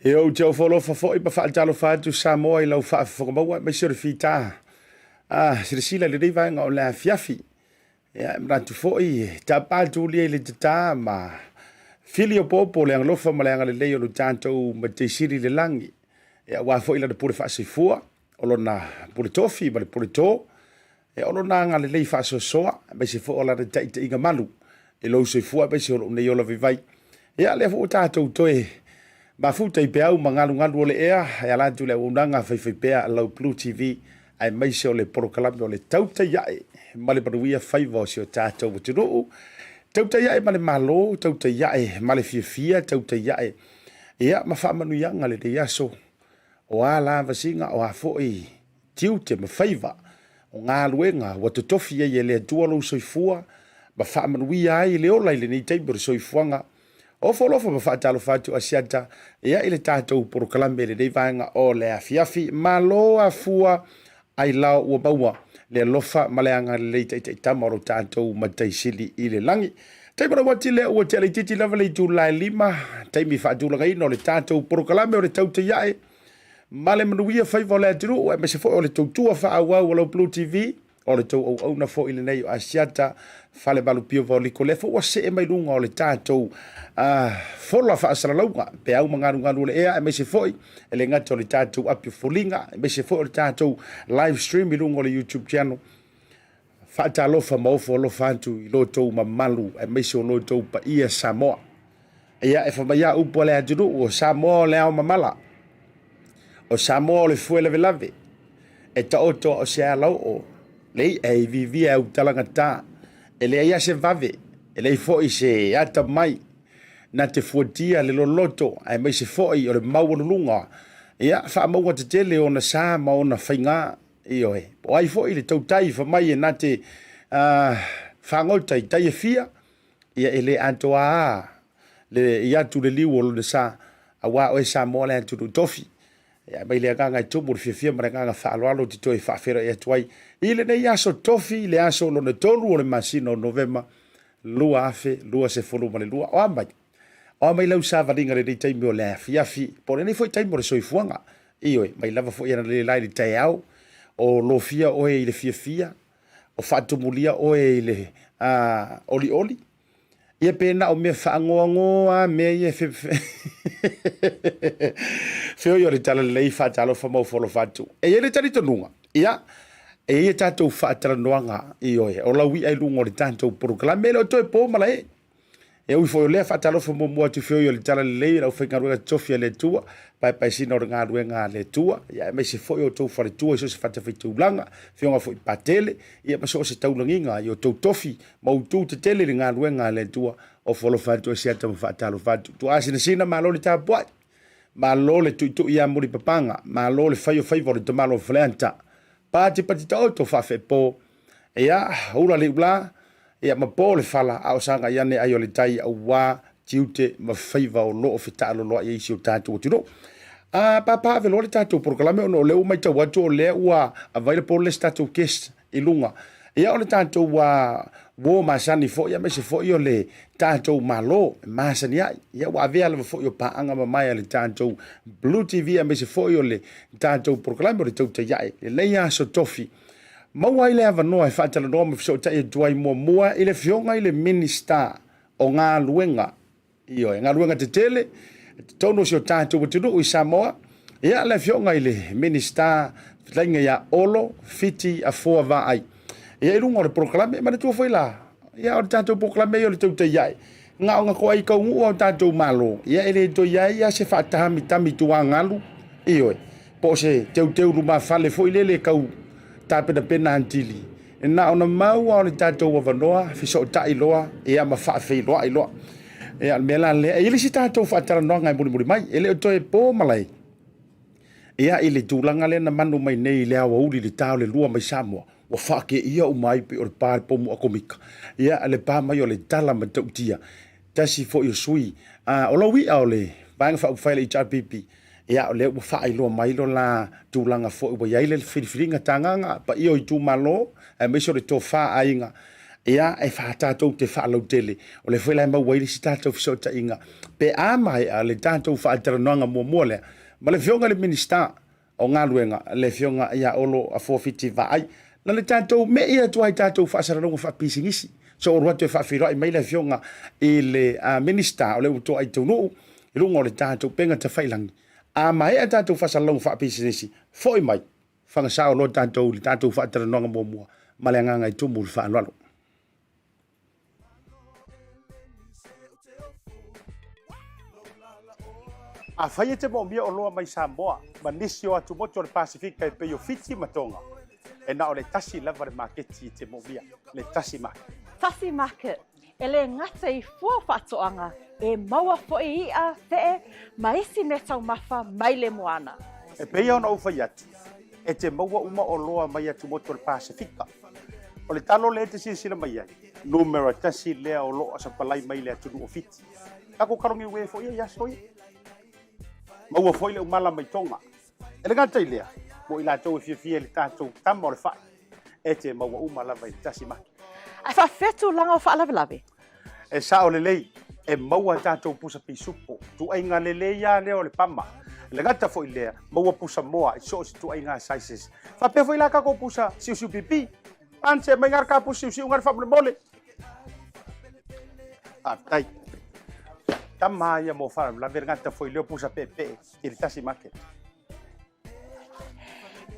E ou te ofo alofa foi ma faatalofa atu Samoa i lau faafofoga maua aemaise o le fita. Ah, silasila i lenei vaega o le afiafi. Ia, e manatu foi e tapa atu lia i le tatā ma fili opoopo le agalofa ma le agalelei o lo tatou Matai Sili i le lagi. Ia, aua foi lana pule faasoifua, o lona pule tofi ma le pule tō, ia, o lona agalelei faasoasoa, aemaise foi o lana taitaiga malu i lou soifua aemaise o lou nei ola vaivai. Ia, lea foi ua tatou toe mafuta i peau ma galugalu o le ea e ala atu i le auaunaga faifaipea a lau Blue TV aemaise o le polokalame o le Tautai Ae ma le Manuia Faiva o si o tatou atunuu. Tautai ae ma le Malo, tautai ae ma le fiafia, tautai ae ia ma faamanuiaga lenei aso. O a lavasiga, o a foi tiute ma faiva, o galuega ua totofi ai e le Atua lou soifua ma faamanuia ai le ola i lenei taimi o le soifuaga. Ofo alofa ma faatalofa atu Asiata ia i le tatou polokalame i lenei vaega o le afiafi. Malo afua ailao ua maua le alofa ma le agalelei taitaitama o lo tatou Matai Sili i le lagi. Taimi o le uati lea ua tea laitiiti lava le itula e 5, taimi faatulagaina o le tatou polokalame o le tautai ae ma le manuia faiva o le atunuu aemaise foi o le tautua faaauau o lau Blue TV, o le tou auauna foi lenei o Asiata Falemalupio Vaoliko, lea foi ua see mai luga o le tatou fola faasalalauga peau ma galugalu o le ea, aemaise foi e le gata o le tatou api o foliga, aemaise foi o le tatou live stream i luga o le YouTube channel. Faatalofa ma ofo alofa atu i lo tou mamalu aemaise o lo tou paia Samoa. Ia e fai mai a upu a le atunuu, o Samoa o le ao mamala, o Samoa o le fue lavelave, e taoto a o se alaoo, le i'a e iviivia e autalagata, e leai a se vave, e leai foi se atamai, na te fuatia le loloto aemaise foi o le maualuluga, ia faamauga tetele ona sa ma ona faigā. Ioe, po o ai foi le tautai fai mai e na te fagota i tai e fia, ia e le atoa a le i atu le liu o lona sa, aua oe Samoa le atunuu tofi. Ia mai le agaga e tumu le fiafia ma le agaga faaaloalo te toe faafeiloai atu ai i lenei aso tofi, le aso lona tolu o le masina o Novema 2022. O a mai? O a mai lau savaliga i lenei taimi o le afiafi, po o lenei foi taimi o le soifuaga. Ioe, mai lava foi ana le la i le taeao, o lofia oe i le fiafia, o faatumulia oe i le olioli, ia pe na o mea faagoagoa mea ia feoi o le talalelei faatalofa ma ofo alofa atu. E i ai le talitonuga, ia, e i ai a tatou faatalanoaga, ioe, o lau i'a i luga o le tatou polokalame, e le o toe po malae. E ui foi o lea, faatalofa muamua atu feoi o le talalelei i le aufaigaluega totofi a le Atua, paepaesina o le galuega a le Atua, ia aemaise foi o outou faletua i so o se fatafaitaulaga, afioga foi i Patele, ia ma so o se taulagiga i outou tofi ma utu tetele i le galuega a le Atua. Ofo alofa atu Asiata ma faatalofa atu. Tuaasinasina, malo le tapuai, malo le tuitui ia mulipapaga, malo le fai o faiva o le tamalo o Faleata. Patipati taoto faafepo, Ia, ula le ula, ia ma po le fala, a o sagai ane ai o le tai aua tiute ma faiva o lo o fetaaloloai ai si o tatou atunuu. A pāpā ave loa le tatou polokalame ona o lea ua matau atu o lea ua available le isi tatou guest i luga. Ia o le tatou uo masani foi aemaise foi o le tatou Malo e masani ai. Ia ua avea lava foi o paaga mamae a le tatou Blue TV aemaise foi o le tatou polokalame o le Tautai Ae i lenei aso tofi. Maua ai le avanoa e faatalanoa ma fesootai atu ai muamua i le Afioga i le Minisita o Galuega, ioe, galuega tetele i totonu o si o tatou atunuu i Samoa, ia le Afioga i le Minisita fetalaiga ia Olo Fiti Afoa Vaai. Ia i luga o le polokalame, e manatua foi la, ia o le tatou polokalame ia o le Tautai Ae, na ona toai taunuu o tatou Malo, ia e le toe i ai lava se faatamitami tuagalu, ioe, po o se teuteu lumafale foi lele tau tapenapena atili, na ona mau lava o le tatou avanoa, fesootai loa ia ma faafeiloai loa. Ia o le mea la lea, e i ai le isi tatou faatalanoaga e mulimuli mai, e le o toe po malae ia i le tulaga lea na manu mai nei i le aoauli i le ta o le 2 mai Samoa, ua faakeia uma ai pei o le pa le pomu atomika. Ia le pa mai o le tala matautia, tasi foi o sui o lau i'a o le Vaega Faaupufai a le HRPP, ia o lea ua faailoa mai lo la tulaga foi ua i ai le filifiliga tagaga paia o itumalo aemaise o le tofa aiga. Ia, e fā tatou te faalautele, o lea foi la e maua ai le isi tatou fesootaiga pe a maea le tatou faatalanoaga muamua lea ma le Afioga i le Minisita o Galuega, le Afioga ia Olo Afoa Fiti Vaai, na le tatou me'i atu ai tatou faasalalauga faapisinisi. So alu atu e faafeiloai mai le Afioga i le Minisita o lea ua toai taunuu i luga o le tatou upega tafailagi. A maea tatou faasalalauga faapisinisi, foi mai, fagasao loa tatou i le tatou faatalanoaga muamua ma le agaga e tumu i le faaaloalo. Afai e te moomia oloa mai Samoa ma nisi o atumotu o le Pasefika e pei o Fiti ma Tonga, e na o le tasi lava le maketi e te moomia, le Tasi Market. Tasi Market, e le gata i fua faatoaga, e maua foi i'a, fe'e, ma isi meataumafa mai le moana. E pei ona ou fai atu, e te maua uma oloa mai atumotu o le Pasefika. O le talo lea e te silasila mai ai, numera tasi lea o lo o sapalai mai le atunuu o Fiti. Tatou talo niue foi ia i aso ia. Maua foi le umala mai Tonga. E le gata i lea, mo i latou e fiafia i le tatou tama o le fai, e te maua uma lava i le tasi maki. Ae faafefea tulaga o faalavelave? E sao lelei, e maua tatou pusa pisupo, tuaiga lelei lava lea o le pama. E le gata foi i lea, maua pusa moa i so o se tuaiga sizes. Faapea foi la tatou pusa siusiu pipi. Ane mai ngā ka pusa siusiu ngā faamolemole. Faafetai. Tama ia mo faalavelave le gata foi lea o pusa peepee i le tasi market.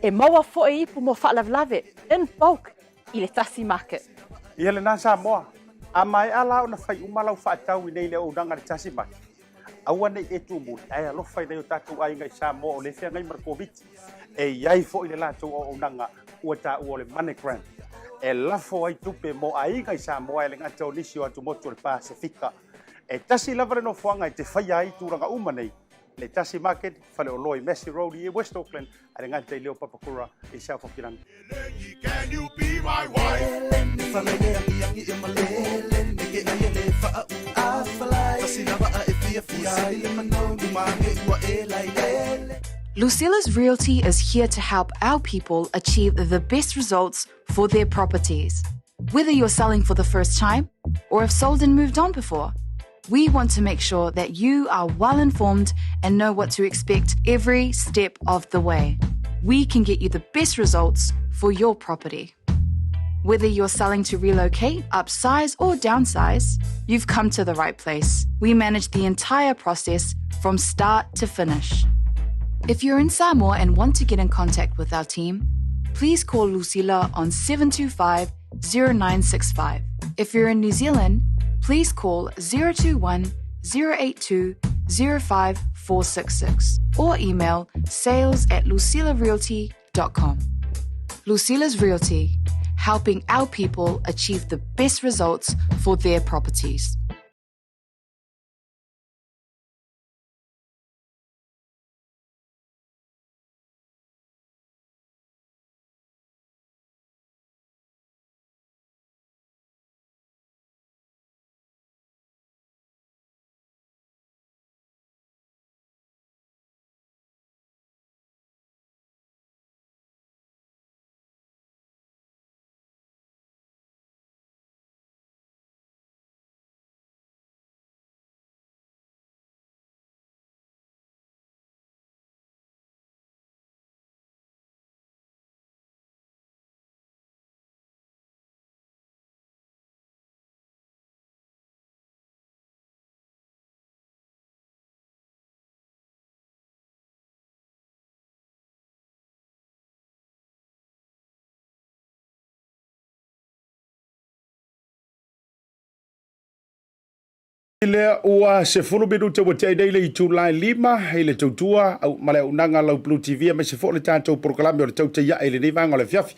E maua foi ipu mo faalavelave in bulk i le tasi market. Ia lena Samoa, a maea la ona fai uma lau faatau i nei le auaunaga i le tasi market, aua ne i e tumuli ae alofa i nai o tatou aiga i Samoa o lea e feagai ma le Koviti. E i ai foi le latou auaunaga ua taua o le MoneyGram e lafo ai tupe mo aiga i Samoa e le gata o nisi o atumotu o le Pasefika. E tasi lava le nofoaga e te faia ai tulaga uma nei, le Tasi Market, faleoloa i Massey Road i West Auckland, a le gata i lea o Papakura i South Hokiland. Lucilla's Realty is here to help our people achieve the best results for their properties. Whether you're selling for the first time or have sold and moved on before, we want to make sure that you are well informed and know what to expect every step of the way. We can get you the best results for your property. Whether you're selling to relocate, upsize, or downsize, you've come to the right place. We manage the entire process from start to finish. If you're in Samoa and want to get in contact with our team, please call Lucila on 725 0965. If you're in New Zealand, please call 021 082 05466 or email sales at lucilarealty.com. Lucila's Realty, helping our people achieve the best results for their properties. Lea ua 10 minute ua tea nei le itula e 5 i le tautua ma le auaunaga a lau Blue TV aemaise foi o le tatou polokalame o le Tautai Ae i lenei vaega o le afiafi.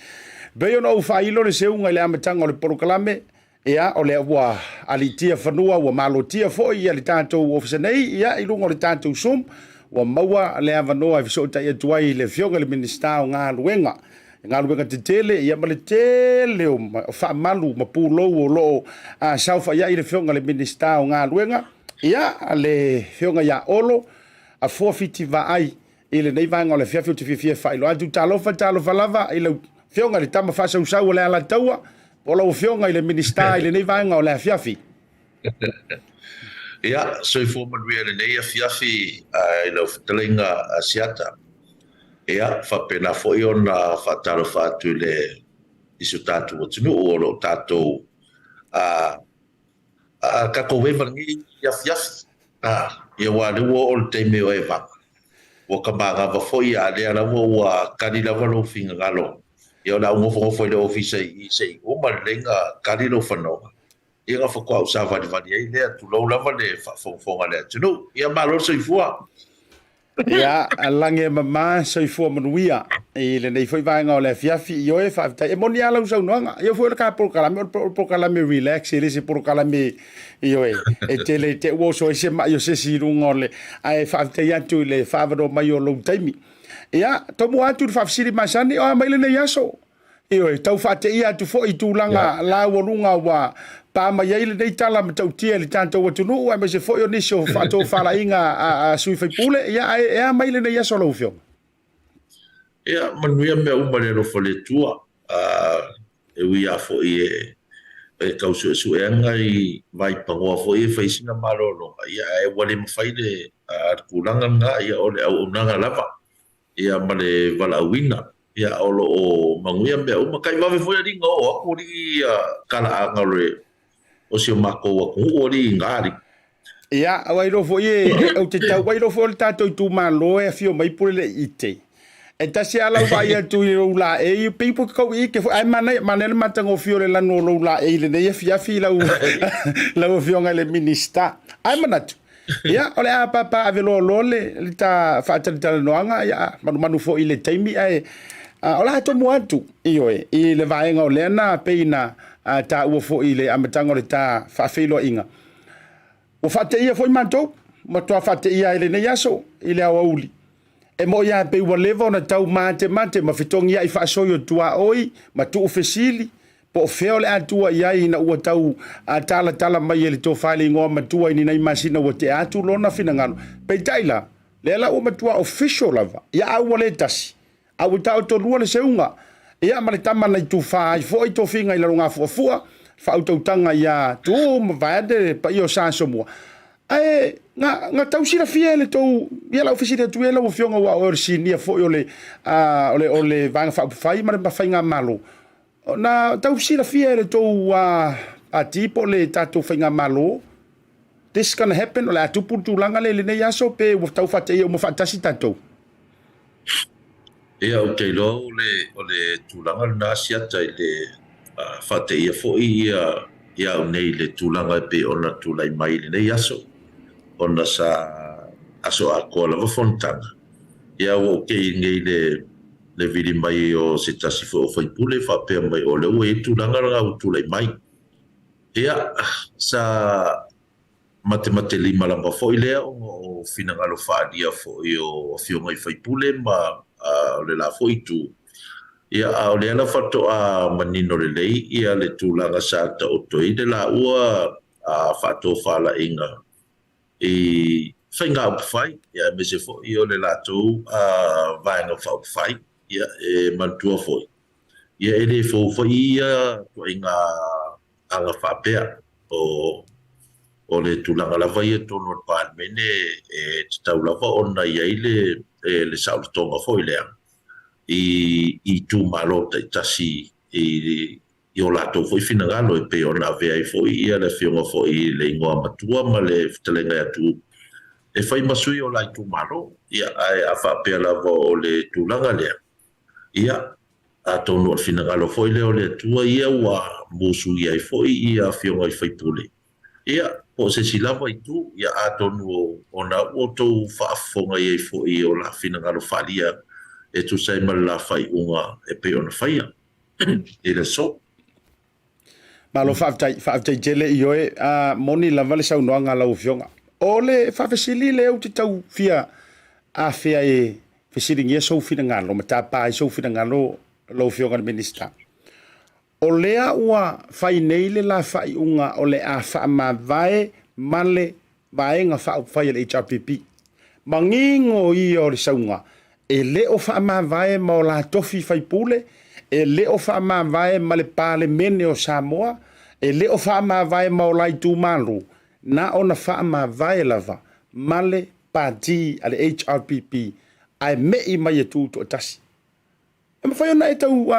E pei ona ou faailo le seuga i le amataga o le polokalame, ia, o lea ua aliitia fanua, ua malotia foi ia le tatou ofisa nei, ia, i luga o le tatou Zoom, ua maua le avanoa e fesootai atu ai i le Afioga i le Minisita o Galuega, galuega tetele, ia ma le tele o faamalu ma pulou o lo o saofai ai le Afioga i le Minisita o Galuega, ia, le Afioga ia Olo Afoa Fiti Vaai i lenei vaega o le afiafi. Ou te fiafia e faailoa atu, talofa, talofa lava i lau Afioga i le tama faasausau o le Alataua. Po o lau Afioga i le Minisita i lenei vaega o le afiafi. Ia, soifua manuia i lenei afiafi i lau fetalaiga Asiata. Ia, faapena foi ona faatalofa atu i le i si o tatou atunuu o lo o tatou a tatou eva lenei afiafi. Ia aua o lea ua oo le taimi o evaga, ua ta manava foi a o lea lava ua tali lava lou finagalo. Ia o le a ou nofonofo i le ofisa i i se i uma lelei ona tali lou fanoga, ia ona faatoa ou savalivali ai lea, tulou lava le faafogafoga a le atunuu. Ia malo le soifua. Ia, lagi e mama, soifua manuia i lenei foi vaega o le afiafi. Ioe, faafetai. E moni lava lau saunoaga. Ia foi o le ka polokalame, o le polokalame relax, e le se polokalame, ioe, e tele i te ua oso ai se mai o se isi i luga o le... Ae faafetai atu i le faaavanoa mai o lou taimi. Ia, tomua atu i le faafesili masani, o a mai lenei aso? Ioe, tau faateia atu foi i tulaga laualuga ua pa mai ai lenei tala matautia i le tatou atunuu, aemaise foi o nisi o faatofalaiga a sui faipule. Ia, ae e a mai lenei aso lau Afioga? Ia, manuia mea uma i le alofa o le Atua. E ui lava foi e tau suesueaga i vaipanoa foi e fai sina malologa, ia, ae ua le mafai le tulaga lena, ia, o le auaunaga lava. ia ma le valaauina, ia o lo o manuia mea uma. Tai vave foi alii na oo atu alii ia talaaga o le o si o matou atunuu alii i na alii. Ia, ua iloa foi e, e, ou te tau, ua iloa foi o le tatou itumalo e afio mai Puleleiite. E tasi lava lau vaai atu i lou laei, pei po tau ike foi, ae manaia, manaia le matagofie o le lanu o lou laei i lenei afiafi lau, lau Afioga i le Minisita. Ae manatu, Ia, o le a papa ave loa loa le, le ta faatalatalanoaga, ia, manumanu foi i le taimi, ae a, o le a tomu atu, ioe, i le vaega o lea na pei na taua foi i le amataga o le ta faafeiloaiga. Ua faateia foi matou, matua faateia ai lenei aso i le aoauli. E moʻi lava pei ua leva ona tau matemate ma fetogiai faasoi o tuaoi ma tuufesili, po o fea o le a tua i ai ina ua tau talatala mai e le tofa i le igoa matua i ni nai masina ua tea atu lona finagalo. Peitai la, lea la ua matua official lava, ia a ua le tasi, a ua taotolua le seuga, ia ma le tama na i tufa ai foi tofiga i Lalogafuafua, faautautaga ia Tuuu ma vaeane le paia o Sa Asomua. Ae na, na tau silafia e le tou, ia lau fesili atu ia lau Afioga aua o oe o le sinia foi o le, o le, o le Vaega Faaupufai ma le Faigamalo. Na tau silafia e le tou pati po o le tatou Faigamalo, this gonna happen, o le a tupu le tulaga lea i lenei aso pe ua tau faateia uma faatasi tatou? Ia, ou te iloa o le, o le tulaga lena Asiata i le faateia foi ia, ia au nei i le tulaga e pei ona tulai mai i lenei aso, ona sa aso atoa lava fonotaga. Ia, ua ou tei nei i le le vili mai o se tasi foi o faipule faapea mai o lea ua i ai tulaga lena ua tulai mai. Ia, sa matematelima lava foi lea ona o finagalo faaalia foi o afioga i faipule ma o le la foi itu. Ia, a o lea la faatoa manino lelei ia le tulaga sa taoto ai le laua faatofalaiga i faiga upufai, ia aemaise foi o le latou vaega faaupufai. Ia, e manatua foi, ia e le fou foi ia ituaiga aga faapea. O, o le tulaga lava ia i totonu o le Palemene e tatau lava ona i ai le, le saolotoga foi lea i itumalo taitasi i i o latou foi finagalo e pei ona avea ai foi ia le afioga foi i le igoa matua ma le fetalaiga ia Tuuu e fai ma sui o la itumalo. Ia, ae a faapea lava o le tulaga lea, ia, atonu o le finagalo foi lea o le Atua ia ua musuia ai foi ia afioga i sui usufono, ia, po o se isi lava itu, ia, atonu o na ua outou faafofoga i ai foi i o la finagalo faaalia e tusa ai ma le la faaiuga e pei ona faia. i le aso. Malo faafetai, faafetai tele ioe, a moni lava le saunoaga a lau Afioga. O le faafesili lea ou te tau fia afea e fesiligia sou finagalo ma tapa ai sou finagalo lau Afioga i le Minisita. O lea ua fai nei le la faaiuga o le a faamavae ma le Vaega Faaupufai a le HRPP. Manino ia o le sauga, e le o faamavae ma o la tofi faipule, E le o faamavae ma le Palemene o Samoa, e le o faamavae ma o la itumalo, na ona faamavae lava ma le Pati a le HRPP ae me'i mai e tutoatasi. E mafai ona e tau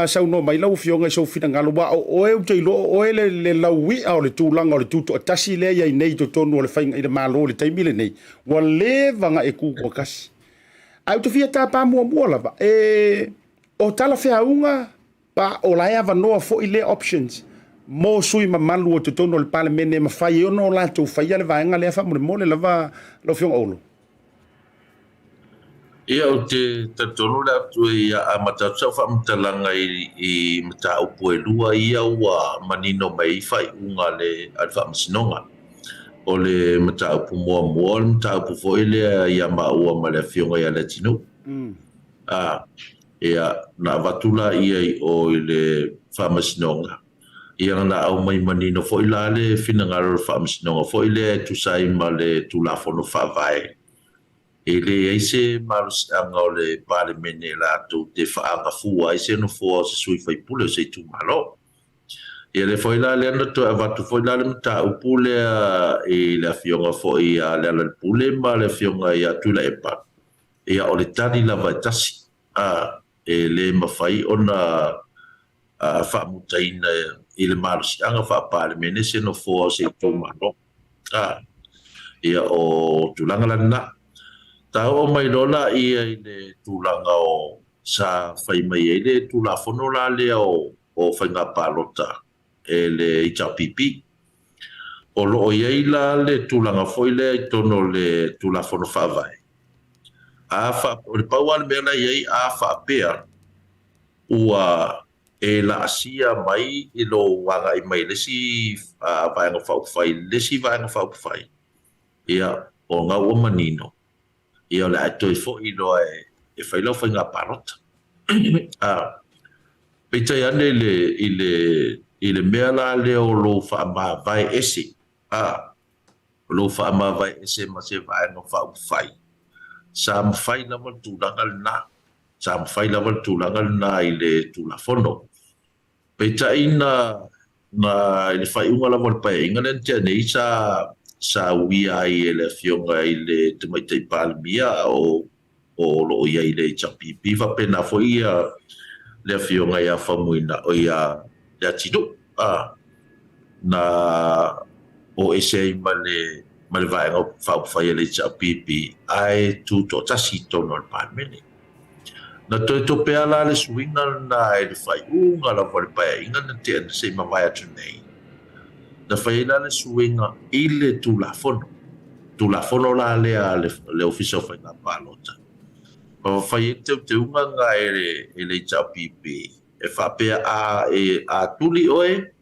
saunoa mai lau Afioga i sou finagalo, aua o oe ou te iloa o oe le laui'a o le tulaga o le tutoatasi lea e i ai nei i totonu o le faiga i le Malo i le taimi lenei, ua leva ona e tutoatasi. Ae ou te fia tapa muamua lava, e o talafeauga pa o la e avanoa foi lea options mo sui mamalu o totonu o le Palemene e mafai ai ona o latou faia le vaega lea faamolemole lava lau Afioga Olo. Ia, ou te talitonu le atu ia amata atu sau faamatalaga i mataupu e lua ia ua manino mai ai faaiuga a le Faamasinoga. O le mataupu muamua o le mataupu foi lea ia maua ma le Afioga ia Leatinuu. A, ia, na avatu la ia i o i le Faamasinoga, ia na aumai manino foi la le finagalo o le Faamasinoga foi lea e tusa ai ma le Tulafono Faavae. E leai se malosiaga o le Palemene latou te faaagafua ai se nofoa o se sui faipule o se itumalo. Ia lea foi la lea na toe avatu foi la le mataupu lea i le Afioga foi ia Lealailepule ma le Afioga ia Tuilaepa, ia o le tali lava e tasi, a, e le mafai ona faamutaina i le malosiaga faa-Palemene se nofoa o se itumalo. A, ia o tulaga la lena. Ta oo mai loa laia i le tulaga o sa fai mai ai le Tulafono la lea o o faiga palota e le HRPP. O lo o i ai la le tulaga foi lea i totonu o le Tulafono Faavae, a fa, o le pau lava le mea la e i ai, a faapea ua e laasia mai i lou agai mai le isi Vaega Faaupufai i le isi Vaega Faaupufai, ia, o lena ua manino, ia o le a e toe foi loa e fai lau faiga palota. Peitai ane i le, i le, i le mea la lea o lou faamavae ese, a, o lou faamavae ese ma se vaega faaupufai, sa mafai lava le tulaga lena, sa mafai lava le tulaga lena i le Tulafono. Peitai na, na, i le faaiuga lava o le Paeaiga lea na tea nei sa, sa uia ai e le Afioga i le Tamaitai Palemia a o, o lo o i ai i le HRPP faapena foi ia le Afioga ia Faumuina, oi ia Leatinuu, a, na o ese ai ma le, ma le Vaega Faaupufai a le HRPP ae tutoatasi i totonu o le Palemene. Na toe topea la le suiga lena i le faaiuga lava o le Paeaiga na tea na se i mavae atu nei. Na fai ai la le suiga i le Tulafono, Tulafono la lea a le Ofisa o Faiga Palota, ma fai ai le teuteuga lena e le HRPP e faapea a e a tuli oe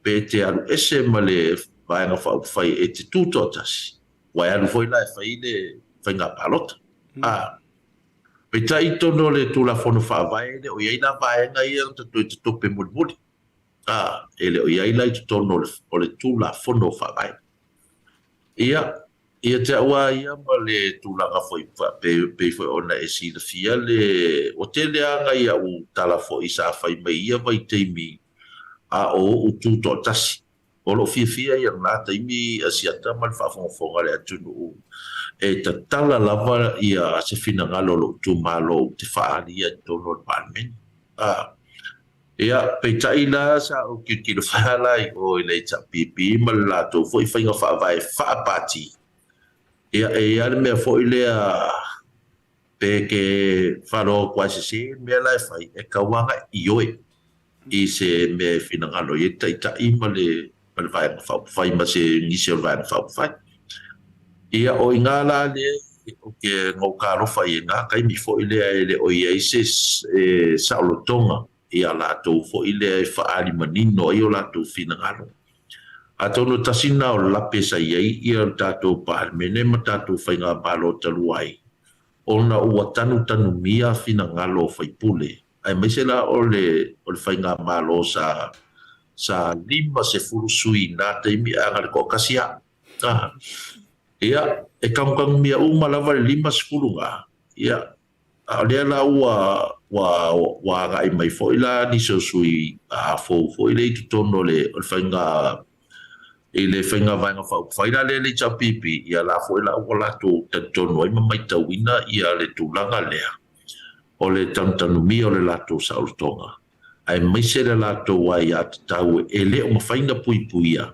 pe e te alu ese ma le Vaega Faaupufai e te tutoatasi, ua e alu foi la e fai le faiga palota. A. Peitai i totonu o le Tulafono Faavae e le o i ai la vaega ia na toe tatope mulimuli. A, e le o i ai la i totonu o le Tulafono Faavae. Ia, ia te au lava ia ma le tulaga foi pei, pei foi ona e silafia le, ua tele lava nai au tala foi sa fai mai i ia vaitaimi a o ou tutoatasi. O lou fiafia ia lena taimi Asiata ma le faafogafoga a le atunuu e tatala lava ia se finagalo o lou itumalo ou te faaali ia i totonu o le Palemene. A, ia, peitai la sa ou tilotilo faa la i o i le HRPP ma le latou foi faiga faavae faa-pati, ia e i ai lava le mea foi lea Pe ke faalogo atu ai sese le mea la e fai, e tau aga ioe i se mea e finagalo i ai le Taitai ma le ma le Vaega Faaupufai ma se nisi o le Vaega Faaupufai. Ia, o i ina la lea ou te na ou talofa i ai na taimi foi lea e le o i ai se saolotoga i a latou foi lea e faaali manino ai o latou finagalo. Atonu tasi lena o lape sa i ai ia le tatou Palemene ma tatou Faigamalo talu ai, ona ua tanutanumia finagalo o faipule, aemaise la o le o le Faigamalo sa sa 50 sui i na taimi ae na o le toatasi a. Ia, e tanutanumia uma lava le 50 na, ia. A o lea la ua ua ua agai mai foi la nisi o sui fou foi lea i totonu o le o le faiga i le faiga vaega faaupufai la lea le HRPP, ia la foi la ua latou talitonu ai ma matauina ia le tulaga lea o le tanutanumia o le latou saolotoga, aemaise le latou aiatatau e le o mafai ona puipuia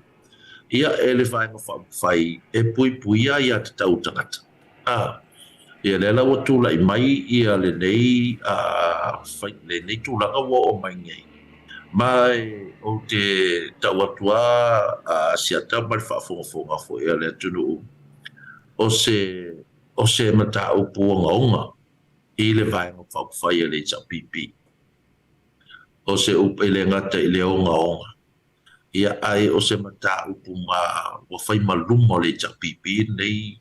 ia e le Vaega Faaupufai e puipuia aiatatau o tagata. A, ia lea la ua tulai mai ia lenei a, fai, lenei tulaga ua oo mai nei. Ma e, ou te tau atu a, a siata ma le faafogafoga foi a le atunuu, o se, o se mataupu ogaoga i le Vaega Faaupufai a le HRPP. O se upu e le gata i le ogaoga, ia ae o se mataupu ma ua fai ma luma o le HRPP lenei,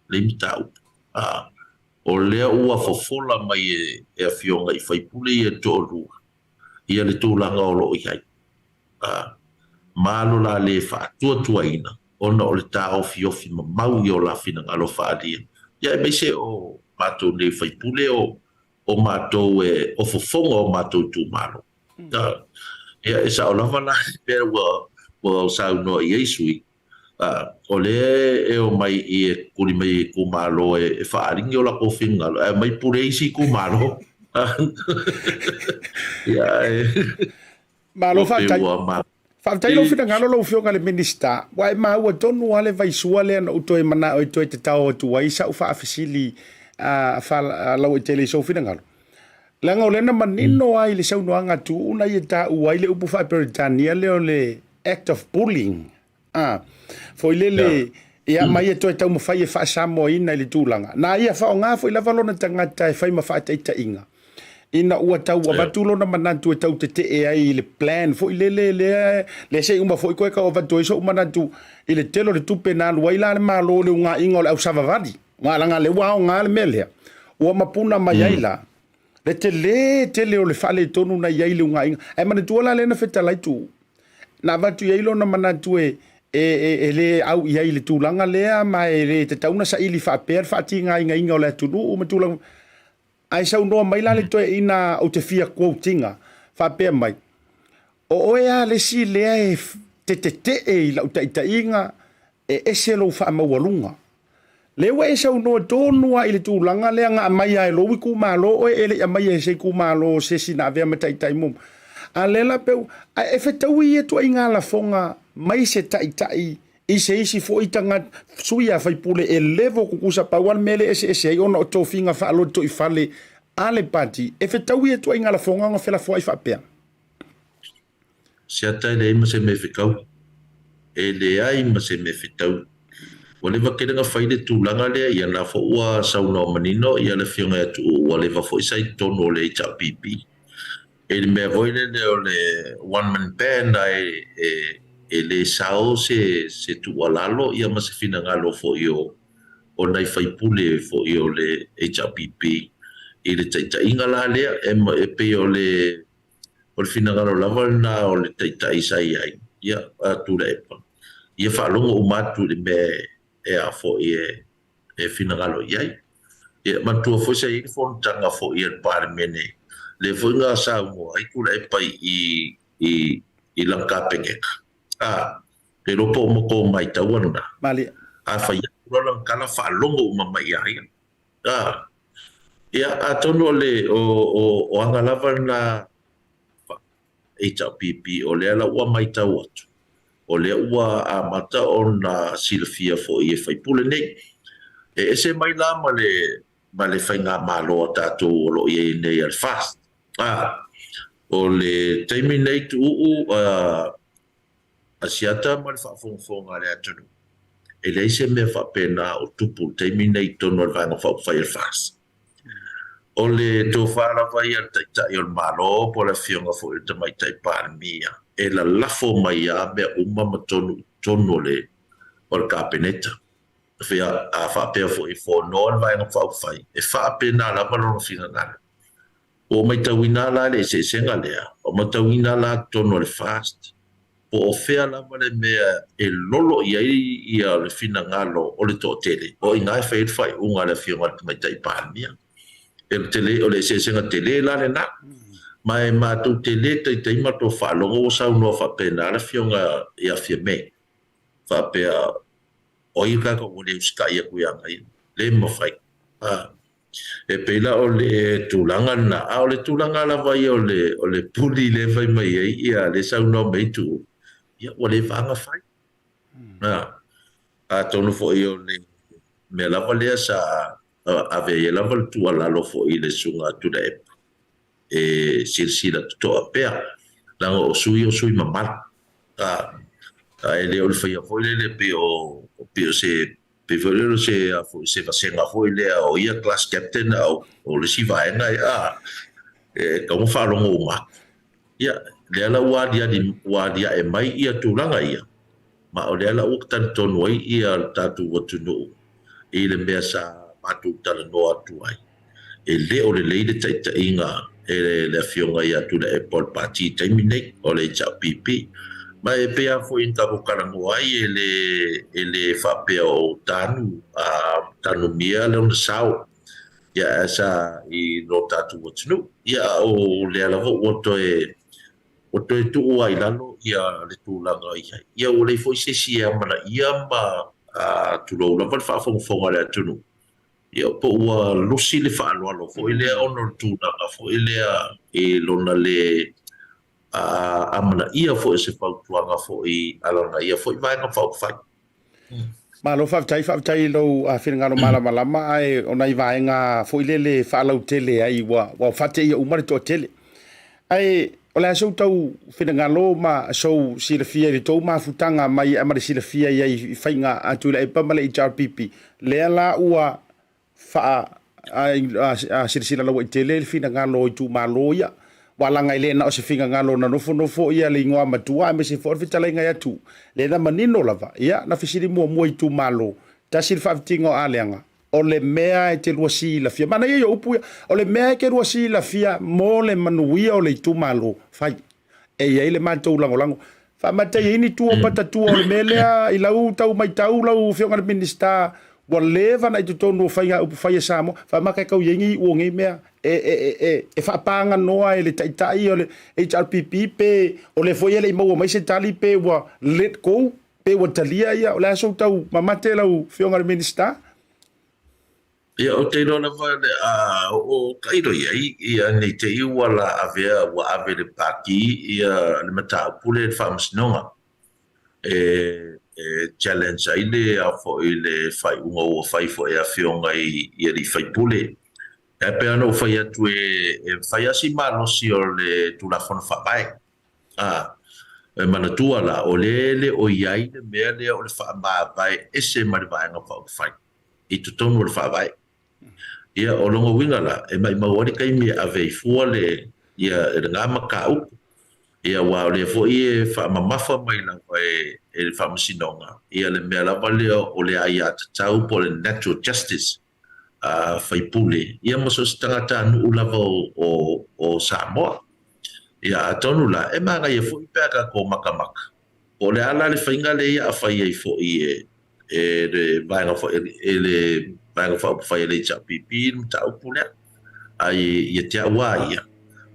lenei mataupu. A, o lea ua fofola mai e, e afioga i faipule ia e toalua, ia le tulaga o lo o i ai. A, malo la le faatuatuaina ona o le taofiofi mamau i o la finagalo faaalia, ia aemaise o matou nei faipule o o matou e o fofoga o matou itumalo. Ia, e sao lava la i mea ua ua saunoa i ai sui, o lea e omai i e kuli mai i itumalo e faaali ni o latou finagalo, ae omai pule isi itumalo. Ia, ae Malo faafetai. Faafetai lou finagalo lau Afioga i le Minisita, ua e maua tonu lava le vaisua lea na ou toe manao e toe tatao atu ai sau faafesili faalauaitele i sou finagalo. Leaga o lea na manino lava i le saunoaga a Tuuu na ia taua ai le upu faa-Peretania lea o le act of bullying. A, foi lele, ia ma ia toe taumafai e faasamoaina i le tulaga. Na ia faaaoga foi lava lona tagata e fai ma faataitaiga, ina ua tau avatu lona manatu e tau tetee ai i le plan foi lele lea, lea se i uma foi koe tau avatu ai sou manatu i le tele o le tupe na alu ai la le Malo i le unaiga o le ausavavali. Aua leaga lea ua aoga le mea lea, ua mapuna mai ai la le tele tele o le faaletonu na i ai i le unaiga. Ae manatua la lea na fetalai Tuuu, na avatu i ai lona manatu e, e, e, e le au i ai i le tulaga lea, ma e le tatau na saili faapea le faatigaingaina o le atunuu ma tulaga. Ae saunoa mai la le toeaina ou te fia quote ina, faapea mai, O oe lava le isi lea e te tetee i lau taitaiga, e ese lou faamaualuga. Lea ua e saunoa tonu lava i le tulaga lea na aumai lava e lou itumalo oe e le i aumaia e se itumalo o se isi na avea ma taitai muamua. A lea la pei, ae e fetaui ia ituaiga lafoga mai se taitai i se isi foi tagata, sui a faipule e level tutusa, pau lava le mea lea e eseese ai ona o tofiga faalotoifale a le pati, e fetaui ia ituaiga lafoga ona felafoai faapea. Siata e leai ma se mea e fetau. E leai ma se mea e fetau. Ua leva tele na fai le tulaga lea, ia na foi ua saunoa manino ia le afioga ia Tuuu ua leva foi sa i totonu o le HRPP. E le mea foi lele o le one man band ae e le sao se se tuualalo ia ma se finagalo foi o o nai faipule foi o le HRPP i le taitaiga la lea e pei o le O le finagalo lava lena o le taitai sa i ai, ia, a Tuilaepa, ia faalogo uma atu i le mea e a foi e finagalo i ai. Ia, manatua foi sa i ai le fonotaga foi a le Palemene, lea foi na saunoa ai Tuilaepa i i i lana Kapeneta, a, le iloa po o matou maitaua lena. Malie. A fai atu loa lana tala, faalogo uma mai ia ia. A, ia, atonu o le, o, o, o aga lava lena HRPP, o lea la ua matau atu, o lea ua amata ona silafia foi e faipule nei. E ese mai la ma le, ma le faigamalo a tatou o lo o i ai nei a le FAST. A, o le taimi nei Tuuu, a, Asiata ma le faafogafoga a le atunuu, e leai se mea faapena o tupu i le taimi nei i totonu o le Vaega Faaupufai a le FAST. O le tofa lava ia a le Taitai o le Malo po o le Afioga foi i le Tamaitai Palemia e lalafo mai lava mea uma ma tonu i totonu o le o le Kapeneta. A faapea foi e fonoa le Vaega Faaupufai, e faapena lava lona finagalo. Ua ou matauina la le eseesega lea, ua matauina la totonu o le FAST, po o fea lava le mea e lolo i ai ia le finagalo o le toatele, o i ina e fai ai le faaiuga a le Afioga i le Tamaitai Palemia. E le tele, o le eseesega tele la lena. Ma e matou te le taitai matou faalogo ua saunoa faapena le Afioga ia Fiame, faapea, o ai le tagata ua le usitai atu ia ia? Le mafai. A, e pei la o le tulaga lena, a o le tulaga lava ia o le, o le puli lea e fai mai ai ia lea e saunoa mai ai Tuuu, ia ua leva ona fai. A, atonu foi o le mea lava lea sa ave ai lava le tuualalo foi i le Susuga Tuilaepa e silasila totoa pea, leaga o sui o sui mamalu, a, e le o le faia foi lele pei o, pei o se, pei foi lele o se, a foi, se vasega foi lea o ia class captain a o le isi vaega, a, e tatau ona faalogo uma atu. Ia, lea la ua aliali, ua aliae mai ia tulaga ia, ma o lea la ua talitonu ai ia le tatou atunuu i le mea sa matou talanoa atu ai, e le o lelei le taitaiga e le Afioga ia Tuilaepa o le Pati i taimi nei, o le HRPP. Ma e pei lava foi ona tatou talanoa ai, e le, e le faapea o tanu, a tanumia lona sao, ia ae sa i lo tatou atunuu. Ia a o lea lava ua toe ua toe tuu lava i lalo ia le tulaga i ai. Ia ua leai foi se isi e amanaia ma tulou lava le faafogafoga a le atunuu, ia po ua losi le faaaloalo foi lea ona o le tulaga foi lea i lona le amanaia foi o se fautuaga foi a lana ia foi Vaega Faaupufai. Malo faafetai, faafetai i lou finagalo malamalama, ae o nai vaega foi lele faalautele ai ua ua faateia uma le toatele. Ae o le a sou tau finagalo ma sou silafia i le tou mafutaga mai ma le silafia i ai i faiga a Tuilaepa ma le HRPP, lea la ua faa a silasila lauaitele le finagalo o itumalo ia, ua laga e le na o se finagalo na nofonofo ia le igoa matua aemaise foi o le fetalaiga ia Tu, lea na manino lava, ia na fesili muamua itumalo, tasi le faafitiga o Aleaga, o le mea e te lua silafia, manaia ia upu ia, o le mea e te lua silafia mo le manuia o le itumalo, fai. E i ai le matou lagolago. Faamata e i ai ni tua o patatua o le mea lea i lau tau maitau lau Afioga i le Minisita ua leva ona i totonu o faiga upufai a Samoa. Faamata e tau i ai ni iu o nei mea e, e, e, e, e faapaganoa e le taitai o le HRPP pe o lea foi e le i maua mai se tali pe ua let go pe ua talia ia. O le a sou tau mamate lau Afioga i le Minisita? Ia, ou te iloa lava le a oo tailo i ai, ia ne i te i ua la avea, ua ave i le Pati ia le mataupu lea i le Faamasinoga e e challenge ai le a foi le faaiuga ua fai foi e Afioga i i alii faipule. Ae pei lava ona ou fai atu e e fai lava si malosi o le Tulafono Faavae. A, e manatua la, o lea e le o i ai le mea lea o le faamavae ese mai le Vaega Faaupufai. i totonu o le Faavae. Ia, o lona uiga la, e maumau ai le taimi e ave ai fua le, ia, lena mataupu. Ia, aua o lea foi e faamamafa mai lava e, e le Faamasinoga, ia le mea lava lea o le aiatatau po o le natural justice a faipule, ia ma so o se tagatanuu lava o, o, o Samoa. Ia, atonu la, e manaia foi pe a tatou matamata, po o le a la le faiga lea ia a fai ai foi e, e le Vaega e le Vaega Faaupufai a le HRPP le mataupu lea. Ae ia te au a ia,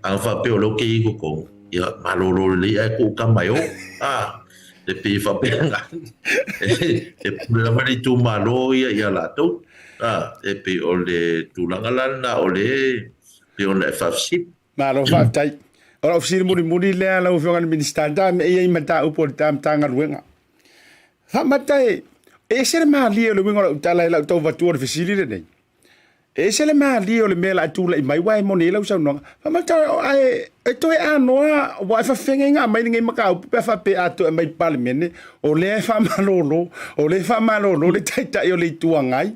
ana faapea o lea ou te i ai i totonu, ia malolo lelei ae tuu tama e o. A, e pei e faapena. E pule lava le itumalo ia ia latou. A, e pei o le tulaga la lena o lea e pei ona e faafesili. Malo faafetai. O lau fesili mulimuli lea lau Afioga i le Minisita, ta me i ai mataupu o le ta Matagaluega. Faamata e, e ese le malie o le uiga o lau tala i lau tau avatua o le fesili lenei. E ese le malie o le mea o le a tulai mai, aua e moni ai lau saunoaga. Faamata ae e toe anoa, ua e fafefegaiga mai lenei mataupu pe a faapea a toe aumai i le Palemene, o lea e faamalolo, o lea e faamalolo le Taitai o le Itu Agai.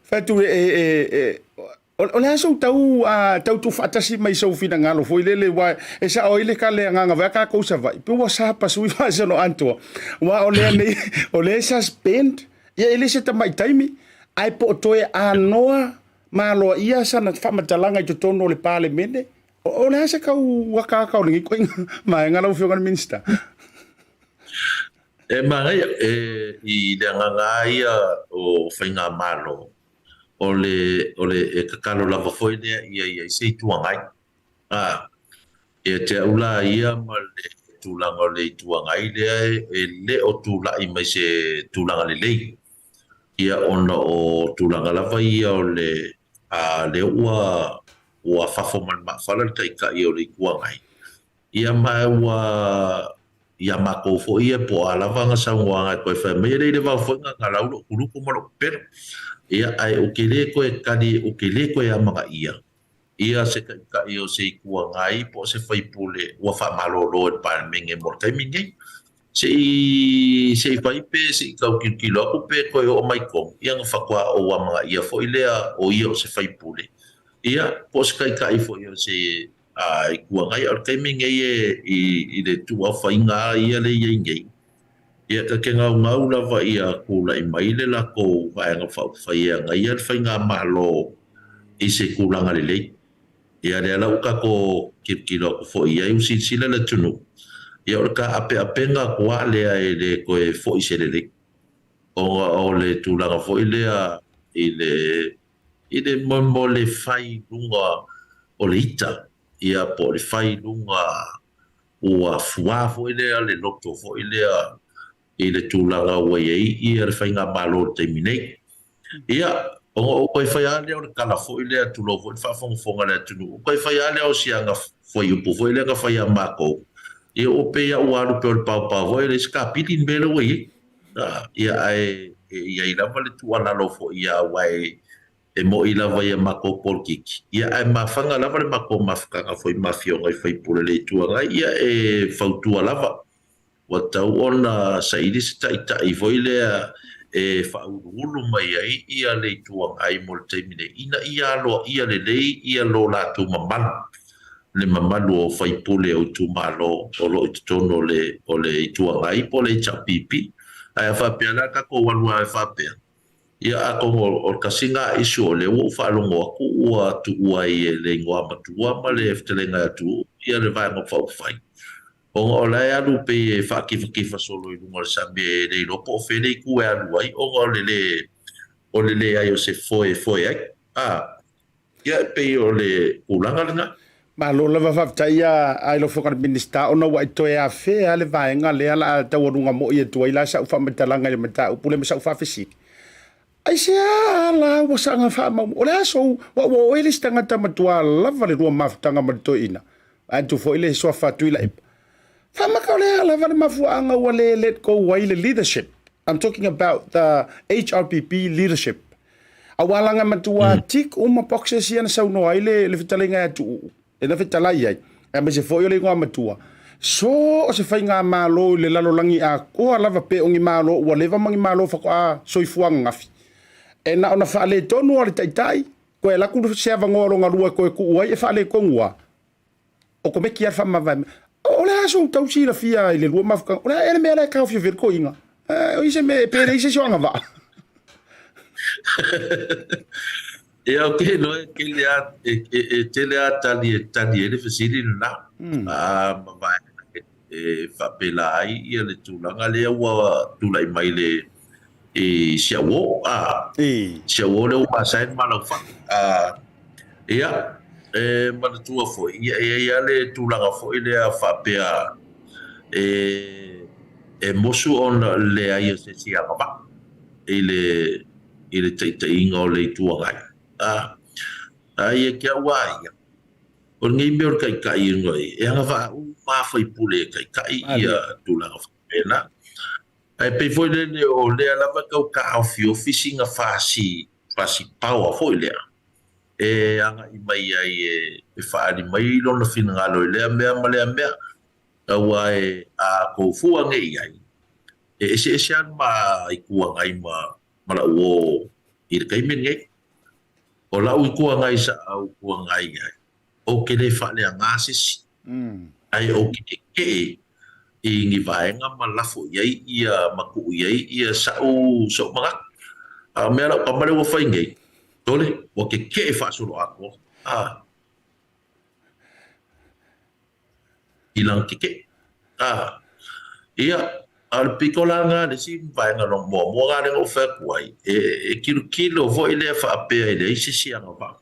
Fai atu e, e, e, O le a sou tau tau tuufaatasi mai sou finagalo foi lele aua e sao ai le kale agaga vai a tatou Savaii pe ua sapa sui faasoloatoa aua o lea nei o lea e suspend ia e le se tamai taimi ae po o toe anoa ma aloaia sana faamatalaga i totonu o le Palemene. O le a se tau akaaka o lenei ituaiga vaega lau Afioga i le Minisita? E manaia, e, i le agaga lava ia o faigamalo. O le, o le, e tatalo lava foi lea ia i ai se Itu Agai. A, ia te au la ia ma le tulaga o le Itu Agai lea e le o tulai mai se tulaga lelei, ia ona o tulaga lava ia o le, a, lea ua, ua fafo ma le maafala le Taitai o le Itu Agai, Ia ma ua iā makou foi ia po o a lava ana saunoaga e toe fai mai, e le i le vao foi na galau loʻu kuluku ma loʻu pepelo. Ia, ae ou te le toe tali, ou te le toe amanaia ia se taitai o se Itu Agai po o se faipule ua faamalolo e le Palemene mo le taimi lenei. Se i, se i fai pe se i tau tilotilo atu pe toe oo mai tonu, ia ona faatoa ou amanaia foi lea o ia o se faipule, ia, po o se taitai foi o se A Itu Agai, a o le taimi lenei e i le tuuaofaiga lava ia lea e i ai nei, ia ta te naunau lava ia tulai mai le latou Vaega Faaupufai e agaia le faigamalo i se tulaga lelei. Ia lea la ua tatou tilotilo atu foi i ai, ua silasila le atunuu, ia o le taapeapega atu lava lea e le toe foi se lelei, ona o le tulaga foi lea i le I le mo le fai i luga o le ita, ia po o le fai i luga ua fuā foi lea le loto foi lea i le tulaga ua i ai ia le faigamalo i le taimi nei. Ia, ona ou toe fai lava lea o le tala foi lea, tulou foi le faafogafoga a le atunuu, ou toe fai lava lea o si ana fuaiupu foi lea na fai ia matou, ia ua pei lava ua alu pea o le paopao foi, e leai se kapili le mea lea ua i ai. Ia, ae e i ai lava le tuualalo foi ia aua e moni lava ia matou polokiki, ia ae mafaga lava le matou mafutaga foi ma Afioga i sui usufono o le Itu Agai, ia e fautua lava ua tatau ona saili se taitai foi lea e faauluulu mai ai ia le Itu Agai mo le taimi nei ina ia aloaia lelei ia lo latou mamalu le mamalu o faipule o itumalo o lo o i totonu o le o le Itu Agai po o le HRPP. Ae a faapea la tatou alu lava e faapea, ia atonu o le tasi lena issue o lea ua ou faalogo atu ua tuu ai e le Igoamatua ma le Fetalaiga ia Tuuu ia le Vaega Faaupufai, ona o la e alu pei e faatifatifa solo i luga o le sami e le iloa po o fea le itu e alu ai ona o le lē o le leai o se foe e foe ai. A. Ia e pei o le tulaga lena. Malo lava faafetai a i lau Afioga i le Minisita ona ua e toe afea le vaega lea la a taualuga moi atu ai la sau faamatalaga i le mataupu lea ma sau faafesili. Aisea la ua saga faamaumau? O le a sou, ua ua oe le isi tagata matua lava le lua mafutaga ma le toeaina. Vaeatu foi le suafa Tuilaepa. Faamaka o le a lava le mafuaaga ua le let go ai le leadership. I'm talking about the HRPP leadership. Aua laga matua tick uma boxes ia na saunoa ai le, le fetalaiga ia Tuuu, e na fetalai ai, aemaise foi o le igoa matua. So o se faigamalo i le lalolagi atoa lava pe o ni malo ua leva ma ni malo faatoa soifua ananafi. E na ona faaletonu lava o le taitai, toe alu atu se avanoa lona lua e toe tuu ai e faaletonu lava. Okomeki lava le faamavae mai. O le a sou tau silafia i le lua mafutaga? O le a ea le mea la e taofiofi ai le toeaina? O i se mea, pe leai se isi o agavaa? Ia, ou te iloa e tele a, e, e, e tele a tali e tali ai le fesili lena. Ma vaega e, e faapela ai ia le tulaga lea ua tulai mai le i si au uo, a. Si au uo lea ua masae le malaufai. A, ia, e manatua foi, ia, e i ai lava le tulaga foi lea faapea e, e mosu ona o le leai o se isi agavaa i le, i le taitaiga o le Itu Agai. A, a ia te au lava ia, o lenei mea o le taitai e agavaa uma lava sui usufono e taitai ia tulaga faapena. Ae pei foi lele o lea lava e tau taofiofi sina fasi, fasi power foi lea e agai mai ai e faaali mai lona finagalo i lea mea ma lea mea. Aua e a tou fua nei i ai, e eseese lava le ma Itu Agai ma, ma la'u uō i le taimi lenei. O la'u Itu Agai sa ou Itu Agai ai, ou te le faaleaga se isi, ae ou te kekeʻe i ni vaega ma lafo i ai ia ma tuu i ai ia sa'u sa'u manatu. A o mea la'u tama lea ua fai nei, sole, ua kekeʻe faasoloatoa, a i lana kekeʻe. A, ia. A o le pito la lena le isi vaega muamua lena lea na ou fai atu ai, e tilotilo foi lea faapea e leai se isi agavaa.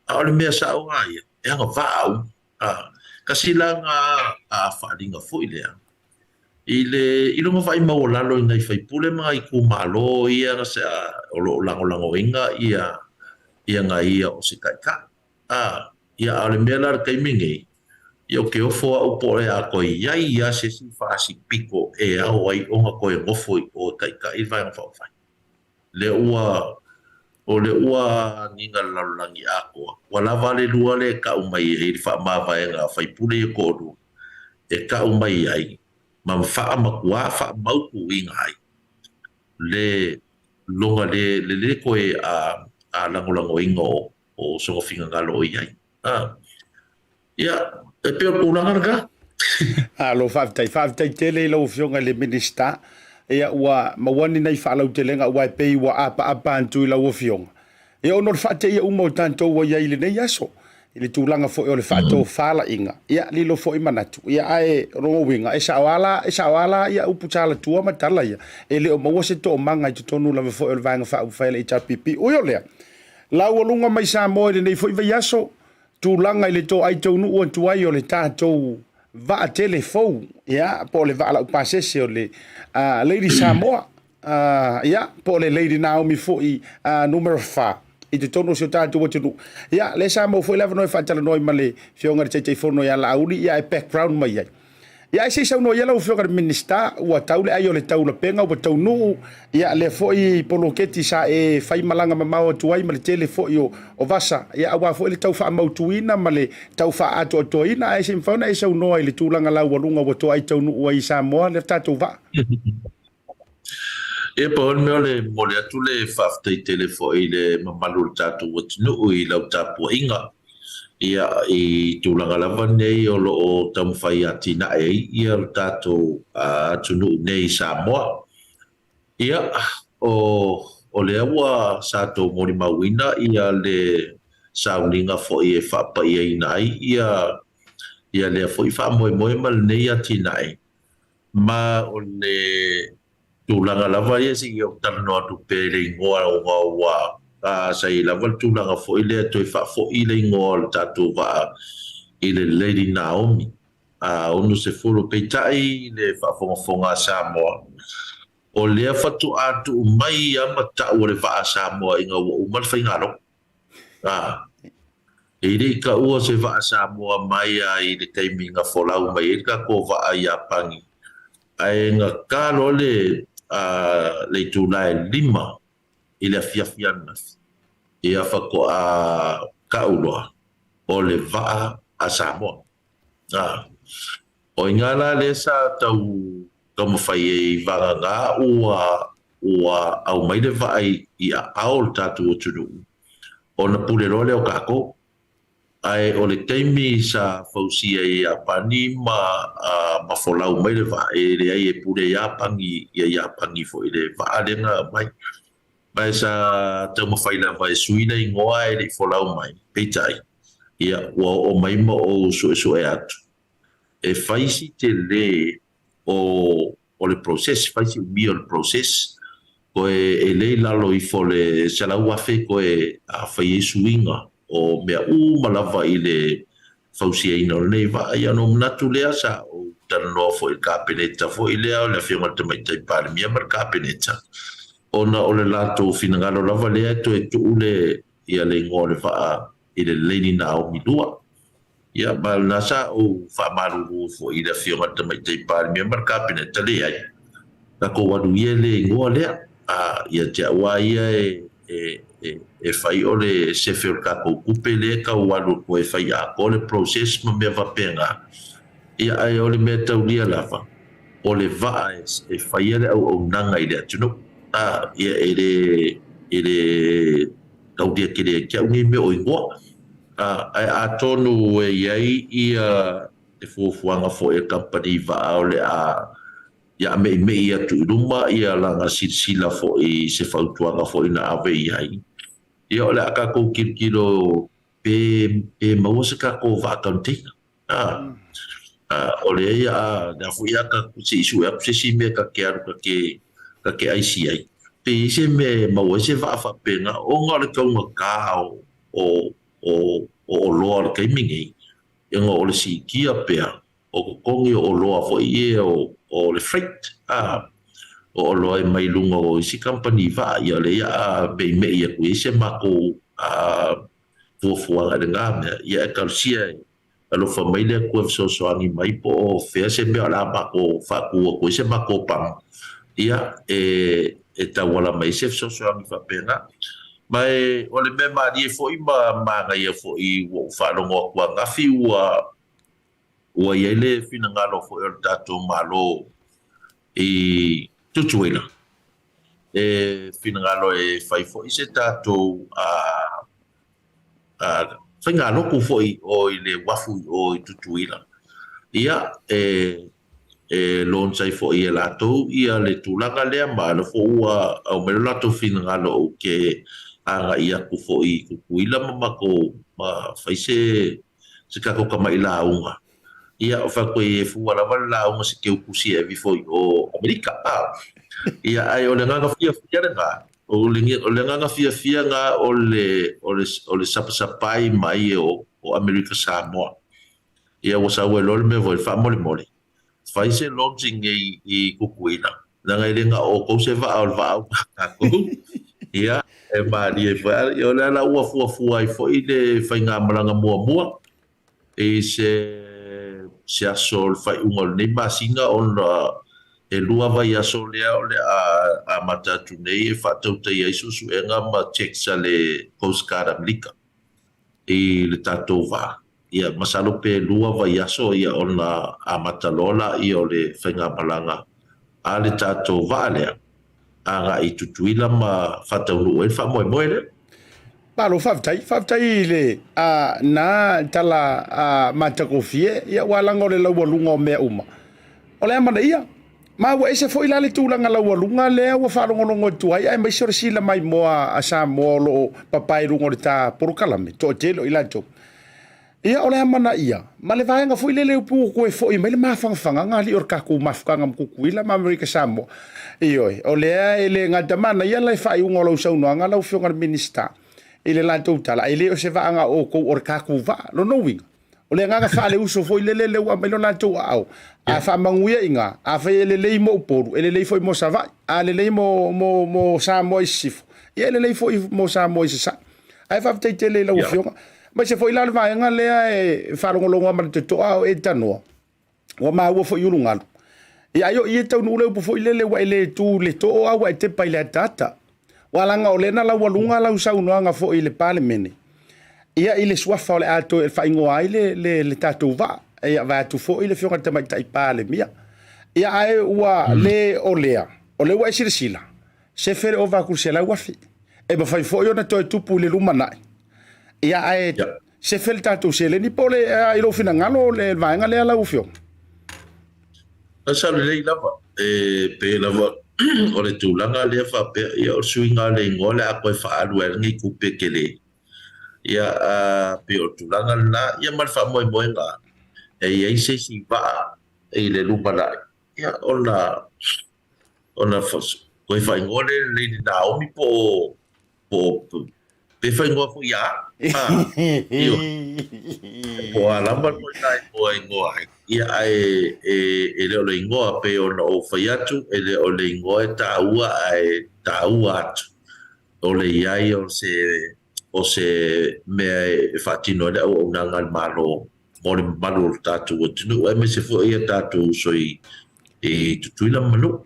A o le mea sao lava ia, e agavaa uma. A, tasi la lena faaaliga foi lea i le i lona vaai maualalo i nai faipule ma nai itumalo ia na se o lo o lagolagoina ia ia nai ia o se taitai. A, ia a o le mea la i le taimi nei, ia ou te ofo au po o le a toe i ai lava se isi fasi pito e ao ai ona toe nofo i o e taitai le Vaega Faaupufai. Lea ua, o lea ua agiga i le lalolagi atoa, ua lava le lua lea e tau mai ai le faamavaega a faipule ia e toalua, e tau mai ai ma faamatua faamautuina ai le lona le le toe a lagolagoina o o sona finagalo o i ai. A, ia, e pei o le tulaga lena. Malo faafetai. Faafetai tele i lau Afioga i le Minisita. Ia, ua maua ni nai faalautelega aua e pei ua apaapa atu i lau Afioga. Ia, ona o le faateia uma o tatou ua i ai i lenei aso, i le tulaga foi o le faatofalaiga, ia, lilo foi manatu. Ia, ae o lona uiga, e sao lava la, e sao lava la ia upu talatua ma tala ia, e le o maua se toomaga i totonu lava foi o le Vaega Faaupufai a le HRPP. Ui o lea, Laualuga mai Samoa i lenei foi vaiaso, tulaga i le toai taunuu atu ai o le tatou vaa tele fou, ia, po o le vaa laupasese o le Lady Samoa, ia, po o le Lady Naomi foi numera 4 i totonu o si o tatou atunuu. Ia, lea sa maua foi le avanoa e faatalanoa ai ma le Afioga i le Taitaifono ia Laauli, ia, e background mai ai. Ia ae se i saunoa ia lau Afioga i le Minisita, ua tau le ai o le taulapega, ua taunuu, ia lea foi poloketi sa e fai malaga mamao atu ai ma le tele foi o, o vasa, ia aua foi le tau faamautuina ma le tau faaatoatoaina, ae se i mafai ona e saunoa i le tulaga laualuga ua toai taunuu ai i Samoa le tatou vaa. Ia pau le mea o le momoli atu le faafetai tele foi i le mamalu o le tatou atunuu i lau tapuaiga ia i tulaga lava nei o lo o taumafai atinae ai ia le tatou atunuu nei i Samoa. Ia o o lea ua sa tou molimauina ia le sauniga foi e faapaiaina ai ia ia lea foi faamoemoe ma lenei atinae Ma o le tulaga lava ia se i ou talanoa atu pea i le igoa ona ua sa i ai lava le tulaga foi lea toe faafoi le igoa o le tatou vaa i le Lady Naomi a 60. Peitai i le faafogafoga a Samoa, o lea faatoa tuu mai lava ma tau o le vaa a Samoa ina ua uma le faigalotu. A, e le i taua se vaa Samoa mai a i le taimi na folau mai ai le tatou vaa i Iapani, ae na ta loa le, a, le itula e lima i le afiafi ananafi, ia faatoa tau loa o le vaa a Samoa. A, o i ina la lea sa tau taumafai ai vagana ua ua aumai le vaa i aao o le tatou atunuu, ona pule loa lea o tatou. Ae o le taimi sa fausia ai e Iapani ma ma folau mai le vaa, e leai e pule Iapani ia Iapani foi i le vaa lea na aumai. Ma e sa taumafai lava e sui le igoa ae le i folau mai, peitai, ia ua oo mai ma ou suesue atu, e fai si tele o o le process, fai si umi o le process, koe e le i lalo ifo o le 100,000 koe a fai ai suiga o mea uma lava i le fausiaina o lenei vaa. Ia ona ou manatu lea sa ou talanoa foi i le Kapeneta foi lea o le Afioga i le Tamaitai Palemia ma le Kapeneta, ona o le latou finagalo lava lea e toe tuu le ia le igoa o le vaa i le Lady Naomi 2. Ia, ma o lena sa ou faamalulu foi i le Afioga i le Tamaitai Palemia ma le Kapeneta, leai, tatou alu ia i le igoa lea, a, ia te au lava ia e, e, e, e fai o le sefe o le tatou tupe lea e tau alu atu ai e fai atoa le process ma mea faapena. Ia, ae o le mea taulia lava, o le vaa e, e faia le auaunaga i le atunuu. A, ia, e le, e le taulia tele ai te au nei mea o igoa. Ae atonu e i ai ia te fuafuaga foi a le kamupani vaa o le a ia meimei atu i luma ia lana silasila foi i se fautuaga foi na ave i ai. Ia o le a tatou tilotilo pe pe maua se tatou vaa container. O lea ia a lea foi a ka se i sue atu se isi mea ta te alu ta te ta te aisi ai. Pe i ai se mea e maua ai se vaa faapena ona o le taugata o o o o oloa o le taimi nei, ona o le siitia pea o totogi o oloa foi ia o o le freight a o oloa e mai luga o isi kamupani vaa, ia o lea ia a me'ime'i atu i ai se matou a fuafuaga i lena mea, ia e talosia e Alofa mai le Atua e fesoasoani mai po o fea se mea o le a matou faatu atu ai se matou pamu, ia, e, e tauala mai ai se fesoasoani faapena. Ma e, o le mea malie foi ma manaia foi ua ou faalogo atu ananafi ua, ua i ai le finagalo foi o le tatou Malo i Tutuila, e finagalo e fai foi se tatou, a, faigalotu foi o i le uafu i o i Tutuila. Ia, e, e launch ai foi e latou ia le tulaga lea ma o lea foi ua aumai lo latou finagalo ou te agai atu foi i Tutuila ma matou ma fai se se tatou tamai lauga. Ia, o fai atu ai e fua lava le lauga se keukusi e ave ifo i o Amerika. Ia, ae o le agaga fiafia lena, O le, o le agaga fiafia lena o le, o le, o le sapasapai mai o, o Amerika Samoa. Ia ua sau ai loa le mea foi le faamolemole, fai se launching nei i Tutuila, leaga e le na o outou se vaa o le vaa uma a tatou. Ia, e malie foi. Ia o lea la ua fuafua ai foi le faigamalaga muamua i se se aso o le faaiuga o lenei masina ona e lua vaiaso lea o le a amata atu nei e faatautaia ai suesuega ma checks a le Coast Guard Amerika i le tatou vaa. Ia masalo pe lua vaiaso ia ona amata loa laia o le faigamalaga a le tatou vaa lea agai i Tutuila ma faataunuu ai le faamoemoe lea. Malo faafetai, faafetai i le a, na tala a, matagofie, ia ua laga o le laualuga o mea uma. O le amanaia, ma ua ese foi la le tulaga laualuga lea ua faalogologo atu ai, aemaise o le sila maimoa a Samoa o lo o papae i luga o le ta polokalame, toatele o i latou. Ia, o le amanaia, ma le vaega foi lele ua toe foi mai le mafanafanaga alii o le tatou mafutaga ma Tutuila ma Amerika Samoa. Ioe, o lea e le gata manaia le faaiuga o lau saunoaga lau Afioga i le Minisita i le latou tala, e le o se vaa na o outou, o le tatou vaa. Lona uiga, o le agaga faaleuso foi lele lea ua aumai lo latou aao, a faamanuia i ina, afai e lelei mo Upolu, e lelei foi mo Savaii, a lelei mo Samoa i Sisifo, ia e lelei foi mo Samoa i Sasae. Ae faafetai tele i lau Afioga. Aemaise foi la le vaega lea e faalogologo ma le totoa a o e tanoa, ua maua foi i ulugalu. Ia ai o i e taunuu le upu foi lele ua e le tu i le too a ua e tepa i le ataata. Ua laga o lea na laualuga lau saunoaga foi i le Palemene, ia i le suafa o le a toe faaigoa ai le, le, le tatou vaa. Ia vaeatu foi le Afioga i le Tamaitai Palemia. Ia ae ua le o lea, o lea ua e silasila, sefe le ova atu i le 100,000. E mafai foi ona toe tupu i le lumanai. Ia ae yeah. sefe le tatou seleni po o le i lou finagalo le vaega lea lau Afioga. E sao lelei lava, e pei lava o le tulaga lea faapea, ia o le suiga o le igoa le a toe faaalu ai lenei tupe tele. Ia a pei o le tulaga lena, ia ma le faamoemoega e i ai se isi vaa i le lumanai, ia ona Ona toe faaigoa lea i le Lady Naomi po o, po o, pe faaigoa foi ia a, ioe, po o a lava le ituaiga igoa e igoa ai. Ia, ae e, e le o le igoa pei ona ou fai atu, e le o le igoa e taua ae taua atu o le i ai o se, o se mea e faatino ai le auaunaga a le Malo mo le mamalu o le tatou atunuu aemaise foi a tatou uso i Tutuila ma Manua.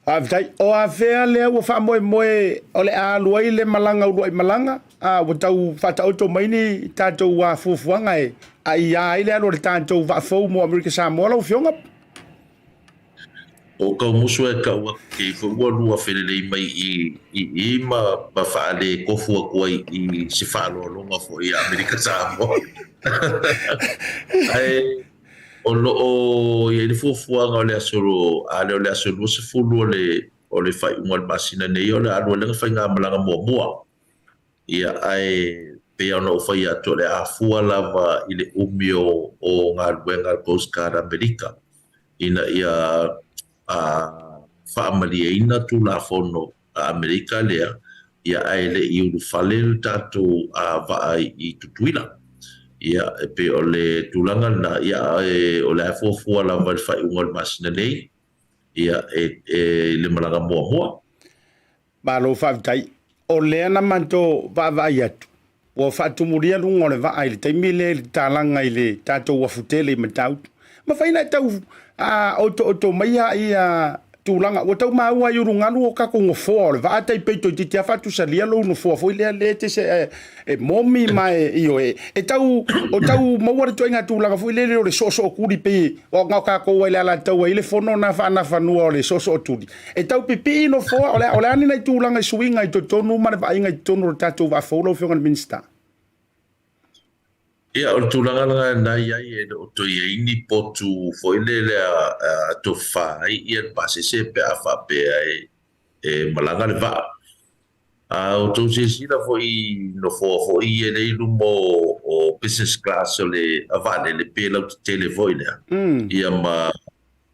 Faafetai. O afea lea ua faamoemoe o le a alu ai le malaga uluai malaga? A ua tau faataoto mai ni tatou fuafuaga e aia ai le alu o le tatou vaa fou mo Amerika Samoa lau Afioga? O kau musu e kau aku kei foi ua lua felelei mai i i i ma ma faale kofu aku ai i se faaloaloga foi i Amerika Samoa. Ae o lo o i ai le fuafuaga o le aso a lea o le aso 20 o le o le faaiuga o le masina nei o le a alu ai lana faigamalaga muamua. Ia ae. pei ona ou fai atu o le a fua lava i le umi o galuega a le Coast Guard Amerika ina ia faamalieina Tulafono a Amerika lea, ia ae le i ulufale le tatou vaa i Tutuila. Ia, e pei o le tulaga lena, ia ae o le a fuafua lava i le faaiuga o le masina nei, ia e i le malaga muamua. Malo faafetai. O lea na matou vaavaai atu, ua faatumulia luga o le vaa i le taimi lea i le tatalaga i le tatou uafu tele i Matautu. Mafai ona e tau otooto maia ia tulaga ua tau maua i ulugalu o tatou nofoa o le vaa tai pei toeitiiti lava faatusalia lou nofoa foi lea lea e te se e momi ma e ioe e tau o tau maua le ituaiga tulaga foi lele o le soosootuli pei o na o tatou ai le Alataua i le fono na faanafanua o le soosootuli e tau pipii nofoa o le o le a ni nai tulaga i suiga i totonu ma le vaaiga i totonu o le tatou vaa fou lau Afioga i le Minisita. Ia, o le tulaga lena i ai, e le o toe i ai ni potu foi lele a tofa ai ia le pasese pe a faapea e malaga le vaa. A outou silasila foi i nofoa foi ia lea i luma o business class o le vaalele pe lautetele foi lea, ia ma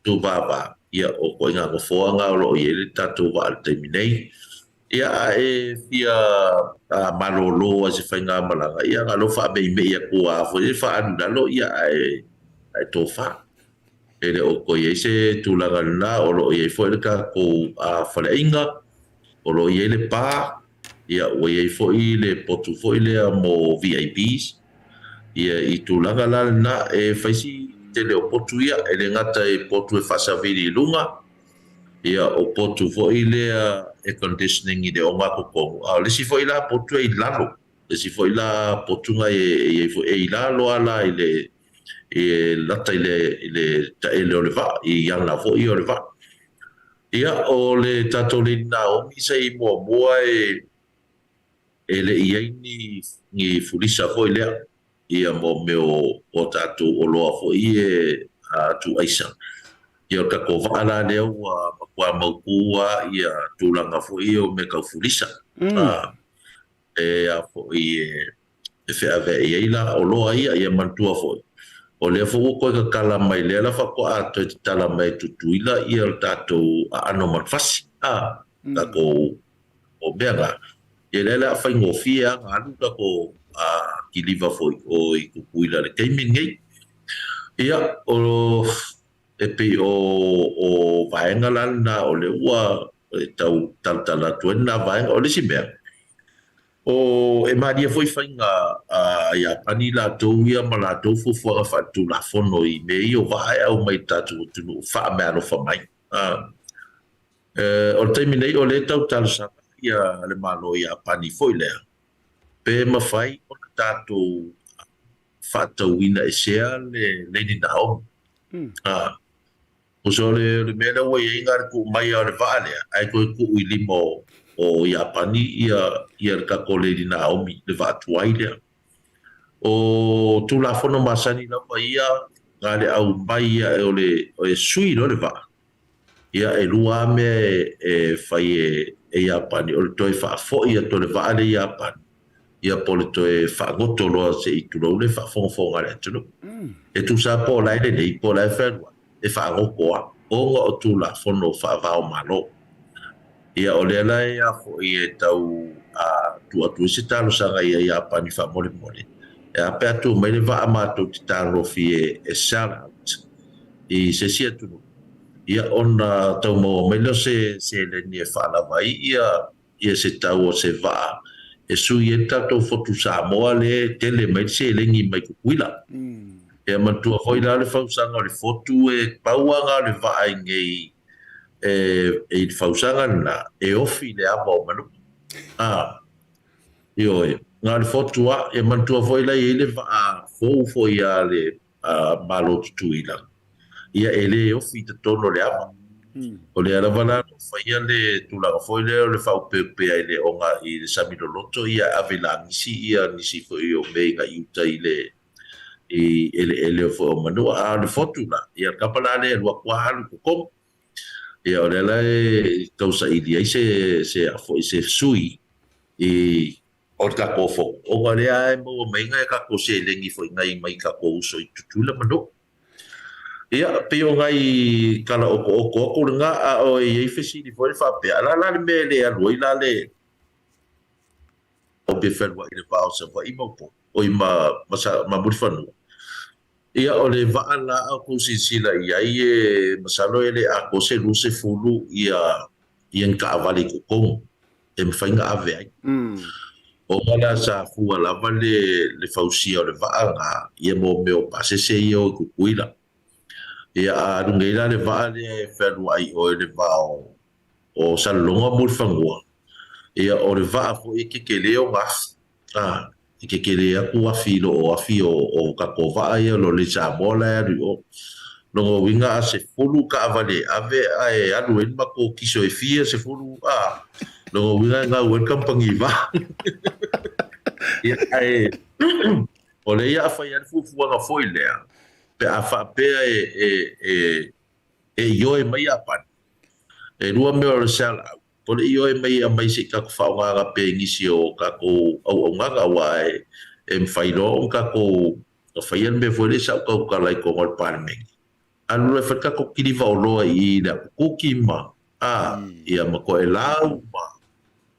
tuvava, ia o ituaiga nofoa na o lo o i ai le tatou vaa i le taimi nei. Ia a e fia malolo ai i se faigamalaga, ia na o lou faame'ime'i atu lava foi lea faaalu i lalo, ia ae tofa. E le o toe i ai se tulaga lena, o lo o i ai foi le tatou faleaiga, o lo o i ai le pa, ia ua i ai foi le potu foi lea mo VIPs, ia i tulaga la lena e fai si tele o potu ia, e le gata i potu e faasavili i luga, ia o potu foi lea e conditioning i le ogatotonu, a o le isi foi la potu e i lalo, le isi foi la potu na e i ai foi, e i lalo lava la i le e lata i le i le taele o le vaa, i ana foi o le vaa. Ia, o le tatou Lady Naomi se i muamua e e le i ai ni ni fulisa foi lea ia mo mea o o tatou oloa foi e tuuaisa. Ia o le tatou vaa la lea ua matua mautu lava ia tulaga foi ia o mea tau fulisa. E a foi e feaveai ai la oloa ia, ia manatua foi, o lea foi ua toe tatala mai lea la faatoa toe tatala mai e Tutuila ia le tatou aano manufasi, a, tatou o mea na, ia lea o le a faigofie lava ona alu tatou kiliva foi o i Tutuila i le taimi lenei. Ia, o, e pei o, o vaega la lena o lea ua e tau talatala atu ai lena vaega. O le isi mea, o, e malie foi faiga a Iapani latou ia ma latou fuafuaga faaletulafono i mea ia o vaa e aumai i le tatou atunuu faameaalofa mai. A, o le taimi nei o lea e tau talosaga ia le Malo o Iapani foi lea, pe mafai ona tatou faatauina esea le Lady Naomi. A, Tusa o le, o le mea lea ua i ai na o le tuu mai lava o le vaa lea, ae toe tuu i lima o, o Iapani ia, ia le tatou Lady Naomi, le vaa tuai lea. O Tulafono masani lava ia, na o le aumai ae o le, e sui loa le vaa, ia e lua lava mea e, e fai e, e Iapani, o le toe faafoi atu o le vaa lea i Iapani, ia po o le toe faagoto loa se i tulou le faafogafoga a le atunuu. E tusa lava po o la e lelei po o la e fealuai, e faagoto lava ona o Tulafono faava-o-Malo. Ia o lea la e a foi e tau tuu atu ai se talosaga ia Iapani faamolemole, e a pe a tuu mai le vaa matou te talofi e sell out i se isi atunuu, ia ona tau maua mai lea o se seleni e faalava ai ia ia se tau o se vaa e sui ai le tatou fotu Samoa lea e tele mai le seleni mai Tutuila. Ia manatua foi la le fausaga o le fotu e pau lava na o le vaa i nei e i le fausaga lena e ofi i le ava o Manu'a. A, ioe, na o le fotu lava. Ia manatua foi la e i ai le vaa fou foi a le Malo Tutuila, ia e le ofi i totonu o le ava. O lea lava la na faia le tulaga foi lea o le faaopeopea i le oga i le sami loloto, ia ave i lagisi ia nisi foi o mea i gai uta i le i eleele foi o Manua. A o le fotu la, ia le kapa la lea e alu atu lava alu i totonu. Ia o lea la e tausaili ai se se a foi se sui i O le tatou fono, ona lea e maua mai nai a tatou seleni foi nai mai tatou uso i Tutuila ma Nuu. Ia, pei o nai tala otooto atu lena, a o e i ai fesili foi lea faapea, a o le a la le mea e le alu ai la le pe fealuai i le va o Savaii ma Upolu, oi ma, ma, ma Mulifanua. Ia, o le vaa la a outou silasila i ai, e masalo e le atoa se 20 ia, ia ni taavale i totonu e mafai ona ave ai. Ona la sa fua lava le, le fausia o le vaa lena, ia mo mea o pasese ia o i Tutuila. Ia, a alu nei la le vaa lea e fealuai i o i le va o, o Salelologa ma Mulifanua, ia, o le vaa foi e tetele ona afi. A, e kekele atu afi i lo o afi o, o tatou vaa ia o lo le Samoa la e alu i o. Lona uiga a 10 taavale e ave ae alu ai le matou kiso e fia 10, a, lona uiga e gau ai le kamupani vaa. Ia, ae o lea ia a fai lava le fuafuaga foi lea, pe a faapea e, e, e, e ioe mai Iapani, e lua mea o le sell out, Po o le ioe mai e aumai se i tatou faaaogaina pea i nisi o tatou auaunaga aua e e mafai loa ona tatou faia le mea foi lea sa ou tautala i totonu o le Palemene, alu loa e fai le tatou kiliva oloa i i le Apukuki ma a ia ma Toelau ma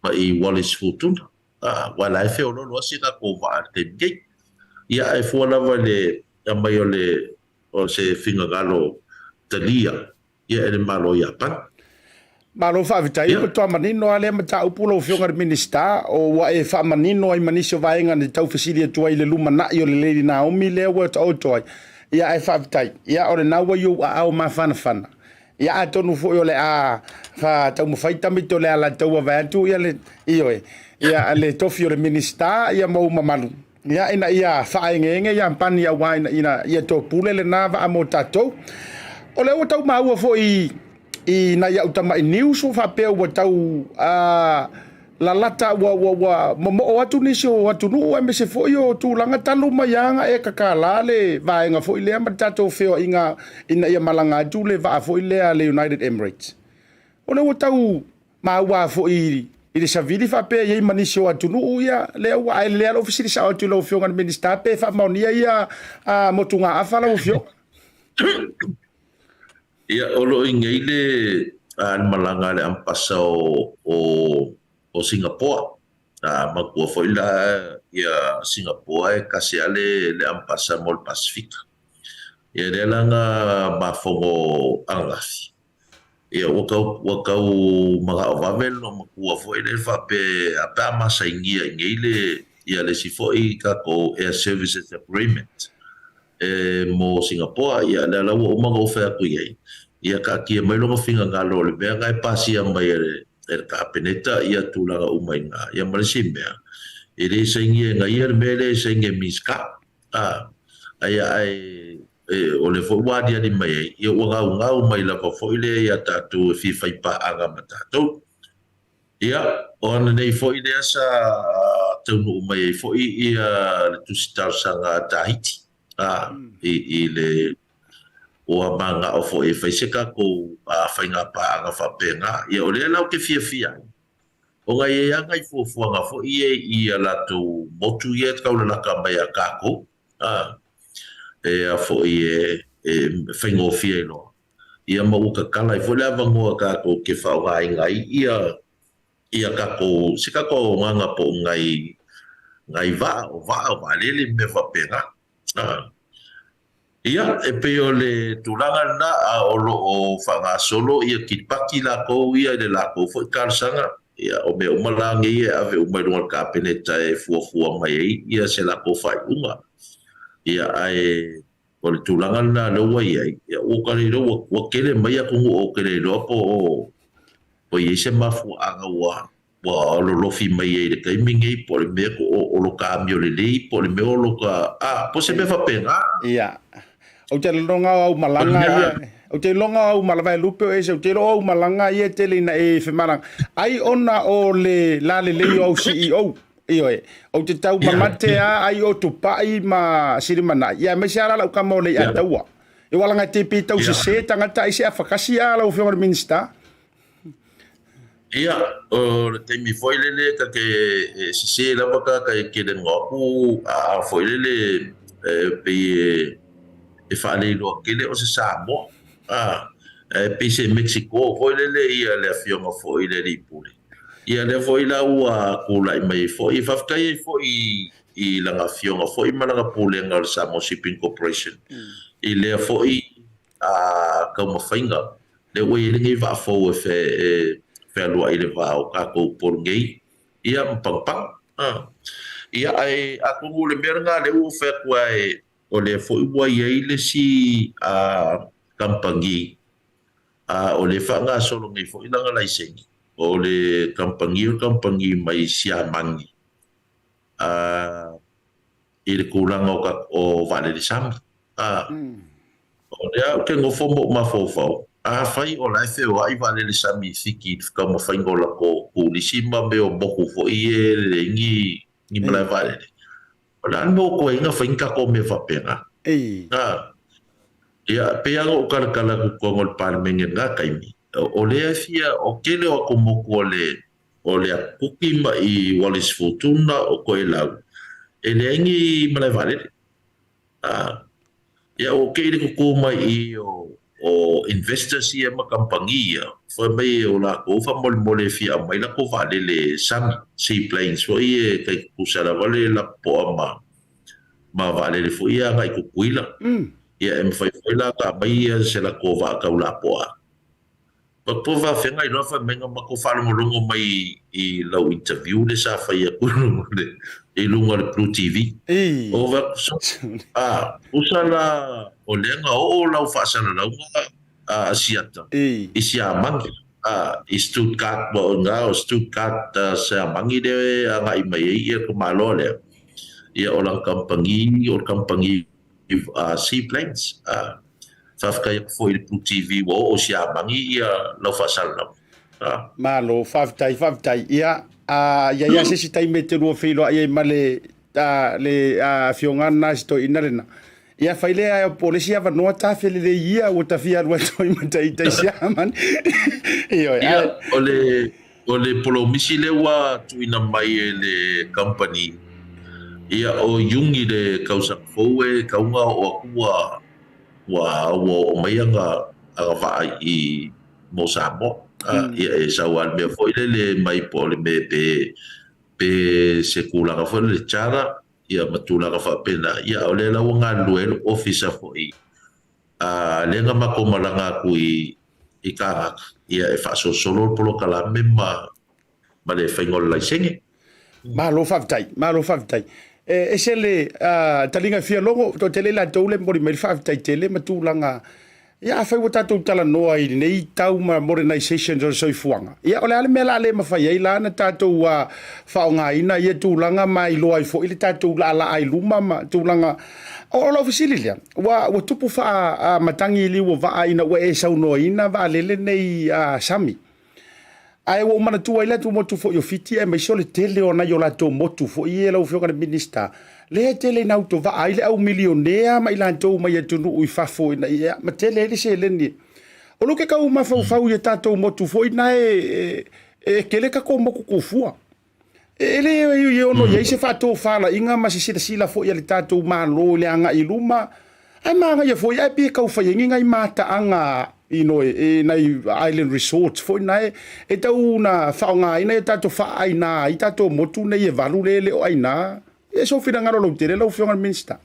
ma i Wallis Futuna a aua la e feoloolo lava si tatou vaa i le taimi nei. Ia ae fua lava i le aumai o le o se finagalo talia ia e le Malo o Iapani. Malo faafetai, ua matua manino lava lea mataupu lau Afioga i le Minisita, o ua e faamanino ai ma nisi o vaega na tau fesili atu ai i le lumanai o le Lady Naomi lea ua taoto ai. Ia ae faafetai, ia o lena ua i ou aao mafanafana. Ia atonu foi o le a taumafai tamaiti o le Alataua vaeatu ia le, ioe, ia le tofi o le Minisita ia ma ou mamalu. Ia, ina ia faaegeege Iapani aua ina, ina ia topule lena vaa mo tatou. O lea ua tau maua foi i nai au tamai news ua faapea ua tau lalata ua, ua, ua momoo atu nisi o atunuu aemaise foi o tulaga talu mai lava e kakala le vaega foi lea ma le tatou feoaiga ina ia malaga atu le vaa foi lea a le United Emirates. O lea ua tau maua foi i le savili faapea e i ai ma nisi o atunuu ia lea ua ae lelei lava lou fesili sao atu i lau Afioga i le Minisita pe faamaonia ia motugaafa lau Afioga. Ia, o lo o i nei le le malaga a le Ampasa o o o Singapoa. A manatua foi la ia Singapoa e tasi lava le le Ampasa mo le Pasefika. Ia lea la na mafono ananafi Ia, ua tau, ua tau manao vave le loomatua foi lea faapea, a pe a masainia i nei le, ia le isi foi tatou Air Services Agreement e mo Singapoa. Ia, lea la ua uma ona ou fai atu i ai, ia taatia mai lona finagalo o le mea lena e pasia mai e le, e le Kapeneta ia tulaga uma i ina. Ia ma le isi mea, e le sainia e ia le mea lea e saini e Minisita. A, ae, ae o lea foi ua aliali mai ai, ia ua gaugau mai lava foi lea iā tatou e fia fai paaga ma tatou. Ia, o ana nei foi lea sa taunuu mai ai foi ia le tusi talosaga a Tahiti, a, i, i le, ua manao foi e fai se tatou faiga paaga faapena. Ia, o lea la ou te fiafia ai, Ona e i ai lava nai fuafuaga foi ia i a latou motu ia e taulalata mai ia tatou, a, e a foi e, e faigofie ai loa. Ia ma ua tatala ai foi le avanoa tatou te faaaogaina ai ia, ia tatou, se tatou auaunaga po o nai, nai vaa, o vaa, o vaalele ma mea faapena. A. Ia, e pei o le tulaga lena, a o lo o faagasolo ia Kiripati latou ia i le latou foi talosaga, ia, o mea uma la nei e ave uma i luga o le Kapeneta e fuafua mai ai ia se latou faaiuga. Ia, ae o le tulaga lena lea ua i ai, ia, ua ta le iloa, ua tele mai atunuu ou te le iloa po o i ai se mafuaaga ua ua lolofi mai ai i le taimi nei, po o le mea o lo ta amio lelei, po o le mea o lo ta, a, po o se mea faapena. Ia. Ou te iloga o au malaga ia, ou te iloga o au malaga, Vaelupe o ese, ou te iloa o au malaga ia e tele ina e femalaga, ai ona o le lalelei o au CEO, ioe, ou te tau mamate lava ai o Tupai ma Silimanai, ia aemaise lava la lau tama o Leiataua. E wala ngai te pe tau sese tagata ai se afakasi a lau Afioga i le Minisita. Ia, o le taimi foi lele ta te sese lava tagata e keleno aku a foi lele e pei e faaleiloa tele o se Samoa, a e pei se Mexico foi lele ia le afioga foi i le alii pule. Ia lea foi la ua tulai mai ai foi, e faafetai ai foi i lana afioga foi ma lana pulega o le Samoa Shipping Corporation i lea foi taumafaiga lea ua i ai lenei vaa fou e fealuai i le va o tatou Upolu nei ia ma Pagopago. Ia ae atonu o le mea lena lea ua ou fai atu ai, o lea foi ua i ai le isi kamupani o lea e faagasolo nei foi lana laisene, o le kamupani o le kamupani mai Siamani i le tulaga o vaalele sami. O lea ou te nofo ma ou mafaufau, afai o la e feoai vaalele sami i Fiti i le taumafaiga o latou turisi ma mea o motu foi ia e leai ni malae vaalele, o le a le mea ua toe ai ona fai ni tatou mea faapena? Ia, e pei lava ona ou talatala atu i totonu o le Palemene i lena taimi, o lea e fia, o tele o atumotu o le o le Atukuki ma i Wallis Futuna, o Toelau, e leai ni malae vaalele. Ia ua kei le kukū mai i o investors ia ma kamupani ia, fai mai o lakou faamolemole e fia aumai lakou vaalele sami, seaplanes foi ia e tai tutusa lava le lapopoa ma ma vaalele foi ia agai i Tutuila. Ia e mafai foi la ona aumai ia se latou vaa tau lapoa. Po o faafeagai loa fai mai na matou faalogologo mai i lau interview lea sa fai atu i luga o le Blue TV. O tusa la o lea na oo lau faasalalauga a Asiata i Siamani, i Stuttgart, ma o ina o Stuttgart Siamani lea e agai mai ai ia tamaloa lea. Ia o lana kamupani, o le kamupani Seaplanes. Faafetai atu foi i le Blue TV ua oo i Siamani ia lau faasalalauga. Malo, faafetai, faafetai. Ia, a i ai lava se isi taimi e te lua feiloai ai ma le le afioga lena si toeaina lena. Ia fai lea po o le isi avanoa ta felelei ia ua ta fia alu atu ai ma ita i Siamani. Ioe. Ia, o le O le polomisi lea ua tuuina mai e le kamupani, ia o Iuni le tausaga fou e tatau ona oo atu ua ua oo mai ana vaa i mo Samoa. Ia e sau lava i le mea foi lele mai po o le mea pe pe se tulaga foi lele charter ia ma tulaga faapena. Ia a o lea la ua galulue ai le ofisa foi A lea na matou malaga atu i i Kanata, ia e faasolosolo le polokalame ma ma le faiga o le laisene. Malo faafetai, malo faafetai. E ese le taliga e fia logo, toatele i latou le momoli mai le faafetai tele ma tulaga. Ia afai ua tatou talanoa i lenei tau ma modernizations o le soifuaga, ia o le a le mea o le a le mafai ai la ona tatou faaaogaina ia tulaga ma iloa ai foi le tatou laalaa i luma ma tulaga. O lau fesili lea, Ua, ua tupu faa matagi i liu o vaa ina ua e saunoaina vaalele nei a sami. Ae ua ou manatua ai le atumotu foi o Fiti aemaise o le tele o nai o latou motu foi ia lau Afioga i le Minisita, lea e tele ina autovaa ai le au milionea ma i latou mai atunuu i fafo ina ia ma tele ai le seleni. O lo ke tau mafaufau i a tatou motu foi na e, e, e tele tatou motu tufua. E le i ono i ai se faatofalaiga ma se silasila foi a le tatou Malo i le agai i luma, ae manaia foi ae pei e tau fai ai ni nai mataaga you know, e nai island resorts foi na e, e tau na faaaogaina e tatou faaaina ai tatou motu nei e valu le le o aina. E sou finagalo lautele lau Afioga i le Minisita.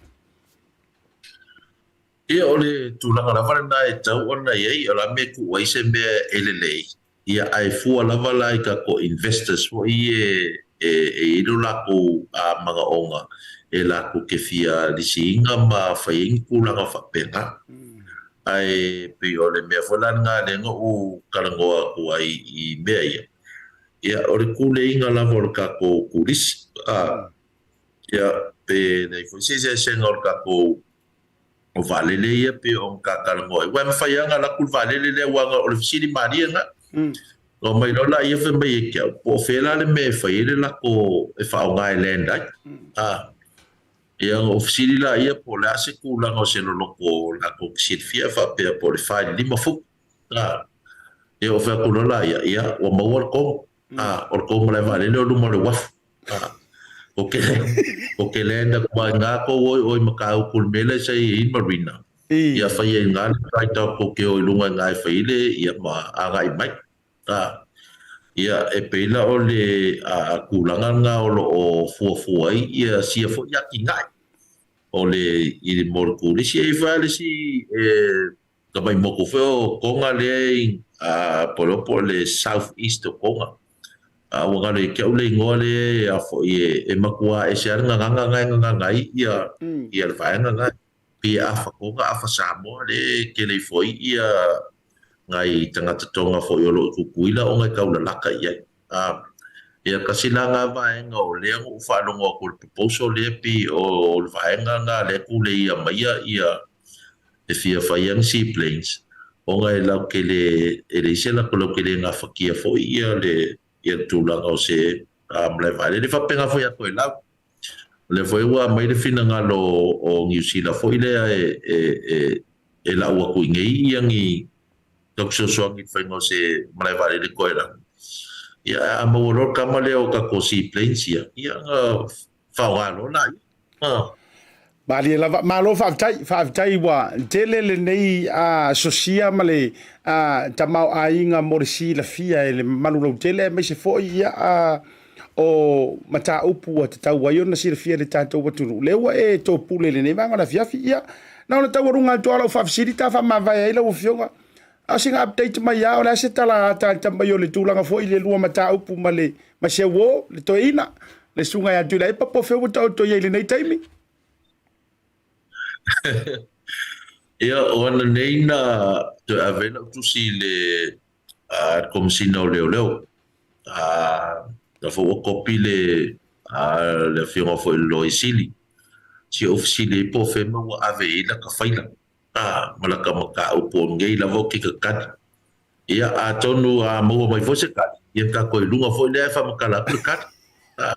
Ia, o le tulaga lava lena e tau ona i ai, o le a mea e tuu ai se mea e lelei, Ia, ae fua lava la i tatou investors foi ia e i ai lo latou manaoga e latou te fia lisiina ma fai ai ni tulaga faapena. Ae pei o le mea foi la lena lea na ou talanoa atu ai i mea ia, ia o le tuleiga lava o le tatou turisi, ia pe leai foi se eseesega o le tatou O vaalele ia pei ona ta talanoa ai. Aua e mafai lava ona alu atu le vaalele lea aua o le fesili malie lena. Ona omai loa laia fai mai ia te au, po o fea la le mea e fai ai le lako e faaaoga e land ai. Ia ona ou fesili laia po o le a se tulaga o se loloto latou te silafia faapea po o le 4 i le 5 futu. Ia ou fai atu loa laia, ia, ua maua le kou, a, o le kou malae vaalele o luma o le uafu. A, ko ke, ko ke land atu lava i ina kou o i o i Matautu i le mea lea sa i ai le marina, ia fai ai i ina le dry dock tou te o i luga i ina e fai ai le, ia ma agai mai. A, ia, e pei la o le a, tulaga lena o lo o fuafua ai ia sia foi atinae o le i le mo le turisi. E i ai foi lava le isi e Tamai motu foi o Tonga lea i po o le po o le South East o Tonga. A ua galo ia te au le igoa lea a foi e matua ese lava le gagana na e gagana ai ia ia le vaega na. Pei e afa Tonga afa Samoa lea e tele ifo ai ia nai tagata Tonga foi o lo o i Tutuila ona e taulalata i ai. Ia tasi la na vaega o lea na ou faalogo atu i le proposal lea pei o le vaega na lea e tuleia maia ia e fia fai ai ni seaplanes ona e lautele e leai se latou lautele gafatia foi ia le ia le tulaga o se malae vaalele. E faapena foi ia Toelau. O lea foi ua aumai le finagalo o Niu Sila foi lea e e e e lau atu i inei ia ni tau fesoasoani i le faiga o se malae vaalele i Toelau. Ia ae a maua loa le tama lea o tatou seaplanes ia, ia ona faaaoga loa laia. Malie lava, malo faafetai, faafetai ua tele lenei sosia ma le tamaoaiga mo le silafia e le mamalu lautele aemaise foi ia o mataupu ua tatau ai ona silafia e le tatou atunuu. Lea ua e topule i lenei vaega o le afiafi, ia na ona taualuga atu lava o lau faafesili ta faamavae ai lau Afioga. A o sina update mai lava, o le a se tala ataata mai o le tulaga foi i le lua mataupu ma le ma si auo, le toeaina, le susuga ia Tuilaepa, po o fea ua taoto i ai i lenei taimi? Ia, o ana nei na toe ave ai lau tusi i le Komesina o Leoleo. Na foi ua kopi le le afioga foi i le Loia Sili. Si ou fesili ai po o fea mea ua ave i ai lata faila. A, ma lata mataupu o nei lava ou te tatali. Ia, atonu a maua mai foi se tali, ia tatou i luga foi lea e faamatala atu le tali. A,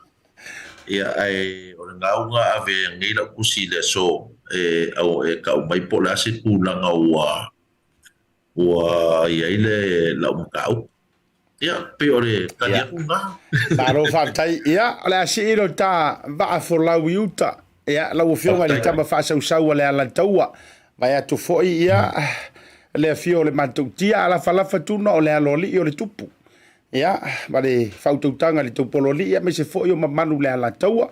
ia, ae o le gauga ave nei lau tusi i le aso e, au, e tau mai po o le a se tulaga ua, ua i ai le lau mataupu. Ia, pei o le tali atu lena. Malo faafetai. Ia, o le a sii lo ta vaa folau i uta. Ia, lau Afioga i le tama faasausau a le Alataua. Vae atu foi, ia, le afio o le Matautia, alafalafa tuna o le aloalii o le tupu. Ia, ma le faautautaga i le taupoloalii, aemaise foi o mamalu le Alataua.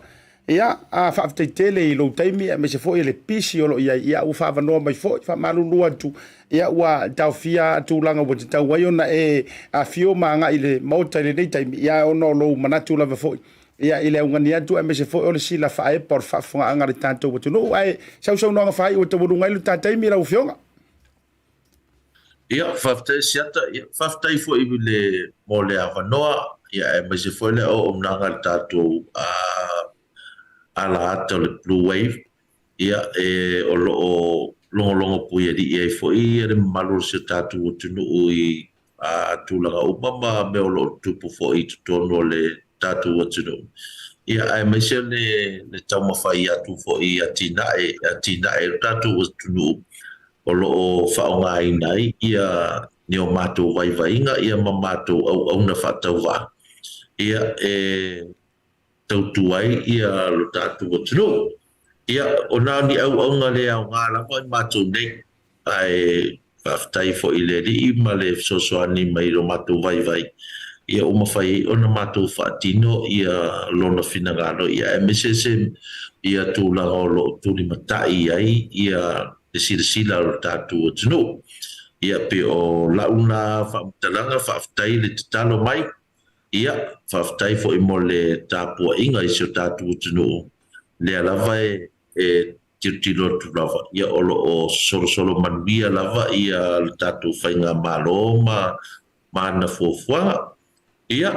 Ia, a faafetai tele i lou taimi aemaise foi le pisi o lo o i ai. Ia, ua faaavanoa mai foi, faamalulu atu, ia, ua taofia tulaga ua tatau ai ona e afio ma agai i le Maota i lenei taimi, ia, ona o lou manatu lava foi, ia, i le augani atu aemaise foi o le sila faaepa o le faafofogaaga a le tatou atunuu. Ae sausaunoaga faaiu ua taualuga ai lo ta taimi lau Afioga. Ia, faafetai Asiata, ia, faafetai foi i le, mo le avanoa, ia, aemaise foi le auaunaga a le tatou ala ata o le Blue Wave, ia, e, o lo o logologo puialii ai foi le mamalu o si o tatou atunuu i a tulaga uma ma mea o lo o tutupu foi i totonu o le tatou atunuu, ia, aemaise le, le taumafai atu foi i atinae, atinae o le tatou atunuu o lo o faaaogaina ai ia ni o matou vaivaiga ia ma matou auauna faatauvaa ia e tautua ai ia lo tatou atunuu. Ia, o na o ni auauna le aoga lava i matou nei, ae faafetai foi i le Alii ma le fesoasoani mai i lo matou vaivai, ia ua mafai ai ona matou faatino ia Lona finagalo, ia aemaise se ia tulaga o lo o tulimatai ai ia le silasila o le tatou atunuu. Ia, pei o lau na faamatalaga, faafetai le tatalo mai, ia, faafetai foi mo le tapuaiga i si o tatou atunuu, lea lava e tilotilo atu lava, ia o lo o solosolo manuia lava ia le tatou faigamalo ma ana fuafuaga. Ia,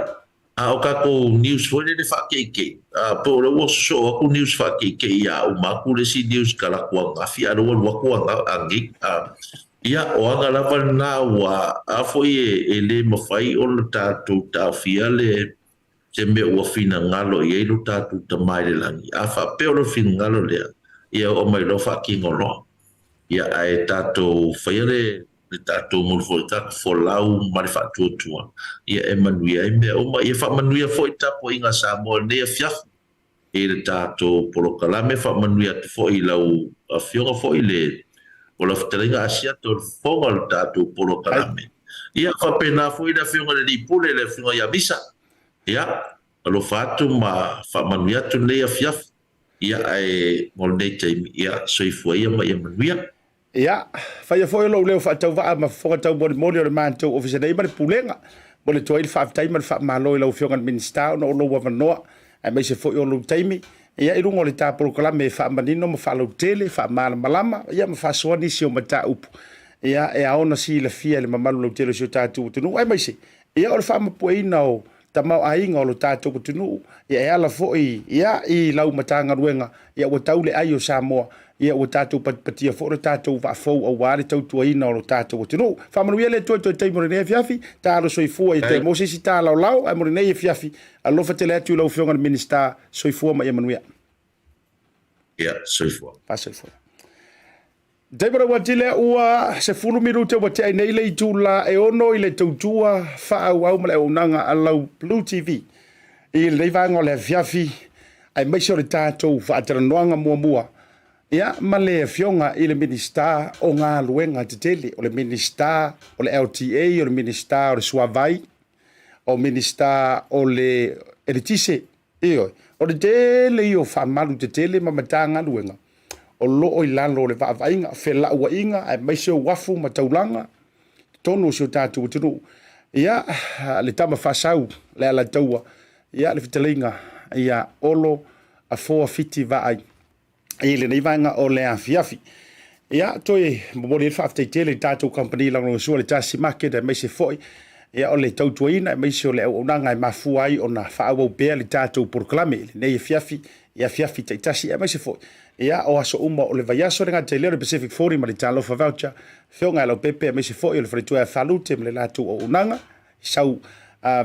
a o tatou news foi lele faakeikei, a, po o lea ua sosoo atu news faakeikei ia uma atu le isi news talaatu ananafi, a o lea ua alu atu anei. A, ia, o aga lava lena ua, a foi e le mafai ona tatou taofia le se mea ua finagalo i ai lo tatou Tama i le lagi. A faapea o le finagalo lea, ia oo mai loa faatino loa. Ia, ae tatou faia le le tatou momoli foi o tatou folau ma le faatuatua, ia e manuia ai mea uma. Ia faamanuia foi le tapuaiga a Samoa i lenei afiafi i le tatou polokalame, faamanuia atu foi i lau Afioga foi le o lau fetalaiga Asiata o le fofoga o le tatou polokalame. Ia faapena foi le Afioga i le Alii Pule, le Afioga ia Misa. Ia, alofa atu ma faamanuia atu lenei afiafi. Ia, ae mo lenei taimi, ia, soifua ia ma ia manuia. Ia, faia foi lou leo faatauvaa ma fofoga taumolimoli o le matou ofisa nei ma le Pulega. Momoli atu ai le faafetai ma le faamalo i lau Afioga i le Minisita ona o lou avanoa aemaise foi o lou taimi ia i luga o le ta polokalame e faamanino ma faalautele, faamalamalama ia ma faasoa nisi o mataupu ia e ao ona silafia e le mamalu lautele o si o tatou atunuu aemaise ia o le faamapueina o tamaoaiga o lo tatou atunuu, ia e ala foi ia i lau Matagaluega, ia ua tau le ai o Samoa, ia ua tatou patipatia foi lo tatou vaa fou aua le tautuaina o lo tatou atunuu. Faamanuia le Atua i toe taimi o lenei afiafi, talo soifua ia toe maua se isi talaolao, ae mo lenei afiafi, alofa tele atu i lau Afioga i le Minisita, soifua ma ia manuia. Ia, soifua. Faasoifua. Taimi o le atile ua 10 minute ua tea nei le itula e 6 i le tautua faaauau ma le auaunaga a lau Blue TV i lenei vaega o le afiafi aemaise o le tatou faatalanoaga muamua ia ma le afioga i le Minisita o Galuega Tetele, o le Minisita o le LTA, o le Minisita o le Suavai, o Minisita o le Eletise. Ioe, o le tele ia o faamalu tetele ma Matagaluega o lo o i lalo o le vaavaaiga, felauaiga aemaise o uafu ma taulaga i totonu o si o tatou atunuu. Ia, le tama faasau, le Alataua, ia, le fetalaiga ia Olo Afoa Fiti Vaai i lenei vaega o le afiafi. Ia, toe momoli ai le faafetai tele i tatou kamupani lagolagosua le Tasi Market aemaise foi ia, o le tautuaina aemaise o le auaunaga e mafua ai ona faaauau pea le tatou polokalame i lenei afiafi i afiafi taitasi aemaise foi ia, o aso uma o le vaiaso le gata i lea o le Pacific 40 ma le Talofa Voucher Afioga ia Leaupepe aemaise foi o le faletua ia Falute ma le latou auaunaga sau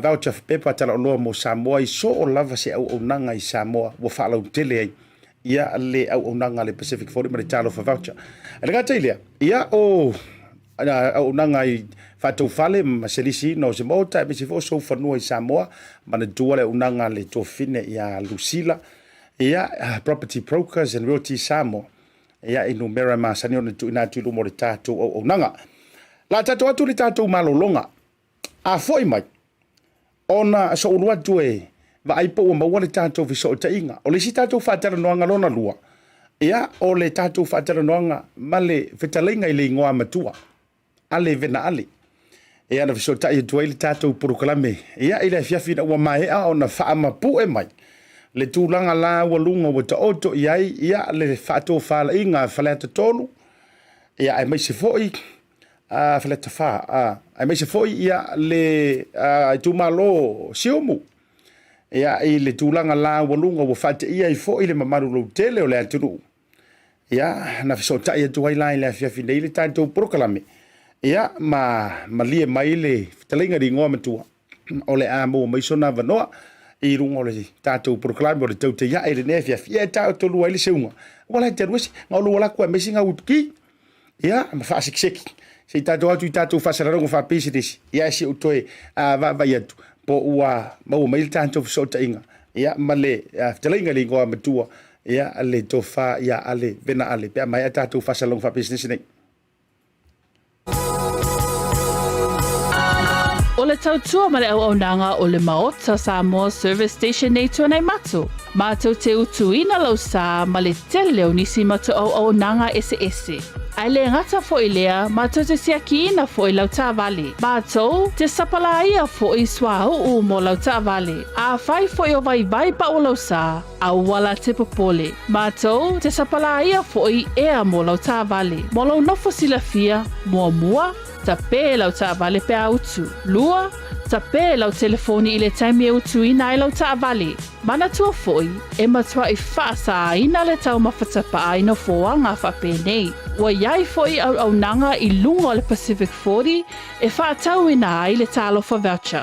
voucher pepa talaoloa mo Samoa i soo lava se auaunaga i Samoa ua faalautele ai ia le auaunaga a le Pacific 40 ma le Talofa Voucher. E le gata i lea, ia o auaunaga i faataufale ma se lisiina o se maota aemaise foi o sou fanua i Samoa, manatua le auaunaga a le tuafafine ia Lucila, ia Property Brokers and Realty Samoa, ia i numera e masani ona tuuina atu i luma o le tatou auaunaga. La tatou atu le tatou malologa. A foi mai, ona soulu atu e vaai po ua maua le tatou fesootaiga. O le isi tatou faatalanoaga lona lua, ia, o le tatou faatalanoaga ma le fetalaiga i le igoa matua, Ale Vena Ale. Ia, na fesootai atu ai le tatou polokalame, ia, i le afiafi ina ua maea ona faamapue mai le tulaga la ua luga ua taoto i ai, ia, le faatofalaiga a Faleata 3, ia, aemaise foi Faleata 4, aemaise foi ia, le itumalo Siumu, ia, i le tulaga la ua luga ua faateia ai foi le mamalu lautele o le atunuu. Ia, na fesootai atu ai la i le afiafi nei le tatou polokalame, ia, ma malie mai le fetalaiga i le igoa matua o le a maua mai sona avanoa i luga o le tatou polokalame o le tautaiae i lenei afiafi. Ia, e taotolua ai le seuga. Ua la e te alu ese, nga o lua laku aemaise nga utuki. Ia, ma faasekiseki. Se i tatou atu i tatou faasalalauga faapisinisi, ia, se i ou toe vaavaai atu po ua maua mai le tatou fesootaiga, ia, ma le fetalaiga i le igoa matua, ia, le tofa ia Ale Vena Ale, pe a maea tatou faasalalauga faapisinisi nei. O le tautua ma le auaunaga o le Maota Samoa Service Station nei Tuanaimato. Mātou te utuina lau sā ma le tele o nisi matou auaunaga eseese. Ae le gata foi lea, mātou te siakiina foi lau taavale. Mātou te sapalāia foi suauu mo lau taavale. Afai foi o vaivai pau lau sā, aua la te popole. Mātou te sapalāia foi ea mo lau taavale. Mo lou nofo silafia, muamua, Tapē lau taavale pe a utu. 2, Tapē lau telefoni i le taimi e utuina ai lau taavale. Manatua foi, e matuai faasāina le taumafa tapaa i nofoaga faapenei. Ua i ai foi auaunaga i luga o le Pacific 40 e faatauina ai le Talofa Voucher.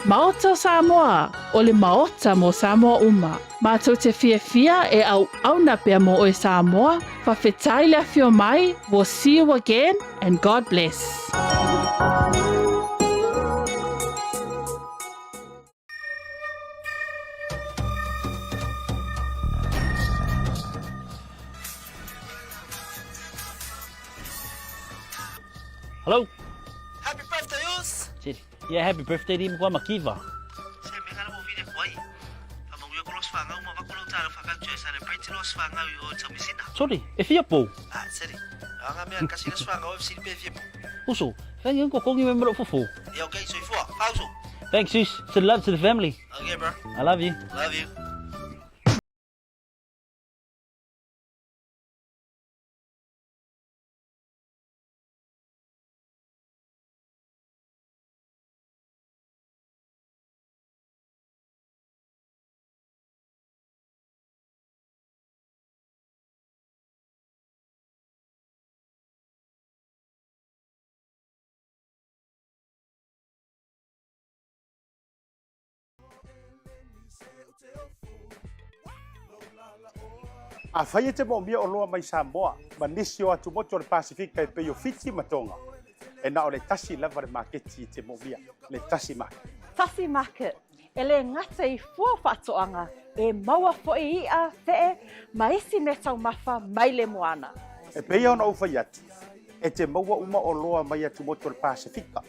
Maota o Samoa, o le Maota mo Samoa uma. Matou te fiafia e auauna pea mo oe Samoa, fafetai le afio mai, we'll see you again and God bless. Hello. Happy birthday, us. Yeah, happy birthday di mkwa makiva. Se me kana mo vile kwai. Fa mo ko los fanga uma va ko lo talo fa ka celebrate los fanga o tamisina. Sorry, e fia po. Ah, seri. Anga mea kasi los fanga o FC pe fia po. Uso, thank you ko kongi me mro fufu. Yeah, okay, so ifua. Fauso. Thanks, sis. Send love to the family. Okay, bro. I love you. Love you. Afai e te moomia oloa mai Samoa ma nisi o atumotu o le Pasifika e pei o Fiti ma Tonga, e na o le tasi lava le maketi e te moomia, le Tasi Market. Tasi Market, e le gata i fua faatoaga, e maua foi i'a, fe'e, ma isi meataumafa mai le moana. E pei ona ou fai atu, e te maua uma oloa mai atumotu o le Pasifika.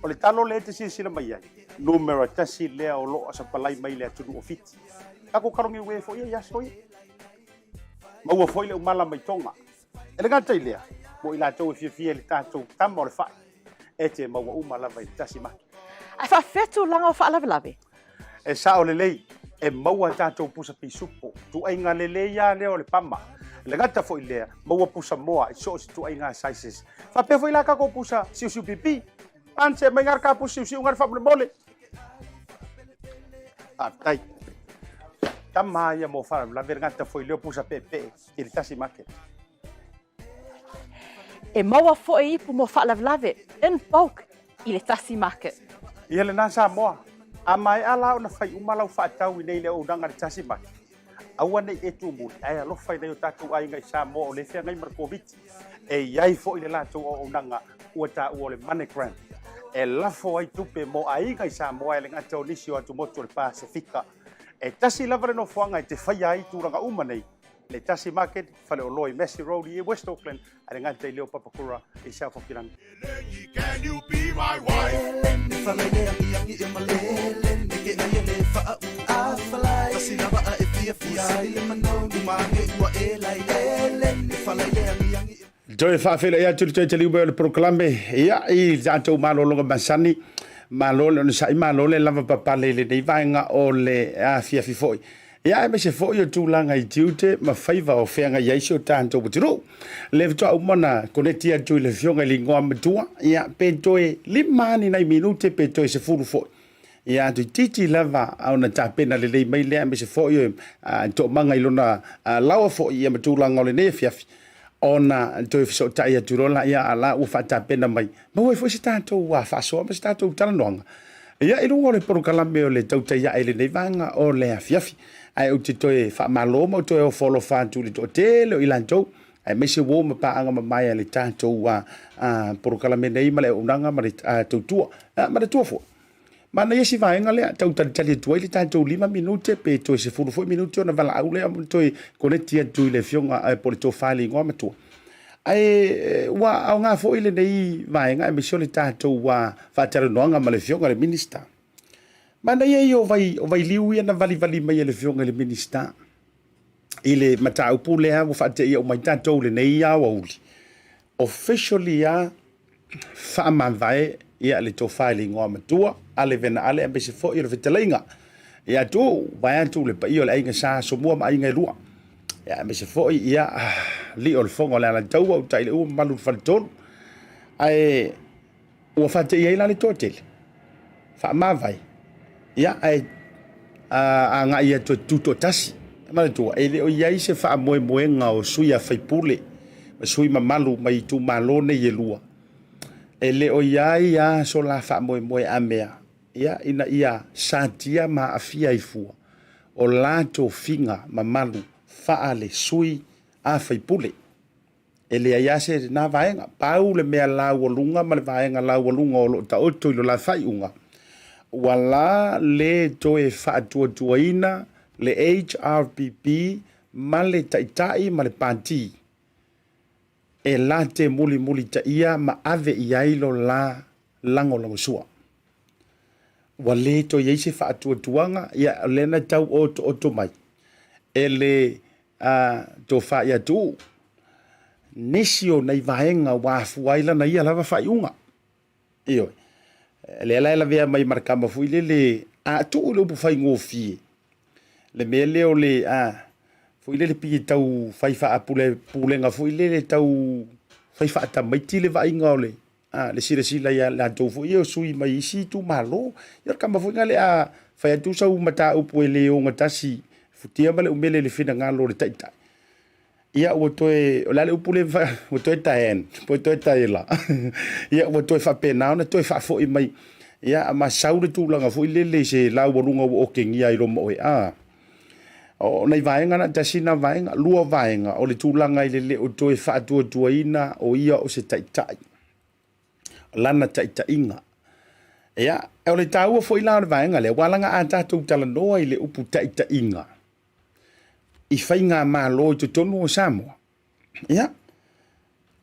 O le talo lea e te silasila mai ai, numera tasi lea o loo sapalai mai le atunuu o Fiti. Takou kalogi ue foi ia i aso ia. Maua foi le umala mai Tonga. E le gata i lea, mo i latou e fiafia i le tatou tama o le fai, e te maua uma lava i le tasi maki. Ae faafefea tulaga o faalavelave? E sao lelei, e maua tatou pusa pisupo, tuaiga lelei a lea o le pama. E le gata foi lea, maua pusa moa i so o se tuaiga sizes. Faapea foi la takou pusa siusiu pipi. Ance e mai ngara ka pusa siusiu ngara faamolemole. Faafetai. Tama ia mo faalavelave le gata foi lea o pusa peepee i le tasi market. E maua foi ipu mo faalavelave in bulk i le tasi market. Ia lena Samoa, a maea la ona fai uma lau faatau i nei le auaunaga i le tasi market, aua nei e tumuli ae alofa i nai o tatou aiga i Samoa o le feagai ma le Koviti. E i ai foi le latou auaunaga ua taua o le MoneyGram e lafo ai tupe mo aiga i Samoa e le gata o nisi o atumotu o le Pasefika. E tasi lava le nofoaga e te faia ai tulaga uma nei, le Tasi Market, Faleoloa i Massey Road i West Auckland, a le gata i Leo Papakura i South Hokirangi. Toe faafeiloai atu le toe taliu mai o le polokalame ia i le tatou malologa masani. Malo le onosai, malo le lava papale i lenei vaega o le afiafi foi. Ia aemaise foi o tulaga i tiute ma faiva o feagai ai si o tatou atunuu. Le faatoa uma ona koneti atu i le afioga i le igoa matua, ia pe toe 5 ni nai minute pe toe 10 foi. Ia toeitiiti lava ona tapena lelei mai lea aemaise foi o toomaga i lona laoa foi ia ma tulaga o lenei afiafi ona toe fesootai atu loa laia a la ua faatapena mai maua ai foi se tatou faasoa ma se tatou talanoaga ia i luga o le polokalame o le tautai ae i lenei vaega o le afiafi. Ae ou te toe faamalo ma ou toe ofo alofa atu i le toatele o i latou aemaise uo ma paaga mamae a le tatou polokalame nei ma le auaunaga ma le tautua ma le tua foi. Manaia si vaega lea, tau talitali atu ai le tatou 5 minute pe toe 10 foi minute ona valaau lea ma toe koneti atu i le afioga po o le tofa i le igoa matua. Ae ua aoga foi lenei vaega aemaise o le tatou faatalanoaga ma le afioga i le Minisita. Manaia ia o vai, o vailiu ia na valivali mai e le afioga i le Minisita i le mataupu lea ua faateia uma ai tatou i lenei aoauli. Officially lava faamavae ia le tofa i le igoa matua, Ale Vena Ale aemaise foi o le fetalaiga ia Tuuu, vaeatu le paia o le aiga Sa Asomua ma aiga e lua. Ia aemaise foi ia alii o le fofoga o le Alataua, uta i le ua mamalu i le faletolu. Ae Ua faateia ai la le toatele, faamavae, ia, ae agai atu e tutoatasi. Manatua, e le o i ai se faamoemoega o sui a faipule ma sui mamalu mai itumalo nei e lua. E le o i ai lava so la faamoemoe a mea. ia, ina ia satia ma aafia ai fua o la tofiga mamalu faale sui a faipule. E leai lava se lena vaega. Pau le mea laualuga ma le vaega laualuga o lo o taoto i lo la faaiuga, ua la le toe faatuatuaina le HRPP ma le Taitai ma le Pati e la te mulimulitaia ma ave i ai lo la lagolagosua. Ua le toe i ai se faatuatuaga, ia o lea na tau otooto mai e le tofa ia Tuuu nisi o nai vaega ua afua ai lana ia lava faaiuga. Ioe. Lea la e lavea mai ma le kama foi lele a tuu le upu faigofie le mea lea o le a foi lele pei e tau fai faapule pulega foi lele tau fai faatamaiti le vaaiga o le a le silasila ia latou foi ia o sui mai isi itumalo. Ia o le kama foi lena le a fai atu sau mataupu e le ogatasi futia ma le umele i le finagalo o le taitai. Ia ua toe, o le a le upu lea ua toe taen, ua toe taela. Ia ua toe faapena ona toe faafoi mai. Ia ma sau le tulaga foi lele i se laualuga ua okegia ai loma oe. A, o nai vaega na, tasi na vaega, lua vaega o le tulaga i le le o toe faatuatuaina o ia o se taitai, lana taitaiga. Ia, o le taua foi la o le vaega lea, ua laga a tatou talanoa i le upu taitaiga i faigamalo i totonu o Samoa. Ia,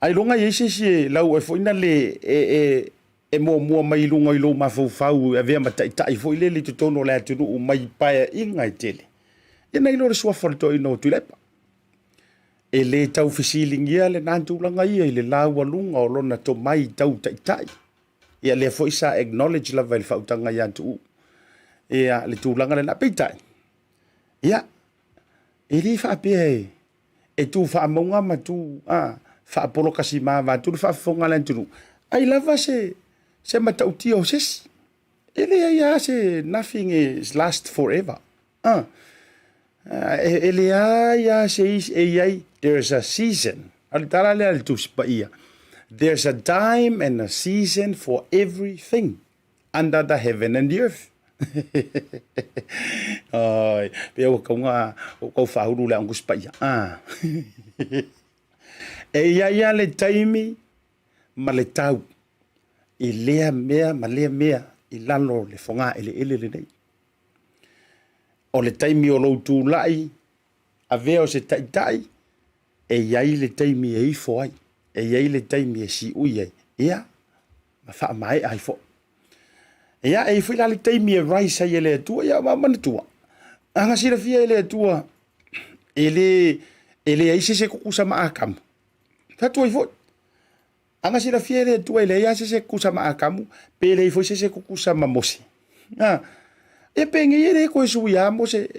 ailoga i ai se isi e lau oe foi na le e, e, e muamua mai i luga i lou mafaufau e avea ma taitai foi lele i totonu o le atunuu mai paeaiga e tele. Ia na iloa le suafa o le toeaina o Tuilaepa. E le tau fesiligia lena tulaga ia i le laualuga o lona tomai tau taitai. Ia lea foi sa acknowledge lava i le faautaga ia Tuuu ia le tulaga lena. Peitai, ia, e le faapea e e tu faamauga ma tu a faapolokasima vaeatu le faafofoga a le atunuu, ai lava se se matautia o se isi. E leai lava se nothing is last forever. A e leai lava se isi e i ai, there is a season. O le tala lea a le Tusi Paia, there's a time and a season for everything under the heaven and the earth. Ai, pea ua kauga o kau whahuru le Angus Paia. Ah. e ia ia le taimi ma le tau i lea mea ma lea mea i lalo le foga ele ele lenei. O le taimi o lou tulai avea o se taitai, e i ai le taimi e ifo ai, e i ai le taimi e siui ai, ia, ma faamaea ai foi. Ia, e i foi la le taimi e rise ai e le Atua, ia, ma manatua, a silafia e le Atua, e le, e leai se se kukusa ma Akamu. Fatu ai foi. A silafia e le Atua e leai lava se se kukusa ma Akamu, pe leai foi se se kukusa ma Mose. A, e penei e le koe sui a Mose,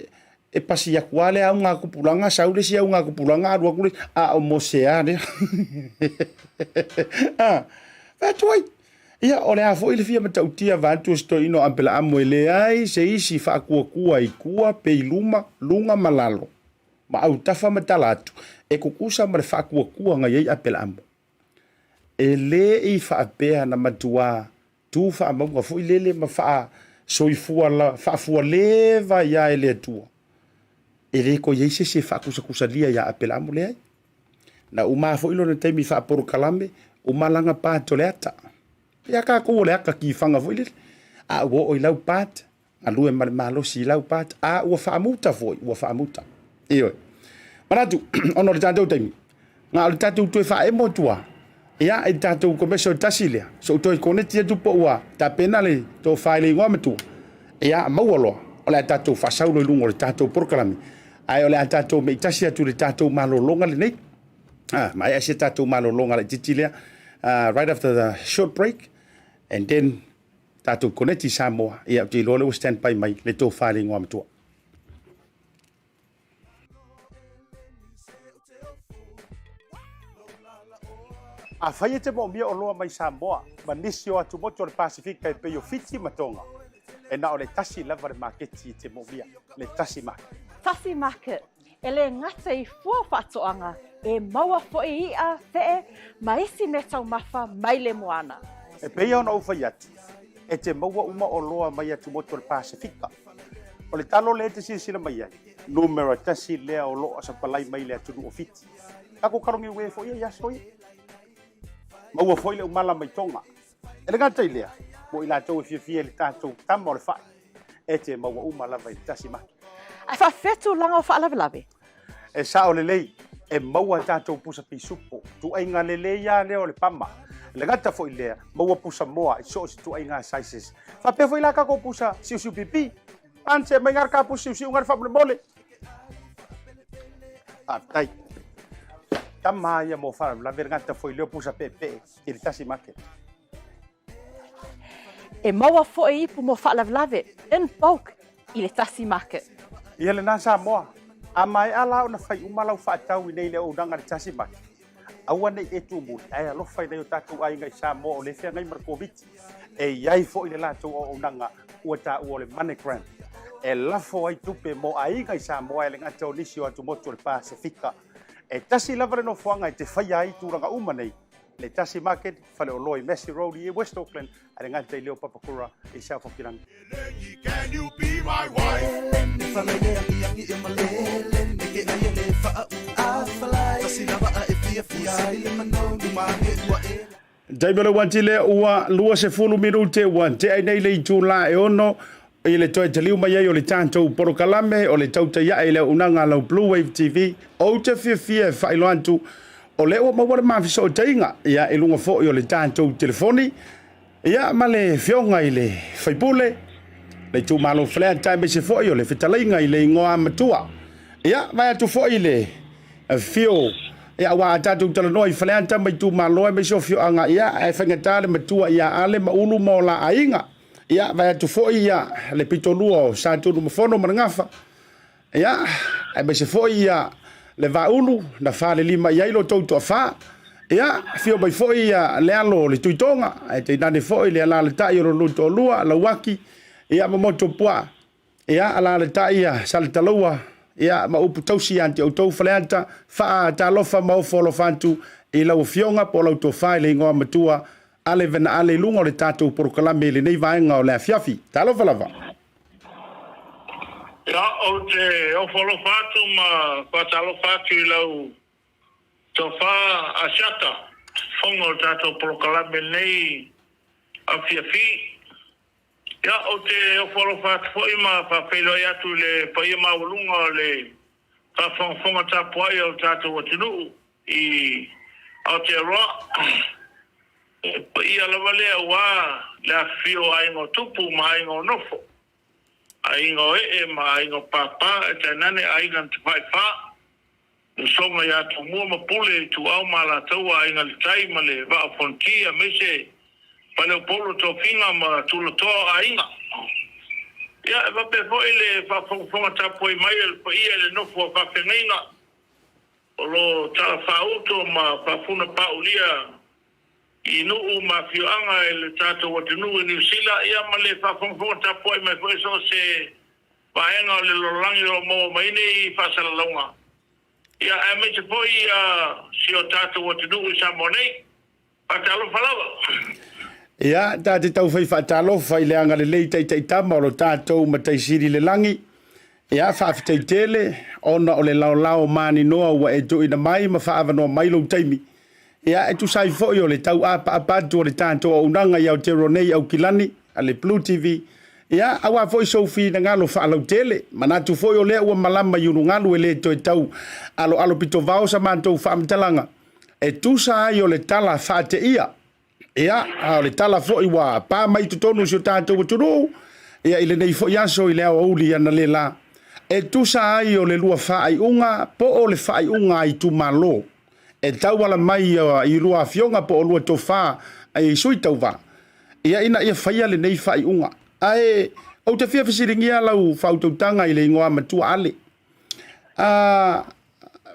e pasi aku a le au ngā kupuranga, sau le si au ngā kupuranga, alu aku le, a o Mose a lea. A, fatu ai. Ia, o le a foi le fia matautia vaeatu o se toeaina o Apelaamo e leai se isi faakuakua i tua pe i luma, luga ma lalo, ma autafa ma tala atu, e kukusa ma le faakuakua na i ai Apelaamo. E le i faapea na matua tu faamauga foi lele ma faasoifua la, faafualeva ia e le Atua. E le toe i ai se isi e faakusakusalia ia Apelaamo, leai. Na uma foi lona taimi faapolokalame, uma lana part o le ata. Ia tatou o le ata kifaga foi lele. A ua oo i lau part, galue ma le malosi i lau part, a ua faamuta foi, ua faamuta. Ioe. Manatu, ona o le tatou taimi, na o le tatou toe faaemo atu lava, ia, i le tatou commercial tasi lea, se i toe koneti atu po ua tapena le tofa i le igoamatua, ia, maua loa, o le a tatou faasau loa i luga o le tatou polokalame, ae o le a tatou meitasi atu i le tatou malologa lenei. Ah, maea si a tatou malologa laitiiti lea, right after the short break, and then tatou koneti i Samoa, ia, ou te iloa lea ua stand by mai le tofa i le igoamatua. Afai e te moomia oloa mai Samoa ma nisi o atumotu o le Pasefika e pei o Fiti ma Tonga, e na o le tasi lava le maketi e te moomia, le Tasi Market. Tasi Market, e le gata i fua faatoaga, e maua foi i'a, fe'e, ma isi meataumafa mai le moana. E pei ona ou fai atu, E te maua uma oloa mai atumotu o le Pasefika. O le talo lea e te silasila mai ai, numera tasi lea o lo o sapalai mai le atunuu o Fiti. Tatou kalogiue foi ia i aso ia. Maua foi le umala mai Tonga. E le gata i lea, mo i latou e fiafia i le tatou tama o le fai, e te maua uma lava i le tasi maki. Ae faafefea tulaga o faalavelave? E sao lelei, e maua tatou pusa pisupo, tuaiga lelei a lea o le pama. E le gata foi i lea, maua pusa moa i so o se tuaiga sizes. Faapea foi la tatou pusa siusiu pipi. An se mai ngara ka pusa siusiu ngara faamolemole. Faafetai. Tama ia mo faalavelave le gata foi lea o pusa peepee i le tasi market. E maua foi ipu mo faalavelave in bulk i le tasi market. Ia lena Samoa, a maea la ona fai uma lau faatau i nei le auaunaga i le tasi market, aua ne i e tuumuli ae alofa i nai o tatou aiga i Samoa o lea e feagai ma le Koviti. E i ai foi le latou auaunaga ua taua o le MoneyGram e lafo ai tupe mo aiga i Samoa e le gata o nisi o atumotu o le Pasefika. E tasi lava le nofoaga e te faia ai tulaga uma nei, le Tasi Market, faleoloa i Massey Road i West Auckland, a le gata i leo Papakura i South Hokirangi. Taimi o le uati lea ua 20 minute ua tea ai nei le itula e ono i le toe taliu mai ai o le tatou polokalame o le tautai ae i le auaunaga a lau Blue Wave TV. Ou te fiafia e faailoa atu o lea ua maua le mafisootaiga ia i luga foi o le tatou telefoni ia ma le afioga i le faipule le itumalo Faleata aemaise foi o le fetalaiga i le igoa matua. Ia vae atu foi i le afio ia aua a tatou talanoa i Faleata ma itumalo aemaise o afioaga ia ae faigata le matua ia Ale ma Ulu ma o la aiga. Ia, vae atu foi ia le pitolua o Satunumafono ma le Gafa. Ia, aemaise foi ia le Vaaulu na falelima i ai lo tou toafa. Ia, afio mai foi ia le alo o le Tuitoga, ae tainane foi le alaalatai o lo lua toalua, Lauaki, ia ma Motuopuaa. Ia, alaalatai ia Saletaloua, ia, ma upu tausi ia te outou Faleata, faatalofa ma ofo alofa atu i lau Afioga po o lau Tofa i le igoa matua Ale Vena Ale i luga o le tatou polokalame i lenei vaega o le afiafi. Talofa lava! Ia, ou te ofo alofa atu ma faatalofa atu i lau Tofa Asiata, fofoga o le tatou polokalame i lenei afiafi. Ia, ou te ofo alofa atu foi ma faafeiloai atu i le paia maualuga o le faafogafoga tapuai a lo tatou atunuu i Aotearoa. O paia lava lea aua le afifio o aiga o tupu ma aiga o nofo, aiga o ee ma aiga o pāpā, ae tainane aiga na tafaifa. Usoga ia Tumua ma Pule, Ituau ma Alataua, Aiga i le Tai ma le Vaa o Fonoti, aemaise Faleupolu o Tofiga ma Tulatoa o Aiga. Ia, e faapea foi le faafogafoga tapuai mai a le paia i le nofo a faafeagaiga o lo o talafaauto ma faafuna paulia i nuu ma afioaga i le tatou atunuu i Niu Sila, ia ma le faafogafoga tapuai mai foi so o se vaega o le lalolagi o lo o maua mai nei faasalalauga, ia aemaise foi si o tatou atunuu i Samoa nei. Faatalofa lava. Ia, ta te taufai faatalofa i le agalelei taitaitama o lo tatou Matai Sili i le Lagi. Ia, faafetai tele ona o le laolao maninoa ua e tuuina mai ma faaavanoa mai lou taimi. Ia, e tusa ai foi o le tauapaapa atu o le tatou auaunaga i Aotearoa nei i Aukilani, a le Blue TV, ia, aua foi sou finagalo faalautele. Manatu foi o lea ua malama i ulugalu e le toe tau aloalo pitovao sa matou faamatalaga e tusa ai o le tala faateia. Ia, a o le tala foi ua pa mai i totonu o si o tatou atunuu, ia, i lenei foi aso i le aoauli analeila, e tusa ai o le lua faaiuga po o le faaiuga a itumalo e tauala mai i lua afioga po o lua tofa i sui tauva, ia, ina ia faia lenei faaiuga. Ae ou te fia fesiligia lau faautautaga i le igoa matua Ale. A,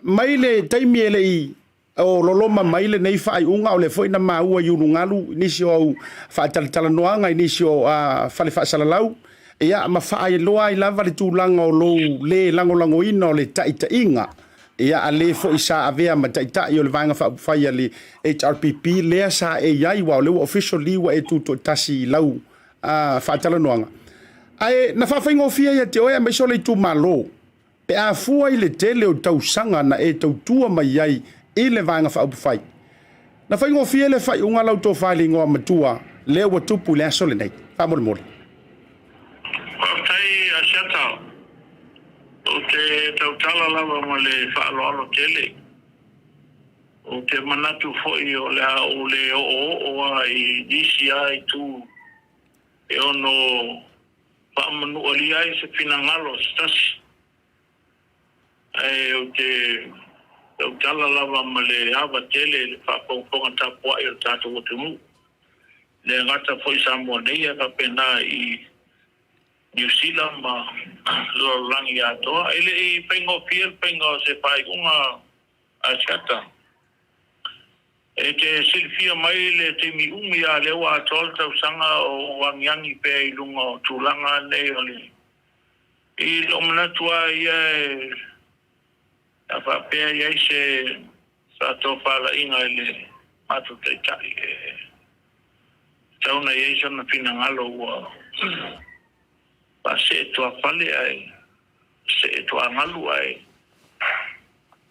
mai le taimi e le i o loloma mai lenei faaiuga, o lea foi na maua i ulugalu i nisi o au faatalatalanoaga i nisi o fale faasalalau, ia, ma faailoa ai lava le tulaga o lou le lagolagoina o le taitaiga, ia, a le foi sa avea ma taitai o le Vaega Faaupufai a le HRPP lea sa e i ai, aua o lea ua officially ua e tutoatasi i lau Faatalanoaga. Ae na faafaigofie ia te oe aemaise o le itumalo pe a fua i le tele o tausaga na e tautua mai ai i le Vaega Faaupufai. Na faigofie le faaiuga a lau tofa i le igoa matua lea ua tupu i le aso lenei. Faamolemole. Faafetai Asiata. Ou te tautala lava ma le faaaloalo tele. Ou te manatu foi o le a ou le oooo lava i nisi lava itu e ono faamanualia ai se finagalo o se tasi, ae ou te tautala lava ma le ava tele i le faafogafoga tapuai o le tatou atunuu, e le gata foi i Samoa nei ae faapena i Niu Sila ma le lalolagi atoa. E le i faigofie le faiga o se faaiuga Asiata. E te silafia mai le taimi umi a lea ua atoa le tausaga o ou agiagi pea i luga o tulaga nei o le. I lou manatu lava ia e a faapea e i ai se faatofalaiga i le matou Taitai e tatau ona i ai sona finagalo ua faasee tuafale ae see tuagalu ae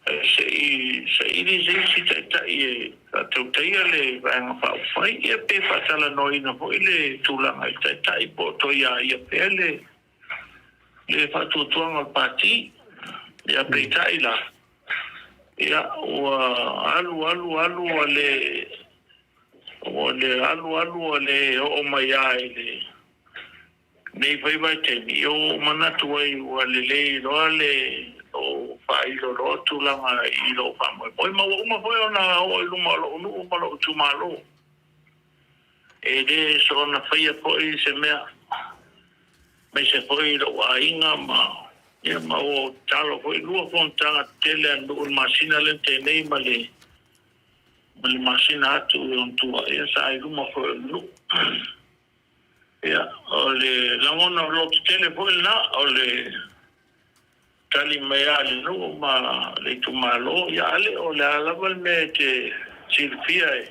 Se i saili se isi taitai e faatautaia le Vaega Faaupufai, ia pe faatalanoaina foi le tulaga i le taitai po o toe a ia pea le le faatuatuaga o le Pati. Ia peitai la, ia ua alu alu alu ua le ua le alu alu ua le oo mai lava i le Nei foi vaitaimi, ia ua ou manatu ai ua lelei loa le ou faailo loa tulaga i lou faamoemoe, ma ua uma foi ona oo i luma o lou nuu ma lou itumalo. E le soona faia foi se mea, aemaise foi lou aiga ma, ia, ma ua ou tatalo foi, lua fonotaga tetele a le nuu i le masina lea na tea nei ma le, ma le masina atu i ona tua, ia sa i luma foi o le nuu. Ia, o le lagona lototetele foi lena, o le tali mai a le nuu ma le itumalo, ia ale o le a lava le mea e te silafia e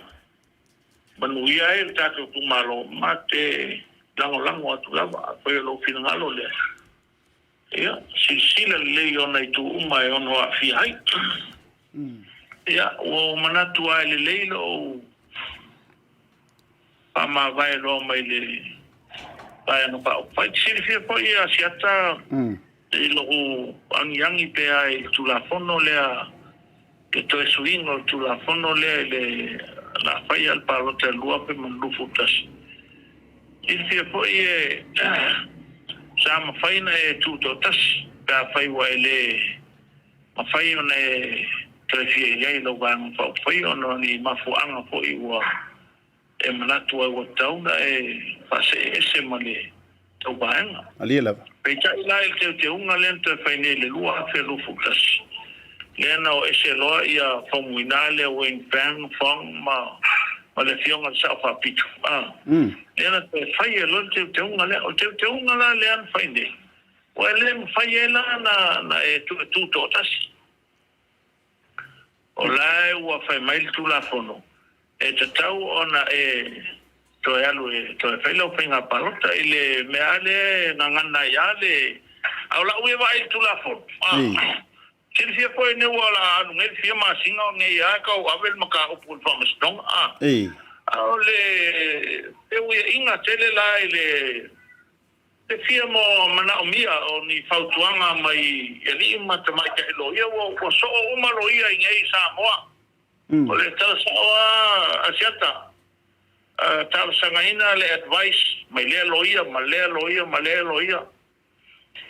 manuia ai le tatou itumalo, ma te lagolago atu lava. Afai o lou finagalo lea, ia, silasila lelei i ona itu uma e ono aafia ai. Ia, ua ou manatu lava e lelei lou faamavae loa mai le Vaega Faaupufai. Te silafia foi e Asiata i lou agiagi pea i le Tulafono lea, le toe suiga o le Tulafono lea i le a faia le palota i le 2021. Silafia foi e sa mafai ona e tutoatasi pe afai ua e le mafai ona e toe fia i ai i lau Vaega Faaupufai ona o ni mafuaaga foi ua e manatu ai ua tatau ona e faasee ese ma le tauvaega. Malie lava. Peitai la i le teuteuga lea na toe fai nei i le 2021, lea na o ese loa ia Faumuina lea Wayne Fang, Fong, ma ma le Afioga i le Sao Faapito, a, lea na toe fai ai loa le teuteuga lea. O le teuteuga la lea na fai nei, ua le mafai ai la na e tutoatasi. O la e ua fai mai le Tulafono, e tatau ona e toe alu e toe fai lau faiga palota i le mea lava lea e gagana ai lava le. A o lau ia vaai i le Tulafono, a silafia foi nei ua la alu nei le fia masina o nei lava e tau ave le mataupu i le Faamasinoga, a. A o le feuiaiga tele la i le Te fia manaomia o ni fautuaga mai alii ma tamaitai loia ua soo uma loia i nei i Samoa. O le tala sao a Asiata, talosagaina le advice mai lea loia ma lea loia ma lea loia.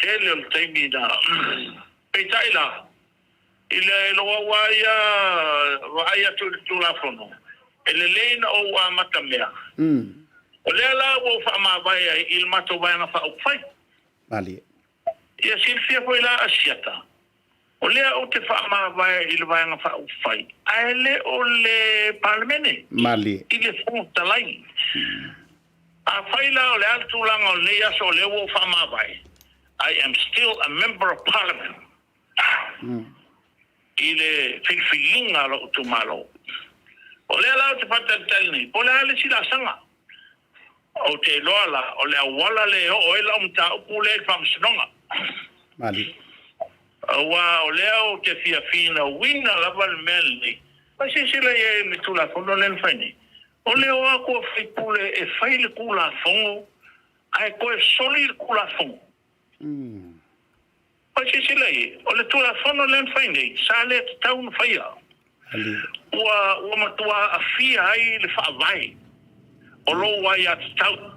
Tele o le taimi na. Peitai la, i le lou au a ia vaai atu i le Tulafono, e lelei na ou amata mea. O lea la ua ou faamavae ai i le matou Vaega Faaupufai. Malie. Ia silafia foi la Asiata, o lea ou te faamavae i le Vaega Faaupufai, ae le o le Palemene. Malie. I le Fofoga Fetalai. Afai la o le a le tulaga o lenei aso o lea ua ou faamavae, I am still a Member of Parliament. I le filifiliga a lou itumalo. O lea la ou te faatalitali nei, po o le a le isi laasaga. Ou te iloa la, o le auala lea e oo ai lau mataupu lea i le Faamasinoga. Malie. Aua o lea ou te fia finauina lava le mea lenei. Ua silasila i ai i le Tulafono lea na fai nei? O le o atu o faipule e fai le Tulafono ae toe soli le Tulafono. Ua silasila i ai, o le Tulafono lea na fai nei, sa le tatau ona faia. Ua, ua matua aafia ai le Faavae o lou aiatatau.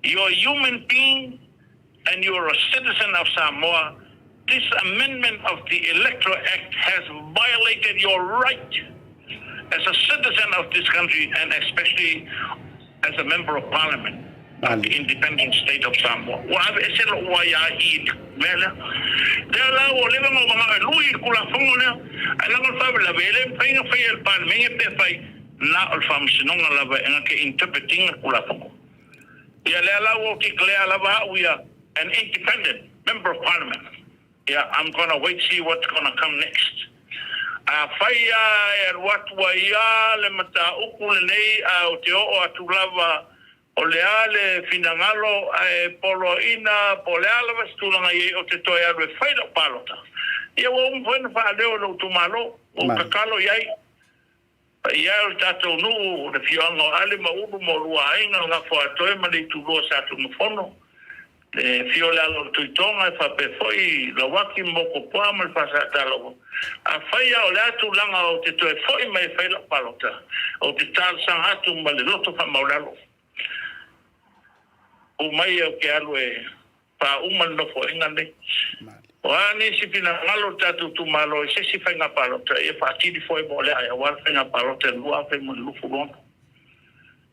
You're a human being and you're a citizen of Samoa, this amendment of the Electoral Act has violated your right as a citizen of this country and especially as a Member of Parliament of the Independent State of Samoa. Ua aveese lou aia i le mea lea. Lea la ua leva ona ou manao e lui i le Tulafono lea, ae leaga o le faalavelave e le mafai ona faia e le Palemene pe fai na o le Faamasinoga lava e na te interpret ina le Tulafono. Ia lea la ua ou declare lava au ia an independent Member of Parliament. Ia, I'm gonna wait see what's gonna come next. Afai lava e alu atu ai lava le mataupu lenei ae ou te oo atu lava o le a le finagalo ae poloaiina po o le a lava se tulaga i ai ou te toe alu e fai lau palota, ia ua uma foi ona faaleo e lou itumalo, ua ou tatalo i ai. Paia e o le tatou nuu, le afioaga o Ale ma Ulu ma olua aiga, le Gafoatoe ma le Itulua o Satunumafono, le afio o le alo o le Tuitoga e faapea foi Lauaki ma Mokopoa ma le Faasatalaua. Afai lava o le a tulaga ou te toe foi mai e fai lau palota, ou te talosaga atu ma le loto faamaulalo. Tuu mai ou te alu e faauma le nofoaiga lenei. O a nisi finagalo o le tatou itumalo i se isi faiga palota, ia faatili foi mo lea aua le faiga palota i le 2026.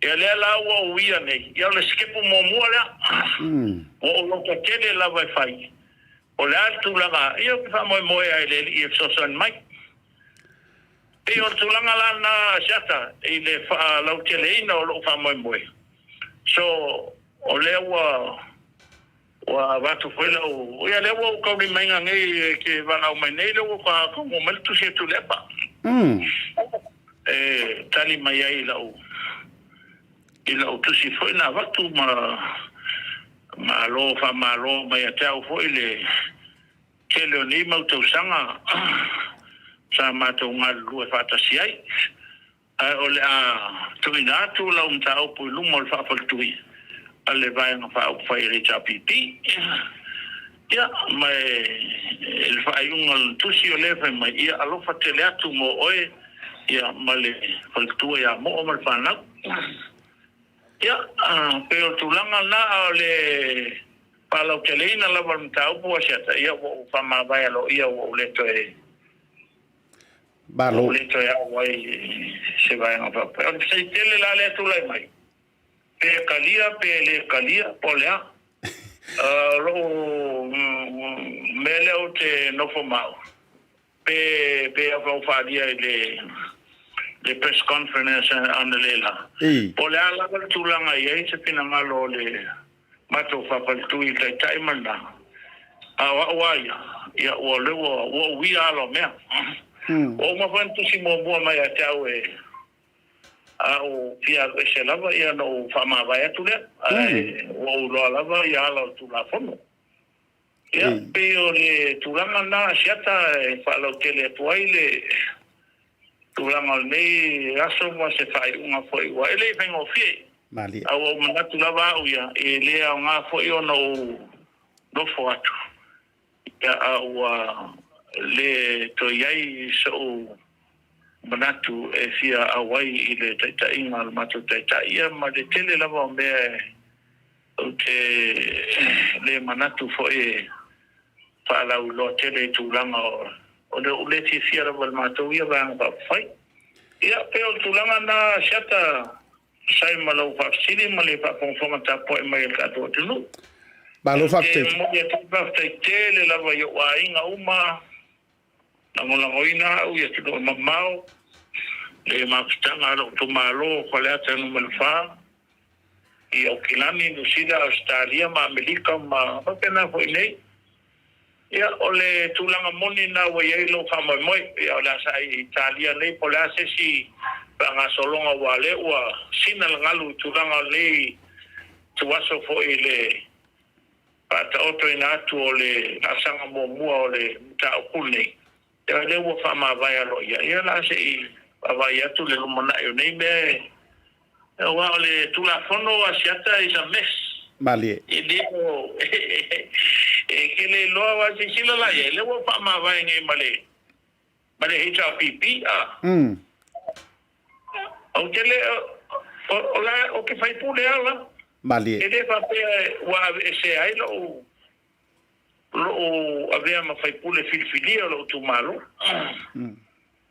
Ia lea la ua ou uia nei, ia o le sikepu muamua lea. Ua ou loto tele lava e fai. O le a le tulaga, ia ou te faamoemoe lava i le Alii e fesoasoani mai. Pei o le tulaga la lena Asiata i le faalauteleina o lou faamoemoe. So, o lea ua ua avatu foi lau, ia lea ua ou taulimaina nei e te valaau mai nei lea ua taunuu mai le tusi a Tuilaepa. E tali mai ai i lau i lau tusi foi na avatu ma malo faamalo mai ia te au foi le tele o nei mau tausaga sa matou galulue faatasi ai. Ae o le a tuuina atu lau mataupu i luma o le faafaletui a le Vaega Faaupufai a le HRPP. Ia, ma e le faaiuga o lana tusi o lea e fai mai, Ia alofa tele atu mo oe, ia, ma le faletua ia Moo ma le fanau. Ia, pei o le tulaga lena, a o le faalauteleina lava o le mataupu Asiata, ia ua ou faamavae aloaia ua ou le toe Malo. Ua le toe auai i se vaega faapea. O le fesili tele la lea e tulai mai, pe talia pe le talia, po o le a? O lou mea lea ou te nofo ma au, pe pe au faaalia i le le press conference analeila, po o le a lava le tulaga e i ai se finagalo o le Matou faafaletui i le taitai ma lena. A o au a ia, ia ua lea ua ua ou uia ala o mea. Ua uma foi ona tusi muamua mai ia te au e a ou fia alu ese lava ia ona ou faamavae atu lea, ae ua ou iloa lava ia ala o le Tulafono. Ia, pei o le tulaga lena Asiata e faalautele atu ai le tulaga o lenei aso ma se faaiuga foi ua e le i faigofie. Malie. A ua ou manatu lava au ia, e le aoga foi ona ou nofo atu, ia, a ua le toe i ai so'u manatu e fia auai i le taitaiga a le matou taitai, ia ma le tele lava o mea e Ou te le manatu foi e faalauiloa tele i tulaga o le ou le fiafia lava i le matou ia Vaega Faaupufai. Ia, pei o le tulaga lena Asiata, tusa ai ma lau faafesili ma le faafogafoga tapuai mai a le tatou atunuu. Malo Ou te faafetai. momoli atu le faafetai tele lava i ou aiga uma, lagolagoina au i atunuu mamao, le mafutaga a lou itumalo o Faleata Nu.4, i Aukilani, Niu Sila, Ausetalia ma Amerika ma faapena foi i inei. Ia, o le tulaga moni lena ua i ai lou faamoemoe. Ia, o le a saai i Italia nei po o le a se isi faagasologa aua o lea ua sina le galu i tulaga o lenei ituaso foi i le faataotoina atu o le laasaga muamua o le mataupu lenei. Ia o lea ua faamavae aloaia, ia o le a se i vaavaai atu le lumanai o nei mea aua o le Tulafono a Siata is a mess. Malie. E le o e ke le iloa aua silasila la i ai, lea ua faamavae nei ma le ma le HRPP a. Ou te le o o la ou te faipule lava la. Malie. E le faapea ua aveesea ai lou lou avea ma faipule filifilia o lou itumalo.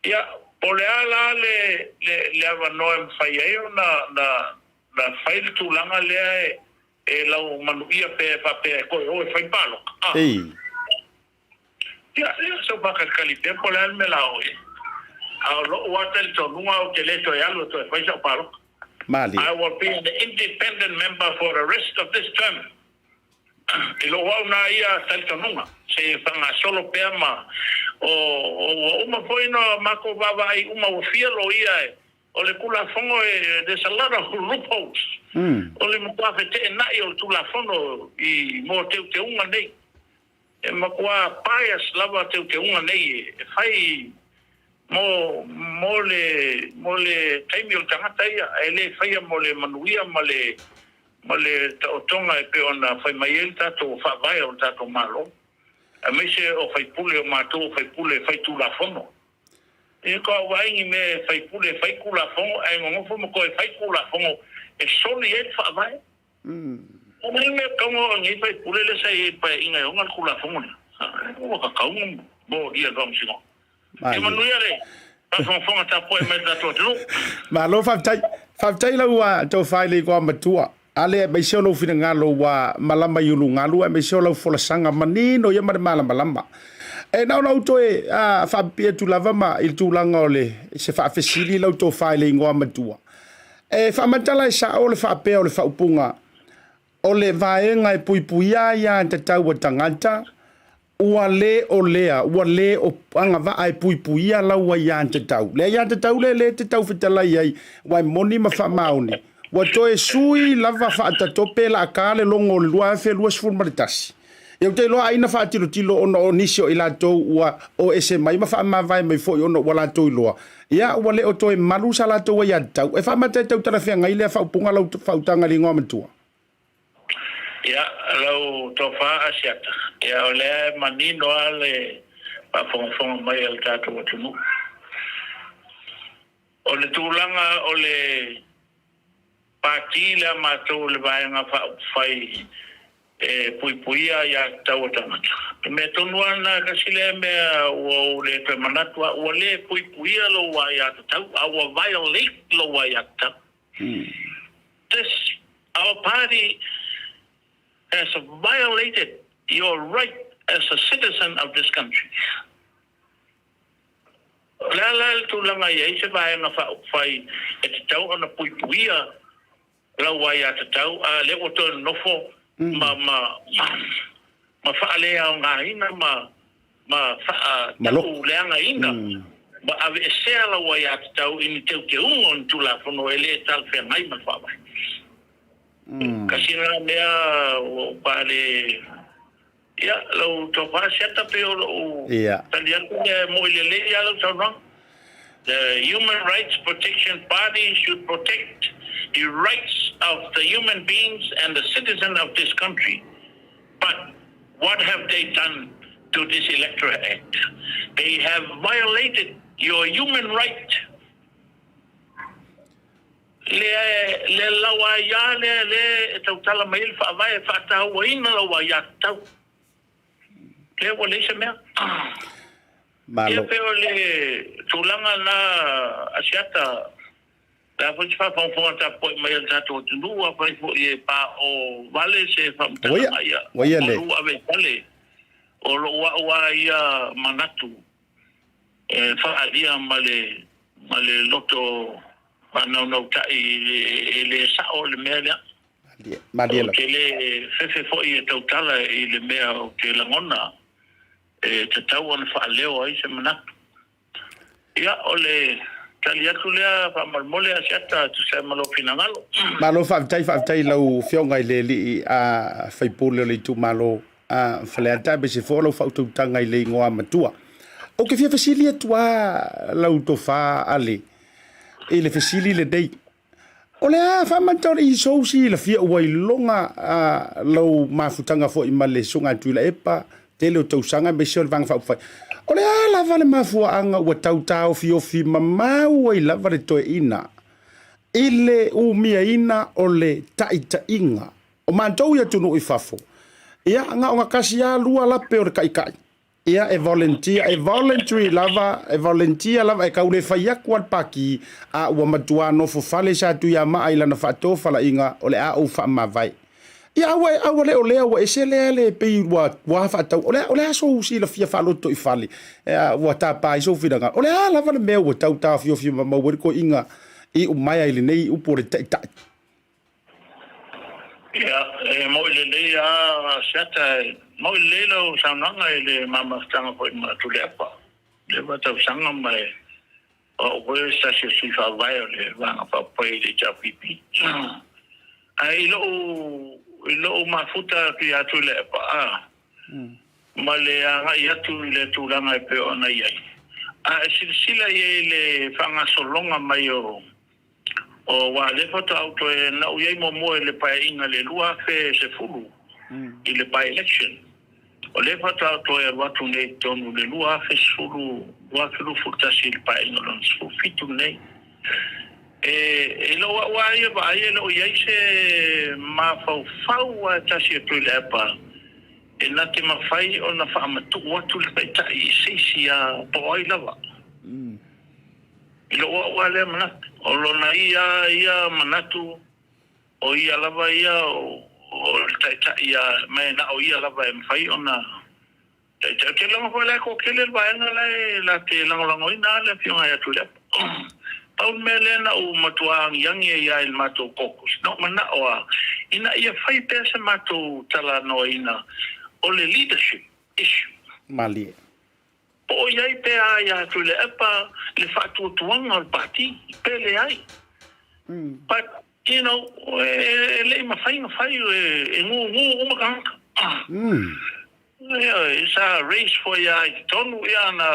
Ia, po o le a la le, le, le avanoa e mafai ai ona na, na fai le tulaga lea e, e lau manuia pea e faapea e toe o e fai palota? A. Ei. Ia, ia, sau faatalitali pea po o le a le mea la o i ai. A o lou lava talitonuga ou te le toe alu e toe fai sau palota. Malie. I will be an independent member for the rest of this term. I lou au nā ia talitonuga, se i faagasolo pea ma o, o ua uma foi ona makou vaavaai uma ua fia loia e, o le Tulafono e, there's a lot of loopholes. O le matua feteenai o le Tulafono i mo teuteuga nei. E matua bias lava teuteuga nei e fai mo, mo le, mo le taimi o le tagata ia, ae le faia mo le manuia ma le, ma le taotoga e pei ona fai mai ai le tatou Faavae o le tatou Malo, aemaise o faipule o matou o faipule faitulafono. E ko au vaai ni mea e faipule e fai tulafono ae nonofo ma toe fai tulafono e soli ai le Faavae. O le mea tatau ona oo i nei faipule lea sa i ai i le Paeaiga e ona le Tulafono lea, ua tatau ona molia i le Faamasinoga. Ia manuia le faafogafoga tapuai mai a le tatou atunuu. Malo faafetai. Faafetai lau tofa i le igoa matua. Ale aemaise o lou finagalo ua malama i ulugalu aemaise o lau folasaga manino ia ma le malamalama. E na ona ou toe faapipii atu lava ma i le tulaga o le se faafesili lau tofa i le igoa matua. E faamatala e sao le faapea o le faaupuga, O le vaega e puipuia ai aiatatau a tagata, ua le o lea, ua le o agavaa e puipuia lau aiatatau. Le aiatatau lea lea e te tau fetalai ai, aua e moni ma faamaoni, ua toe sui lava faatatope laaka le logo o le 2021. Ia ou te iloa ai na faatilotilo ona o nisi o i latou ua o ese mai ma faamavae mai foi ona ua latou iloa, ia ua le o toe malu sa latou aiatatau. E faamata e tau talafeagai lea faaupuga lau faautaga i le igoa matua. Ia, lau tofa Asiata, ia o lea e manino lava le faafogafoga mai a le tatou atunuu. O le tulaga o le Pati lea matou le Vaega Faaupufai e puipuia aiatatau a tagata. O le mea tonu lava lena, tasi lea mea ua ou le toe manatu lava, ua le puipuia lou aiatatau, a ua violate lou aiatatau. This, our party has violated your right as a citizen of this country. O le a la le tulaga e i ai se Vaega Faaupufai e tatau ona puipuia lau aiatatau, a o lea ua toe nonofo ma, ma, ma faaleaogaina ma, ma faatauleagaina ma aveesea lau aiatatau i ni teuteuga o ni Tulafono e le talafeagai ma le Faavae? Tasi lena mea ua ou pale. Ia, lau tofa Asiata pei o lou tali atu lea e moi lelei lava lau saunoaga. The Human Rights Protection Party should protect the rights of the human beings and the citizen of this country but what have they done to this Electoral Act? They have violated your human right. Le, le lau aia lea lea e tautala mai ai le Faavae e faatauaina lau aiatatau. Lea ua leai se mea. Malo. Ia pei o le tulaga lena Asiata, le a foi se faafogafoga tapuai mai a le tatou atunuu, afai foi e paoo vale se faamatalaga, ia, malu ave i fale. O lou au lava ia manatu e faaalia ma le, ma le loto faanaunautaʻi e le saʻo le mea lea. Malie Ou te le fefe foi e tautala i le mea ou te lagona e tatau ona faaleo ai se manatu. Ia, o le. tali atu lea faamolemole Asiata e tusa ai ma lou finagalo. Malo faafetai faafetai i lau Afioga i le Alii a Faipule o le itumalo a Faleata aemaise foi o lau faautautaga i le igoa matua. Ou te fia fesili atu lava lau tofa Ale i le fesili lenei. O le a faamata o le isou silafia ua iloga a lau mafutaga foi ma le Susuga Tuilaepa tele o tausaga aemaise o le Vaega Faaupufai. O le a lava le mafuaaga ua tau taofiofi mamao ai lava le toeaina i le umiaina o le taitaiga o matou i atunuu i fafo? Ia, na ona tasi lava lua lape o le taitai. Ia, e volunteer, e voluntary lava, e volunteer lava, e tau le fai atu lava le pati, a ua matua nofo fale sa Tuiamaa i lana faatofalaiga, o le a ou faamavae. Ia, a ua, a ua le o lea, ua ese lea le pei ua ua faatau, o le, o le a sou silafia faalotoifale, ua tapa ai sou finagalo, o le a lava le mea ua tau taofiofi mamau ai le toeaina i umaea i lenei upu o le taitai? Ia, e moi lelei lava Asiata, e moi lelei lau saunoaga i le mamafutaga foi ma Tuilaepa. Leva tausaga ma e o au foi o se tasi o sui faavae o le Vaega Faaupufai i le HRPP. Ae i lou, i lou mafuta atu ia Tuilaepa, a, ma le agai atu i le tulaga e pei ona i ai, a e silasila i ai i le faagasologa mai o Aua o lea faatoa ou toe na ou i ai muamua i le Paeaiga i le 2010 i le by-election. O lea faatoa ou toe alu atu nei i totonu i le 2010, 2021 i le Paeaiga lona 17 lenei. E, i lou au lava ia vaai e le o i ai se mafaufau lava e tasi o Tuilaepa e na te mafai ona faamatuu atu le Taitai i se isi lava po o ai lava. I lou au lava lea manatu, o lona ia ia manatu, o ia lava ia o le taitai ia, ma e na o ia lava e mafai ona taitai. Ou te iloa foi o la e toatele le vaega la e la te lagolagoina lava le Afioga ia Tuilaepa. Pau le mea lea na ou matua agiagi ai lava i le matou caucus, na ou manao lava ina ia fai pea se matou talanoaina o le leadership issue. Malie. Po o i ai pea a ia Tuilaepa le faatuatuaga o le Pati, pe leai. But, you know, e le i mafai ona fai, e gugu uma tagata. Ioe, sa raise foi lava i totonu, ia ona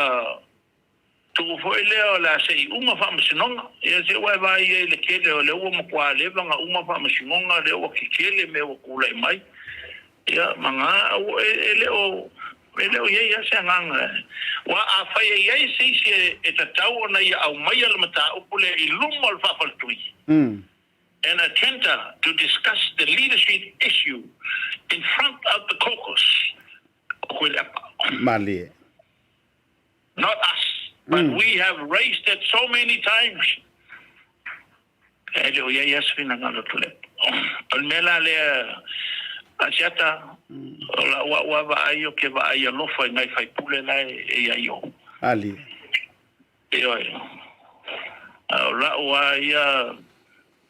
tuu foi lea o le a se i uma faamasinoga. Ia se ua e vaai i ai i le tele o lea ua matua leva ona uma faamasinoga, lea ua tetele mea ua tulai mai. Ia, ma na, e le o, e le o i ai lava se agaga e. Aua afai e i ai se isi e tatau ona ia aumaia le mataupu lea i luma o le faafaletui, an agenda to discuss the leadership issue in front of the caucus, o Tuilaepa. Malie. Not us, but we have raised it so many times. E le o i ai lava se finagalo Tuilaepa. O le mea la lea Asiata, o lau au lava vaai ou te vaai alofa i nai faipule la e i ai o. Ali. Ioe. A o lau lava ia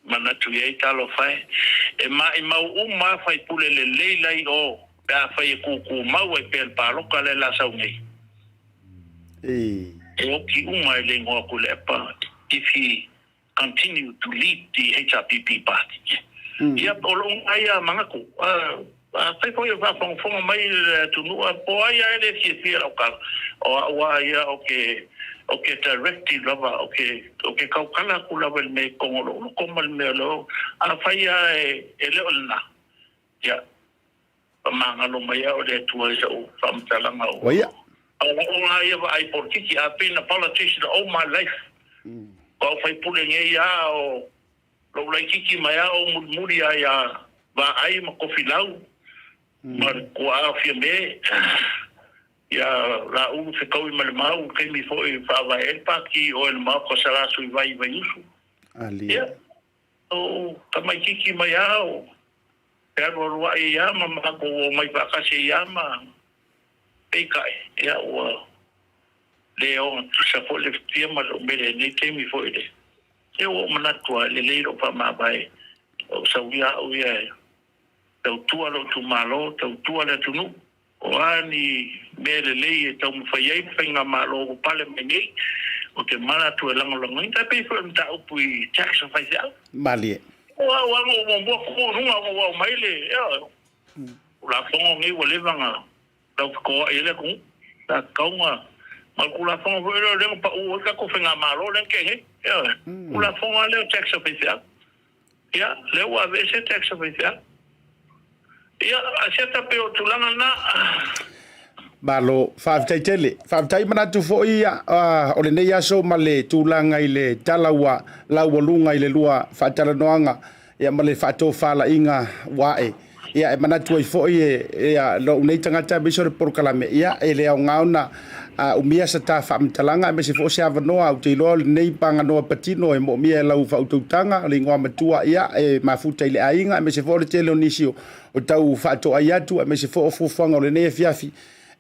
manatu i ai talofa e, e maimau uma lava faipule lelei la i o pe afai e tutumau ai pea le palota lea o le a sau nei. E oki uma e le igoa Tuilaepa if he continue to lead the HRPP party. Ia, o lou lena ia manatu. Afai foi o faafogafoga mai le atunuu, po o ai lava e le fiafia i lau tala, o au lava ia ou te, ou te directive lava, ou te, ou te tautala atu lava i le mea i totonu o lou loto ma le mea o lea, afai lava e le o lena, ia, Faamagalo mai au e le Atua i sa'u faamatalaga ua Ia. A o la'u la ia vaai polokiki, I've been a politician all my life. O au faipule nei a o lo'u laititi mai a ou mulimuli a ia Vaai ma Tofilau ma le tuaa o Fiame ia Laulu Fetauimalemau i le taimi foi e faavae ai le pati o le Maota o Salasuivai i Vaiusu. Alia. Ia, o tamaititi mai a o E alualuaʻi ai lava ma matou omai faatasi ai lava ma peitai, ia ua le ogatusa foi le futia ma le umele i lenei taimi foi le ia ua ou manatu lava e lelei lou faamavae o sauia au ia e tautua lou itumalo, tautua le atunuu. O a ni mea lelei e taumafai ai le faigamalo ua pale mai nei, Ou te manatu e lagolagoina, tai pei foi o le mataupu i tax a faifeau. Malie. O au lava na ou muamua tu i luga ona ua aumai le, ioe, Tulafono lenei ua leva ona laufetoai ai le atunuu. Sa tatau ona, ma o le Tulafono foi lea o lea na pau ai le tatou Faigamalo lea na tea nei. Ioe. Tulafono lava lea o tax a faifeau. Ia, lea ua aveese tax a faifeau. Ia, Asiata pei o tulaga na. Malo, faafetai tele. Faafetai manatu foi o lenei aso ma le tulaga i le tala ua laualuga i le lua faatalanoaga ia ma le faatofalaiga ua ae. Ia e manatu ai foi e ia lou nei tagata aemaise o le polokalame, ia e le aoga ona umia sa ta faamatalaga aemaise foi o se avanoa. Ou te iloa o lenei paganoa patino e moomia e lau faautautaga, o le igoa matua ia e mafuta i le aiga aemaise foi o le tele o nisi o tau faatoai atu aemaise foi o fuafuaga o lenei afiafi.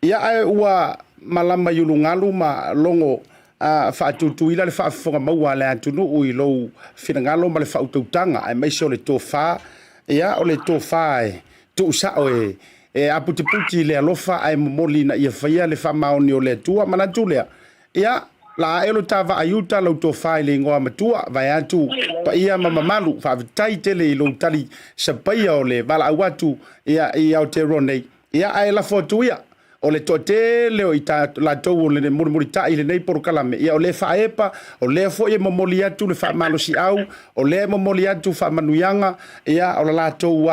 Ia ae ua malama i ulugalu ma logo faatutuila le faafofoga maua a le atunuu i lou finagalo ma le faautautaga aemaise o le tofa, ia o le tofa e tuusao e E aputiputi i le alofa ae momoli ina ia faia le faamaoni o le Atua. Manatu lea, ia, la ae lo ta vaa i uta lau tofa i le igoa matua, vaeatu paia ma mamalu. Faafetai tele i lou tali sapaia o le valaau atu ia i Aotearoa nei. Ia, ae lafo atu ia, o le toatele o i latou o le mulimulitai i lenei polokalame, ia o lea e faaepa, o lea foi e momoli atu le faamalosiau, o lea e momoli atu faamanuiaga, ia, o le latou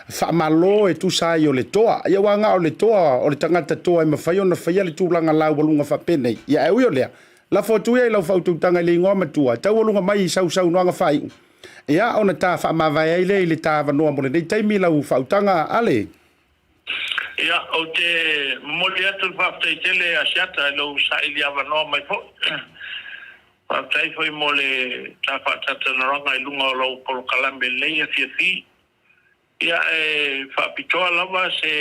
faamalo e tusa ai o le toa. Ia, aua na o le toa, o le tagata toa e mafai ona faia le tulaga laualuga faapenei. Ia, ae ui o lea, lafo atu ia i lau faautautaga i le igoa matua, taualuga mai i sau saunoaga faaiu, ia, ona ta faamavae ai lea i le ta avanoa mo lenei taimi lau faautaga, Ale. Ia, ou te momoli atu le faafetai tele Asiata i lou saili avanoa mai foi. Faafetai foi mo le ta faatalatalanoaga i luga o lau polokalame lelei afiafi. Ia, e faapitoa lava se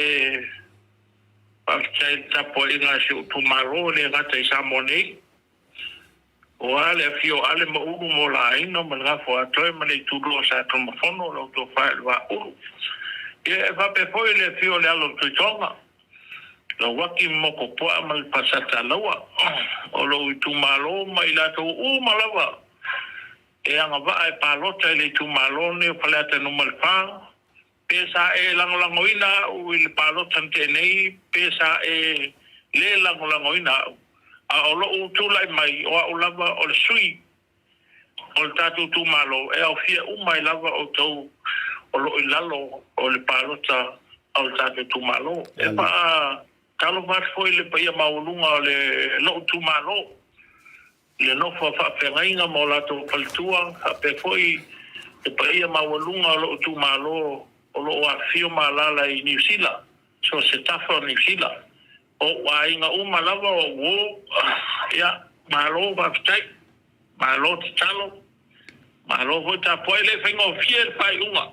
faafetai i le tapuaiga a si ou itumalo e le gata i Samoa nei, Aua le afio o Ale ma Ulu ma o la aiga ma le Gafoatoe ma le itulua o Sa Tumafono, la outou fae o le Vaa-ulu. Ia, e faapea foi le afio o le alo o le Tuitoga, Lauaki ma Mokopuaa ma le Pasatalaua, o lou itumalo ma i latou uma lava e agavaa e palota i le itumalo lenei o Faleata 4, Pe sa e lagolagoina au i le palota na tea nei, pe sa e le lagolagoina au, a o loʻu tulai mai o au lava o le sui o le tatou itumalo, e aofia uma ai lava outou o lo o i lalo o le palota a le tatou itumalo. E faatalofa atu foi i le paia maualuga o le loʻu itumalo. i le nofo a faafeagaiga ma o latou faletua, faapea foi le paia maualuga o lou itumalo o lo o afifio ma alaala i Niu Sila, so o se tafa o Niu Sila. O ou aiga uma lava o ou uo, ia, malo faafetai, malo tatalo, malo foi tapuai. E le faigofie le faaiuga.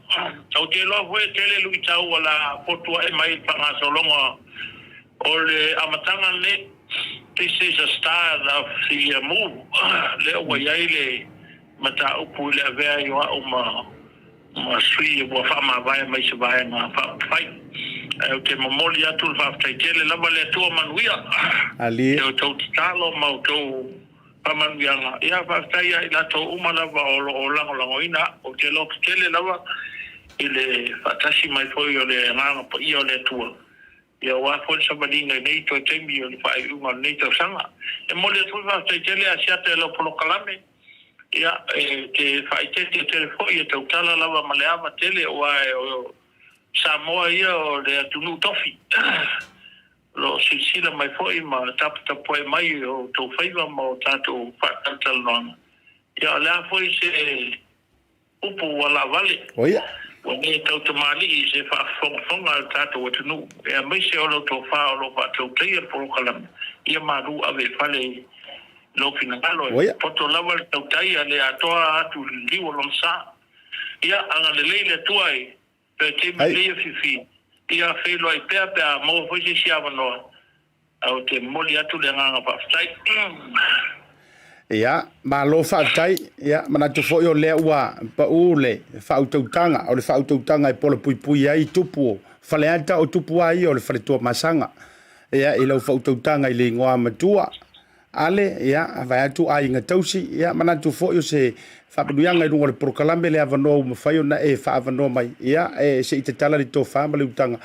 Ou te iloa foi e tele luitau o le a fotuai mai i le faagasologa o le amataga lenei. This is a start of the move lea ua i ai le mataupu i le avea ai o au ma ma sui ua faamavae mai se vaega faaupufai. Ae ou te momoli atu le faafetai tele lava le Atua manuia i outou tatalo ma outou faamanuiaga. Ia faafetai ia i latou uma lava o lo o lagolagoina au. Ou te loto tele lava i le faatasi mai foi o le Agaga Paia o le Atua. Ia aua foi le savaliga i nei toe taimi o le faaiuiuga o lenei tausaga. E momoli atu foi le faafetai tele Asiata i lau polokalame. Ia, e te faaeteete tele foi, e tautala lava ma le ava tele aua o Samoa ia o le atunuu tofi. O lo o silasila mai foi ma taputapuai mai i o outou faiva ma o tatou faatalatalanoaga. Ia, o le a foi se upu ua laavale, ua le tautamalii i se faafofogafoga a le tatou atunuu, aemaise o lau tofa o lo o faatautaia le polokalame, ia malu ave i fale i lou finagalo. E poto lava le tautai a le atoa atu i le liu o lona sa. Ia agalelei le Atua i toe taimi lelei afiafi, ia feiloai pea pe a maua foi se isi avanoa. Ae ou te momoli atu le agaga faafetai. Ia, malo faafetai. Ia, manatu foi o lea ua pau le faautautaga, o le faautautaga e polapuipui ai tupu o Faleata, o tupu lava ia o le Fale Tuamasaga. Ia, i lau faautautaga i le igoa matua. Ale, ia, vaeatu aiga tausi, ia, manatu foi o se faamanuiaga i luga o le polokalame le avanoa ua mafai ona e faaavanoa mai, ia, e se i tatala le tofa ma le utaga,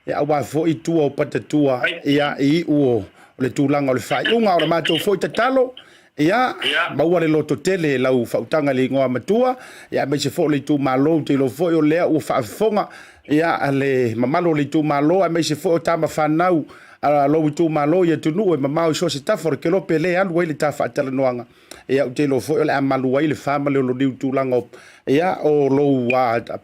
ia, aua foi tua o patatua, ia, i iu o le tulaga o le faaiuga. O le matou foi tatalo, ia, maua le lototele i lau faautaga i le igoa matua, ia, aemaise foi o le itumalo, ou te iloa foi o lea ua faafofoga, ia, le mamalu o le itumalo, aemaise foi o tama fanau a lou itumalo i atunuu e mamao i so o se tafa o le kelope lea e alu ai le ta faatalanoaga. Ia, ou te iloa foi o le a malu ai le fa ma le oloniu tulaga o, ia, o lou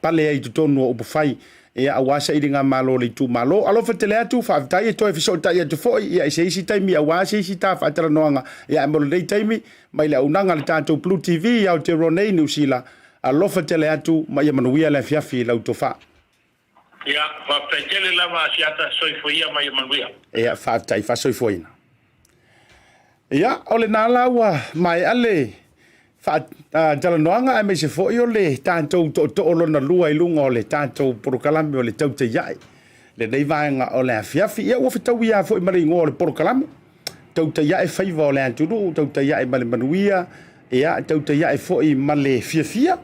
pale ai i totonu o upufai, ia, aua sailigamalo o le itumalo. Alofa tele atu, faafetai e toe fesootai atu foi, ia, i se isi taimi aua se isi ta faatalanoaga, ia, ae mo lenei taimi, mai le auaunaga a le tatou Blue TV i Aotearoa nei, Niu Sila, alofa tele atu ma ia manuia le afiafi i lau tofa. Ia, faafetai tele lava Asiata, soifua ia ma ia manuia. Ia, faafetai, faasoifuaina. Ia, o lena la ua maea le faatalanoaga aemaise foi o le tatou tootoo lona lua i luga o le tatou polokalame o le Tautai Ae, lenei vaega o le afiafi. Ia, ua fetaui lava foi ma le igoa o le polokalame, Tautai Ae Faiva o le Atunuu, Tautai Ae ma le Manuia, ia, Tautai Ae foi ma le Fiafia.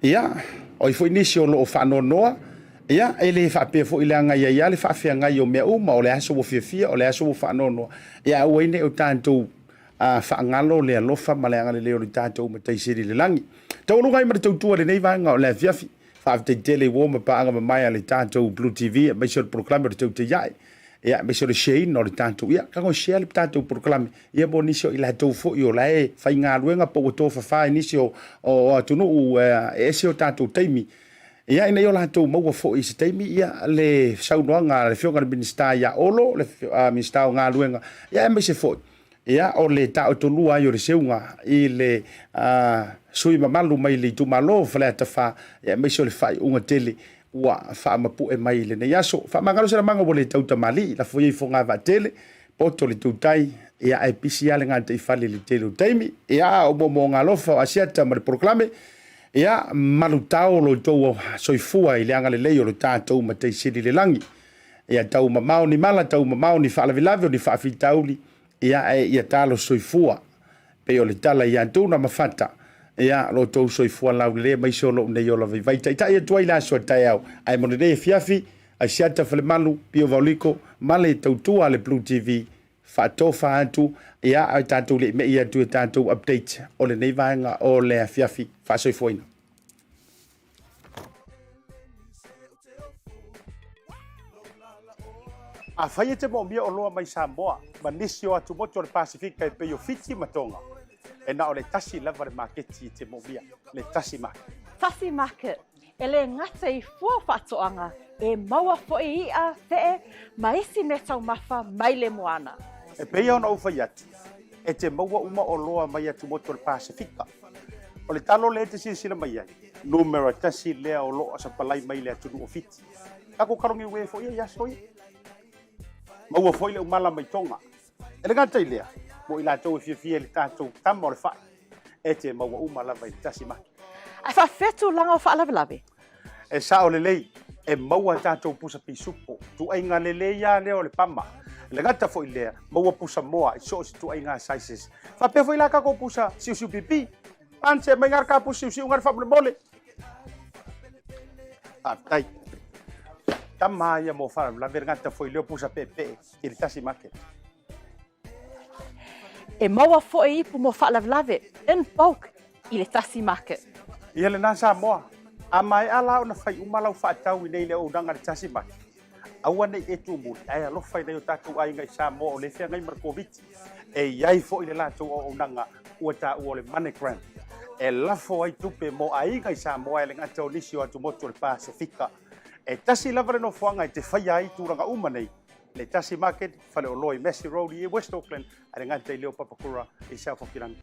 Ia, o ai foi nisi o lo o faanoanoa, ia, e le faapea foi leaga e i ai lava le faafeagai o mea uma, o le aso ua fiafia, o le aso ua faanoanoa. Ia, aua ai ne i o tatou faagalo le alofa ma le agalelei o le tatou Matai Sili i le lagi. Taualuga ai ma le tautua i lenei vaega o le afiafi. Faafetai tele i uo ma paaga mamae a le tatou Blue TV, aemaise o le polokalame o le Tautai Ae. Ia, aemaise o le share ina o le tatou, ia, tago share le tatou polokalame, ia mo nisi o i latou foi o la e faigaluega po ua tofafa i nisi o, o atunuu e ese o tatou taimi. Ia, ina ia o latou maua foi i se taimi, ia, le saunoaga a le Afioga i le Minisita ia Olo, le Minisita o Galuega, ia, aemaise foi, Ia, o le taotolua ai o le seuga i le sui mamalu mai le itumalo o Faleata 4, ia aemaise o le faaiuga tele ua faamapue mai i lenei aso. Faamagalo se lamaga ua le tau tamalii, lafo ia i fogavaatele, poto le tautai, ia ae pisi lava le gataifale i le tele o taimi. Ia, o moomooga alofa o Asiata ma le polokalame, ia malutao lo outou soifua i le agalelei o lo tatou Matai Sili i le lagi. Ia tau mamao ni mala, tau mamao ni faalavelave, o ni faafitauli, ia ae ia talo soifua. Pei o le tala ia Tuna ma Fata, ia lo tou soifua laulelei aemaise o lou nei ola vaivai. Taitai atu ai le aso a taeao, ae mo lenei afiafi, Asiata Falemalu, Pio Vaoliko, ma le tautua a le Blue TV, faatofa atu, ia ae tatou le i mei atu i tatou update o lenei vaega o le afiafi. Faasoifuaina. Afai e te moomia oloa mai Samoa ma nisi o atumotu o le Pasefika e pei o Fiti ma Tonga, e na o le tasi lava le maketi e te moomia, le Tasi Market. Tasi Market, e le gata i fua o faatoaga, e maua foi i'a, fe'e, ma isi meataumafa mai le moana. E pei ona ou fai atu, e te maua uma oloa mai atumotu o le Pasefika. O le talo lea e te silasila mai ai, numera tasi lea o lo o sapalai mai le atunuu o Fiti. Tatou kalogiue foi ia i aso ia. Maua foi le umala mai Tonga. E le gata i lea, mo i latou e fiafia i le tatou tama o le fai, e te maua uma lava i le tasi maki. Ae faafefea tulaga o faalavelave? E sao lelei, e maua tatou pusa pisupo, tuaiga lelei lava lea o le pama. E le gata foi i lea, maua pusa moa i so o se tuaiga sizes. Faapea foi la tatou pusa siusiu pipi. Ance mai ngā ka pusa siusiu ngā faamolemole. Faafetai. Tama ia mo faalavelave le gata foi lea o pusa peepee i le tasi market. E maua foi ipu mo faalavelave in bulk i le tasi market. Ia lena Samoa, a maea la ona fai uma lau faatau i nei le auaunaga i le tasi market, aua ne i e tumuli ae alofa i nai o tatou aiga i Samoa o lea e feagai ma le Koviti. E i ai foi le latou auaunaga ua taua o le MoneyGram e lafo ai tupe mo aiga i Samoa e le gata o nisi o atumotu o le Pasefika. E tasi lava le nofoaga e te faia ai tulaga uma nei, le Tasi Market, faleoloa i Massey Road i West Auckland, ae le gata i lea o Papakura i South Hokirangi.